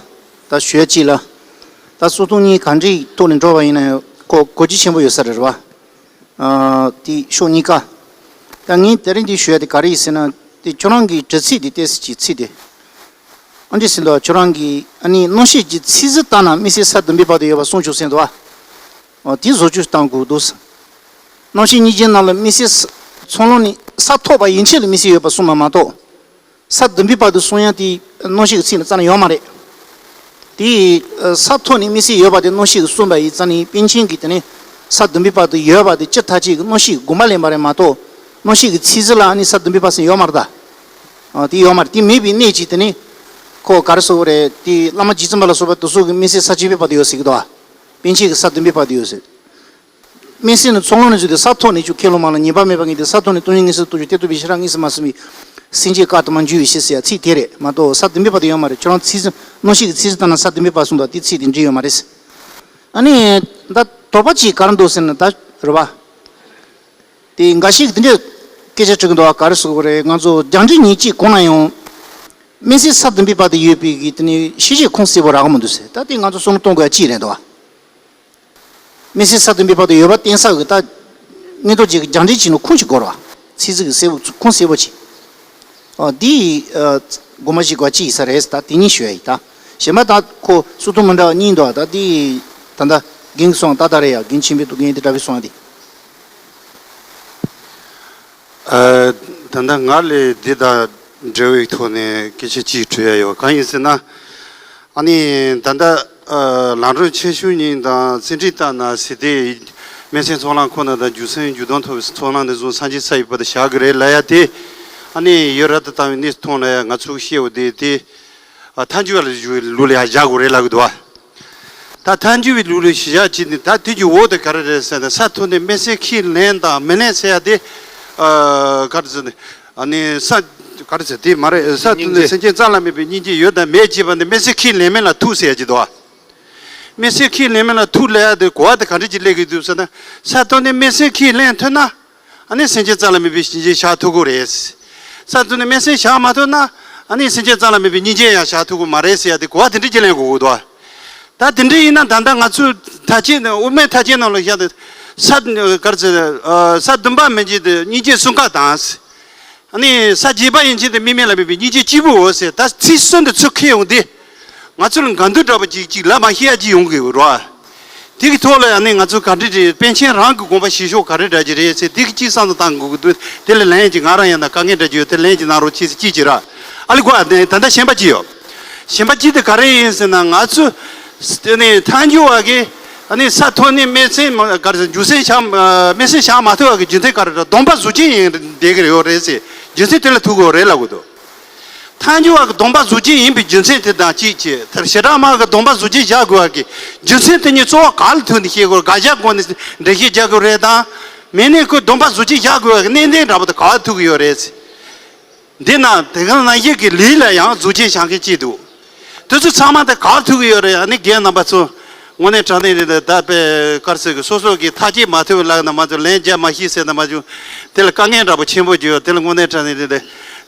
ད་ཞུ་ཡ་གཅིག་ལ། ད་གསུང་སྟངས་གཉིས་ག་འདྲའི་ཐོག་ནས་འགྲོ་བ་ཡིན་ན་ཡང་གོ་གོ་རྒྱུ་ཆེན་པོ་ཡོད་ས་རེད་བ། ཨ་དེ་ཕྱོགས་གཉིས་ཀ། ད་ངས་དེ་རིང་འདི་ཞུ་ཡ་དེ་ག་རེ་ཡིན་ཟེར་ན། དེ་ཁྱོད་རང་གི་དྲི་ཚིག་དེ་ཏོག་ཙམ་ཅིག་ཚིག་དེ། ཨ་འདྲ་ཟེར་འདུག་ཁྱོད་རང་གིས་ཨ་ནི་རྣམ་ཤེས་ཀྱི་ཚིག་ཟིན་ལྟར་ན་དམིགས་བསལ་ས་བདུན་པའི་བར་དུ་ཡོད་པ་གསུངས་བྱུང་ཟེར་འདུག་བ། ཨོ་དེ་བཟོ་བཅོས་བཏང་དགོས་འདུག་རྣམ་ཤེས་སྙིང་རྗེའི་ནང་ལ་དམིགས་བསལ་ཚོགས་ལམ་ནི་ས་ཐོབ་པ་ཡན་ཆད་ལ་དམིགས་བསལ་ཡོད་པ་གསུངས་པ་མ་གཏོགས། ས་བདུན་པའི་བར་དུ་གསུང་ཡ་དེ་རྣམ་ཤེས་ཀྱི་ཚིག་ནང་རྩ་ནས་ཡོད་མ་རེད། དེ་ས་ཐོབ་ནས་དམིགས་བསལ་ཡོད་པ་དེ་རྣམ་ཤེས་ཀྱིས་གསུངས་པ་ཡིན་ཙང་ནི་པཎ་ཆེན་གྱིས་དེ་ནི་ས་བདུན་པའི་བར་དུ་ཡོད་པ་དེ་སྤྱིར་ཐག་ཆོད་ཀྱི་རྣམ་ཤེས་ཀྱི་དགོངས་པ་ལེན་པ་རེད་མ་གཏོགས། རྣམ་ཤེས་ཀྱི་ཚིག་ཟིན་ལ་ཨ་ནི་ས་བདུན་པའི་བར་ཟེར་ཡོད་མ་རེད་ད། ཨ་དེ་ཡོད་མ་རེད། དེ་མེད་པའི་གནད་ཀྱིས་དེ་ནི། ཁོ་ག་རེ་ཟེར་དགོས་རེད། དེ་བླ་མ་རྗེ་བཙུན་པ་ལ་སོགས་པ་དེ་ཚོ་གིས་དམིགས་བསལ་ས་བཅུ་པའི་བར་དུ་ཡོད་ཟེར་གྱི་འདུག་ཨ། པཎ་ཆེན་གྱིས་ས་བདུན་པའི་བར་དུ་ཡོད་ཟེར། དམིགས་བསལ་ནི་ཚོགས་ལམ་ནས་བརྗོད་དེ་ས་ཐོབ་ནས་ཆུ་ཁས་ལོ་མ་ལ་ཉེས་པ་མེད་པ་ངེས་ཏེ་ས་ཐོབ་ནས་སྟོང་ཉིད་མངོན་སུམ་རྟོགས་ཀྱི་གཏད་པའི་ཤེས་རབ་དངོས་སུ་མ་ཟིན་པའི་སེམས་ཅན་དཀར་དམར་འཇུག་པའི་ཕྱིར་ཟེར་ཡ་ཚིག་དེ་རེད་མ་གཏོགས་ས་བདུན་པའི་བར་དུ་ཡོད་མ་རེད། ཁྱོད་རང་ཚིག་ཟིན་རྣམ་ཤེས་ཀྱི་ཚིག་ཟིན་ལྟར་ན་ས་བདུན་པའི་བར་གསུངས་འདུག་དེ་ཚིག་དེ་འགྲིག་ཡོད་མ་རེད། ཨ་ནི། ད་དོགས་པ་ཅིག་ག་རེ་འདུག་ཟེར་ན་ད་རེད་བ། དེ་འགའ་ཞིག་དེ་འདྲའི་སྐད་ཆ་དྲི་གི་འདུག་བ། ག་རེ་ཟེར་དགོས་རེད། ང་ཚོ་རྒྱང་འདྲེན་ཉིན་གཅིག་གོང་ན་ཡང་། དམིགས་བསལ་ས་བདུན་པའི་བར་དུ་ཡོད་པའི་གི་དེ་ནི་ཤེས་བྱའི་ཁུངས་གསལ་པོ་རག་གི་མི་འདུག་ཟེར། ད་དེ་ང་ཚོ་བསམ་བློ་གཏོང་དགོས་ཡ་གཅིག་རེད་འདུག་བ། དམིགས་བསལ་ས་བདུན་པའི་བར་དུ་ཡོད་པ་བསྟན་ས་གི་ད། མངོན་རྟོགས་རྒྱན་གྱི་རྒྱང་འདྲེན་བྱས་ན་ཁུངས་ཤིག་དགོས་རེད་བ། ཚིག་ཟིན་གི་གསལ་པོ་ཁུངས་གསལ་པོ་ཅིག་ཨ་འདི་ཨ་དགོངས་པ་བཞེས་དགོས་གཅིག་ཡིན་ས་རེད། ད་དེ་གཉིས་ཞུ་ཡ་ཡིན་ད། གཞན་པ་ད་ཁོ་གསུང་སྟངས་མི་འདྲ་བ་གཉིས་འདུག་ད་འདི་ད་ལྟ་རྒན་གྱིས་གསུངས་ད་ལྟ་རེད་ཡ། རྒན་ཆེན་པོའི་ཐུགས་འགན་དེ་འདྲ་བའི་གསུང་ཡ་དེ། ཨ་ད་ལྟ་ང་ལས་འདི་དང་འབྲེལ་བའི་ཐོག་ནས་སྐད་ཆ་གཅིག་དྲི་ཡ་ཡོད། གང་ཡིན་ཟེར་ན། ཨ་ནི་ད་ལྟ་ཨ་ལམ་རིམ་ཆེ་ཆུང་གཉིས་དང་ཚན་ཁྲིད་ལྟར་ན་ཟེར་ཏེ། སྨོན་སེམས་ཚོགས་ལམ་ཁོ་ན་དང་འབྱུང་སེམས་འགྱུ་ལྡོག་ཐོབ་པའི་ཚོགས་ལམ་འདི་ཚོ་སངས་རྒྱས་ས་ཡི་བར་དུ་བཞག་གི་རེད་ལབ་ཡ་དེ། ཨ་ནི་ཡུལ་རབ་ཏུ་དར་བའི་གནས་སུ་མཐོང་ལ་ཡ་ང་ཚོས་བཤད་པ་དེ་དེ། ཨ་ཐལ་འགྱུར་བ་ལ་འཇུག་པའི་ལུགས་ལ་ཡ་བཞག་དགོས་རེད་ལབ་གི་འདུག་བ། ད་ཐལ་འགྱུར་བའི་ལུགས་ལ་གཞི་བཞག་བྱས་ནས་ད་དེ་གི་འོག་ཏུ་ག་རེ་རེད་ཟེར་ན། ས་ཐོབ་ནས་དམིགས་བསལ་ཁས་ལེན་དང་མི་ལེན་ཟེར་ཡ་དེ། ཨ་ག་རེ་ཟེར་ནས། ཨ་ནི་ས་ག་རེ་ཟེར་དེ་མ་རེད། ས་ཐོབ་ནས་སེམས་ཅན་རྩ་ལ་དམིགས་པའི་སྙིང་རྗེ་ཡོད་དང་མེད་ཅེས་པ་ནི་དམིགས་བསལ་ཁས་ལེན་མིན་ལ་ཐུག་ཟེར་ཡ་ཅིག་འདུག་བ། དམིགས་བསལ་ཁས་ལེན་མིན་ལ་ཐུག་ལབ་ཡ་དེ་གོ་བ་དེ་ག་འདྲ་ཅིག་སླེབས་ཀྱི་འདུག་ཟེར་ན། ས་ཐོབ་ནས་དམིགས་བསལ་ཁས་ལེན་ཐུབ་ན། ཨ་ནི་སེམས་ཅན་རྩ་ལ་དམིགས་པའི་སྙིང་རྗེ་བཞག་ཐུབ་ཀྱི་རེད། ས་ཐོབ་ནས་དམིགས་བསལ་བཞག་མ་ཐུབ་ན། ཨ་ནི་སེམས་ཅན་རྩ་ལ་དམིགས་པའི་སྙིང་རྗེ་ཡང་བཞག་ཐུབ་ཀྱི་མ་རེད་ཟེར་ཡ་དེ་གོ་བ་དེ་འདྲ་ཅིག་ལེན་དགོས་ཀྱི་འདུག་ད་དེ་འདྲ་ཡིན་ན་ད་ལྟ་ང་ཚོས་ཐ་ཆད་ནས་དབུ་མའི་ཐ་ཆད་ནང་ལ་བཞག་སྟེ། ས་ག་རེ་ཟེར། ས་བདུན་པ་མི་འབྱེད་དེ་སྙིང་རྗེ་གསུམ་ཀ་དང་། ཨ་ནི་ས་བརྒྱད་པ་ཡན་ཆད་དེ་དམིགས་མེད་ལ་དམིགས་པའི་སྙིང་རྗེ་གཅིག་པུའོ་ཟེར། ད་ཚིག་གསུམ་དེ་ཚུར་འཁྱེར་ཡོང་དུས། ང་ཚོ་ལ་འགལ་འདུ་འདྲ་པོ་ཅིག་ཅིག་ལབ་མ་ཤེས་ཡ་ཅིག་ཡོང་གི་ཡོད་རེད་བ། དེ་གི་ཐོག་ལ་ཨ་ནི་ང་ཚོ་ག་འདྲ་རེད། པཎ་ཆེན་རང་གི་དགོངས་པ་བཞེས་ཕྱོགས་ག་རེ་འདྲ་ཅིག་རེད་ཟེར། དེ་གི་ཅིག་བསམ་བློ་བཏང་དགོས་ཀྱི་འདུག་དེ་ལ་ལན་ཅིག་ང་རང་ཡང་ན་དཀའ་ངལ་འདྲ་ཅིག་ཡོད། དེ་ལན་ཅིག་གནང་རོགས་གྱིས་ཟེར་གཅིག་བྱེད་ར། ཨ་ལེ་གོ། ཨ་ནི་ད་ལྟ་གཞན་པ་ཅིག་ཡོད། གཞན་པ་ཅིག་དེ་ག་རེ་ཡིན་ཟེར་ན། ང་ཚོ་དེ་ནི་ཐལ་འགྱུར་བ་གི་ཨ་ནི་ས་ཐོབ་ནས་སྨྲས་སེམས་ག་རེ་ཟེར། རྒྱུ་མཚན་བཞག་སྨྲས་སེམས་བཞག་མ་ཐུབ་པ་གི་རྒྱུ་མཚན་ག་རེ་རེད། སྡོམ་པ་གཟུགས་ཅན་ཡིན་བསྡད་ཀྱི་ཡོད་རེད་ཟེར། རྒྱུ་མཚན་དེ་ལ་ཐུག་གི་ཡོད་རེད་ལབ་དགོས་འདུག་ཐལ་འགྱུར་བ་གི་སྡོམ་པ་གཟུགས་ཅན་ཡིན་པའི་རྒྱུ་མཚན་དེ་དང་གཅིག་བྱས། དེར་བྱེ་བྲག་སྨྲ་བ་གི་སྡོམ་པ་གཟུགས་ཅན་བཞག་དགོས་པ་གི་རྒྱུ་མཚན་དེ་གཉིས་གཙོ་བོ་ག་ལ་ཐུག་ནས་བཤད་དགོས། དགག་བྱ་སྒོ་ནས་འགྲེལ་བཤད་རྒྱག་དགོས་རེད་དང་། མེད་ནས་ཁོས་སྡོམ་པ་གཟུགས་ཅན་བཞག་དགོས་པ་གི་གནད་དོན་འདྲ་པོ་དེ་ག་ལ་ཐུག་གི་ཡོད་རེད། འདི་ན་དེ་ག་ནང་བཞིན་གྱི་ལུགས་ལ་ཡང་གཟུགས་ཅན་བཞག་མཁན་གཅིག་འདུག་དེ་ཚོ་ཚང་མ་དེ་ག་ལ་ཐུག་གི་ཡོད་རེད། ཨ་ནི་རྒན་རྣམ་པ་ཚོ་དངོས་གནས་དྲང་གནས་རེད། ད་དཔེ་ག་རེ་ཟེར་གི། སོ་སོ་གི་ཐག་གཅོད་མ་ཐུབ་ལབ་ན་མ་ཐུབ། ལན་རྒྱག་མ་ཤེས་ཟེར་ན་མ་བྱུང་། དེ་ལ་དཀའ་ངལ་འདྲ་པོ་ཆེན་པོ་ཅིག་ཡོད། དེ་ལ་དངོས་གནས་དྲང་གནས་རེད།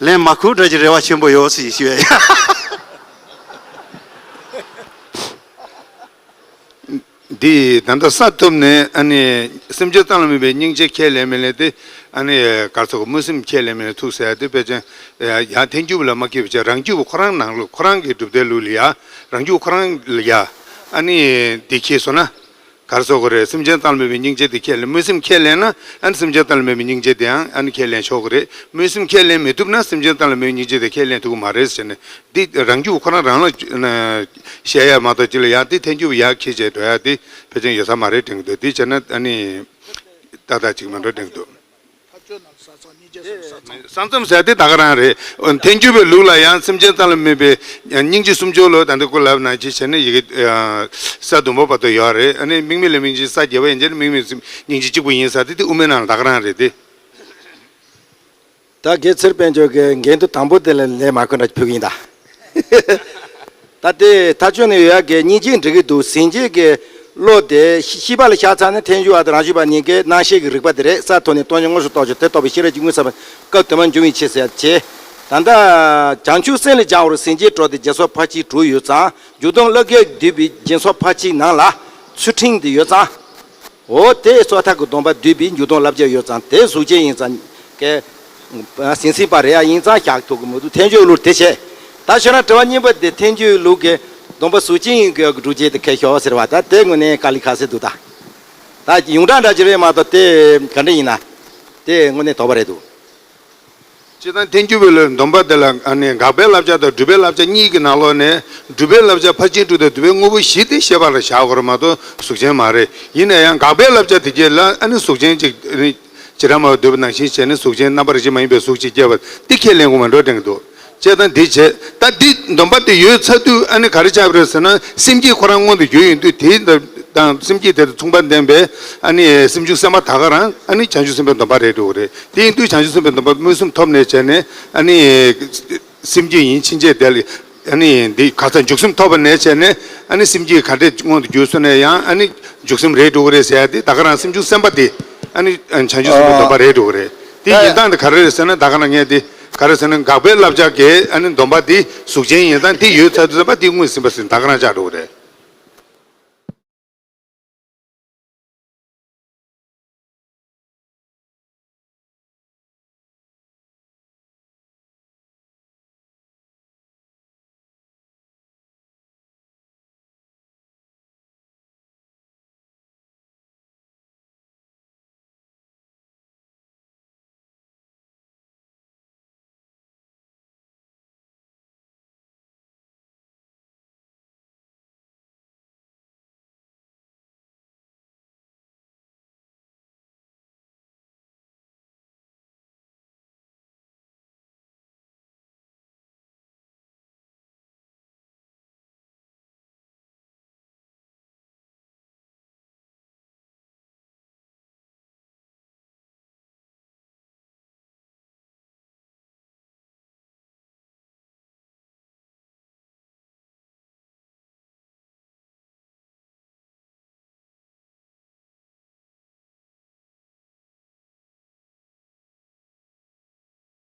ལན་མ་ཁུར་འདྲ་ཅིག་རེ་བ་ཆེན་པོ་ཡོད་ཟེར་ཞུ་ཡ་ཡ། འདི་ད་ལྟ་ས་ཐོབ་ནས་ཨ་ནི་སེམས་ཅན་ཙམ་ལ་དམིགས་པའི་སྙིང་རྗེ་ཁས་ལེན་མི་ལེན་དེ། ཨ་ནི་ག་རེ་ཟེར་གི། སྨོན་སེམས་ཁས་ལེན་མི་ལེན་ཐུག་ཟེར་ཡ་དེ་ཕལ་ཆེར་ཡང་ཐལ་འགྱུར་བ་ལ་མ་སྐྱེས་པ་བྱས། རང་རྒྱུད་པ་ཁོ་རང་ནང་ལོགས། ཁོ་རང་གི་སྒྲུབ་བརྡའི་ལུགས་ལ་ཡ། རང་རྒྱུད་པ་ཁོ་རང་ལ་ཡ། ཨ་ནི་དེ་ཁྱེར་སོང་ན་ག་རེ་ཟེར་གི་རེད། སེམས་ཅན་ཙམ་ལ་དམིགས་པའི་སྙིང་རྗེ་དེ་ཁས་ལེན། སྨོན་སེམས་ཁས་ལེན་ན་ཨ་ནི་སེམས་ཅན་ཙམ་ལ་དམིགས་པའི་སྙིང་རྗེ་དེའང་ཨ་ནི་ཁས་ལེན་ཆོག་གི་རེད། སྨོན་སེམས་ཁས་ལེན་མི་ཐུབ་ན་སེམས་ཅན་ཙམ་ལ་དམིགས་པའི་སྙིང་རྗེ་དེ་ཁས་ལེན་ཐུབ་ཀྱི་མ་རེད་ཟེར་ནས། འདི་རང་རྒྱུད་ཁོ་རང་རང་ལ་བཤད་ཡ་མ་གཏོགས་ཅི་ལ་ཡ་འདི་ཐལ་འགྱུར་བ་ཡར་འཁྱེར་བྱས་འགྲོ་ཡ་འདི་ཕལ་ཆེར་ཡོད་ས་མ་རེད་དྲན་གྱི་འདུག་འདི་བྱས་ན་ཨ་ནི་ཏག་ཏག་ཅིག་མ་འགྲོ་དྲན་གྱི་འདུག་ས་མཚམས་ཟེར་དེ་ད་ག་རང་རེད། ཐལ་འགྱུར་བའི་ལུགས་ལ་ཡང་སེམས་ཅན་ཙམ་ལ་དམིགས་པའི་སྙིང་རྗེ་སུམ་ཅུ་ལོ་ད་འདི་ཀུན་ལབ་ནང་བཞིན་བྱས་ན་ཡི་གེ་ས་བདུན་པོ་བར་དུ་ཡོད་རེད། ཨ་ནི་དམིགས་མེད་ལ་དམིགས་ཀྱི་ས་བརྒྱད་པ་ཡན་ཆད་ནི་དམིགས་མེད་སེམས་སྙིང་རྗེ་གཅིག་པུ་ཡིན་ས་དེ་དེ་དབུ་མའི་ནང་ལ་ད་ག་རང་རེད་དེ། ད་དགེ་ཚུལ་དཔལ་འབྱོར་གྱི་འགན་དུ་དང་པོ་དེ་ལ་ལན་མ་ཁོ་འདྲ་ཕུལ་གྱི་ཡིན་ད། ད་ལྟའི་ཐག་ཆོད་ནས་ཡོད་ཡག་གི་སྙིང་རྗེ་འགྲིག་གི་འདུག་སེམས་བསྐྱེད་ཀྱི་བློ་དེ་ཤེས་པ་ལ་ཤར་ཚར་ན་ཐལ་འགྱུར་བ་དང་རང་རྒྱུད་པ་གཉིས་ཀའི་རྣམ་ཤེས་ཀྱི་རིག་པ་དེ་རེད། ས་ཐོབ་ནས་སྟོང་ཉིད་དངོས་སུ་རྟོགས་ཀྱང་དེ་རྟོགས་པའི་ཤེས་རབ་ཀྱི་མངོན་གསལ་བ་སྐབས་དུ་མར་འབྱུང་བའི་ཕྱིར་ཟེར་བྱས། ད་ལྟ་བྱང་ཆུབ་སེམས་ལ་སྦྱང་བར་སེམས་བསྐྱེད་སྤྲོ་སྟེ་སྦྱིན་སོགས་ཕར་ཕྱིན་དྲུག་ཡོད་ཙང་། འཇུག་སྡོམ་བསླབ་བྱ་བསྡུས་པའི་སྦྱིན་སོགས་ཕར་ཕྱིན་ནང་ལ་ཚུལ་ཁྲིམས་དེ་ཡོད་ཙང་། འོ་དེ་སོ་ཐར་གྱི་སྡོམ་པ་བསྡུས་པའི་འཇུག་སྡོམ་བསླབ་བྱ་ཡོད་ཙང་དེ་གཟུགས་ཅན་ཡིན་ཙང་ཀའི་ཟིན་ཟིན་པ་རེད་ཡ། ཡིན་ཙང་བཞག་ཐུབ་ཀྱི་མི་འདུག་ཐལ་འགྱུར་ལུགས་དེ་བྱས། ད་ཤོད་ན་དྲི་བ་གཉིས་པ་དེ་ཐལ་འགྱུར་ལུགས་ཀྱི་སྡོམ་པ་གཟུགས་ཅན་ཡིན་དགོས་ཀྱི་སྒྲུབ་བྱེད་དེ་ཁས་ཤོག་ཟེར་བ། ད་དེ་དངོས་གནས་དཀའ་ལས་ཁག་སེ་འདུག་ད་ད་ཡོངས་གྲགས་འདྲ་ཅིག་རེད་མ་གཏོགས་དེ་ག་འདྲ་ཡིན་ན་དེ་དངོས་གནས་དོགས་པ་རེད་འདུག་སྤྱིར་བཏང་ཐལ་འགྱུར་བའི་ལུགས་སྡོམ་པ་དེ་ལ་ཨ་ནི་དགག་པའི་བསླབ་བྱ་དང་སྒྲུབ་པའི་བསླབ་བྱ་གཉིས་ཀྱི་ནང་ལོགས་ནས་སྒྲུབ་པའི་བསླབ་བྱ་ཕར་ཕྱིན་དྲུག་དང་བསྡུ་བའི་དངོས་པོ་བཞི་དེ་ཤེས་པ་ལ་བཞག་དགོས་རེད་མ་གཏོགས་གཟུགས་ཅན་མ་རེད། ཡིན་ན་ཡང་དགག་པའི་བསླབ་བྱ་དེ་གྱད་ལ་ཨ་ནི་གཟུགས་ཅན་གཅིག་ཨ་ནི་བྱེ་བྲག་སྨྲ་བས་བསྡུས་པ་ནང་བཞིན་བྱས་ནས་གཟུགས་ཅན་རྣམ་པར་རིག་བྱེད་མ་ཡིན་པའི་གཟུགས་ཅིག་སྐྱེ་བ་དེ་ཁས་ལེན་དགོས་མ་འགྲོ་དྲན་གྱི་འདུག་བྱས་ཙང་འདི་བྱས། ད་འདི་སྡོམ་པ་དེ་ཡོད་ཚར་དུས་ཨ་ནི་ག་རེ་ཆགས་པ་རེད་ཟེར་ན། སེམས་བསྐྱེད་ཁོ་རང་མངོན་དུ་གྱུར་ཡོང་དུས་དེ་དང་སེམས་བསྐྱེད་དེ་དང་མཚུངས་པ་ལྡན་པའི་ཨ་ནི་སེམས་བྱུང་སེམས་པ་ད་ག་རང་ཨ་ནི་བྱང་ཆུབ་སེམས་དཔའི་སྡོམ་པ་རེད་འགྲོ་གི་རེད། དེ་ཡིན་དུས་བྱང་ཆུབ་སེམས་དཔའི་སྡོམ་པ་མངོན་སུམ་ཐོབ་ནས་བྱས་ནས་ཨ་ནི་སེམས་བསྐྱེད་ཡིན་ཕྱིན་ཆད་དེ་ལ་ཨ་ནི་འདི་ག་ས་འཇུག་སེམས་ཐོབ་པ་ནས་བྱས་ནས་ཨ་ནི་སེམས་བསྐྱེད་ག་འདྲས་མངོན་དུ་གྱུར་སོང་ན་ཡང་ཨ་ནི་འཇུག་སེམས་རེད་འགྲོ་གི་རེད་ཟེར་ཡ་དེ་ད་ག་རང་སེམས་བྱུང་སེམས་པ་དེ་ཨ་ནི་བྱང་ཆུབ་སེམས་དཔའི་སྡོམ་པ་རེད་འགྲོ་གི་རེད། དེ་ཡིན་སྟངས་དེ་ག་རེ་རེད་ཟེར་ན། ད་ག་རང་ངས་དེ་ག་རེ་ཟེར་ན། དགག་པའི་བསླབ་བྱ་གི་ཨ་ནི་སྡོམ་པ་དེ་གཟུགས་ཅན་ཡིན་སྟངས་དེ་ཡོད་ཚར་དུས་ཙམ་པ་དེ་དངོས་ཟིན་པ་ཟིན་ད་ག་རང་ཆགས་འགྲོ་གི་རེད།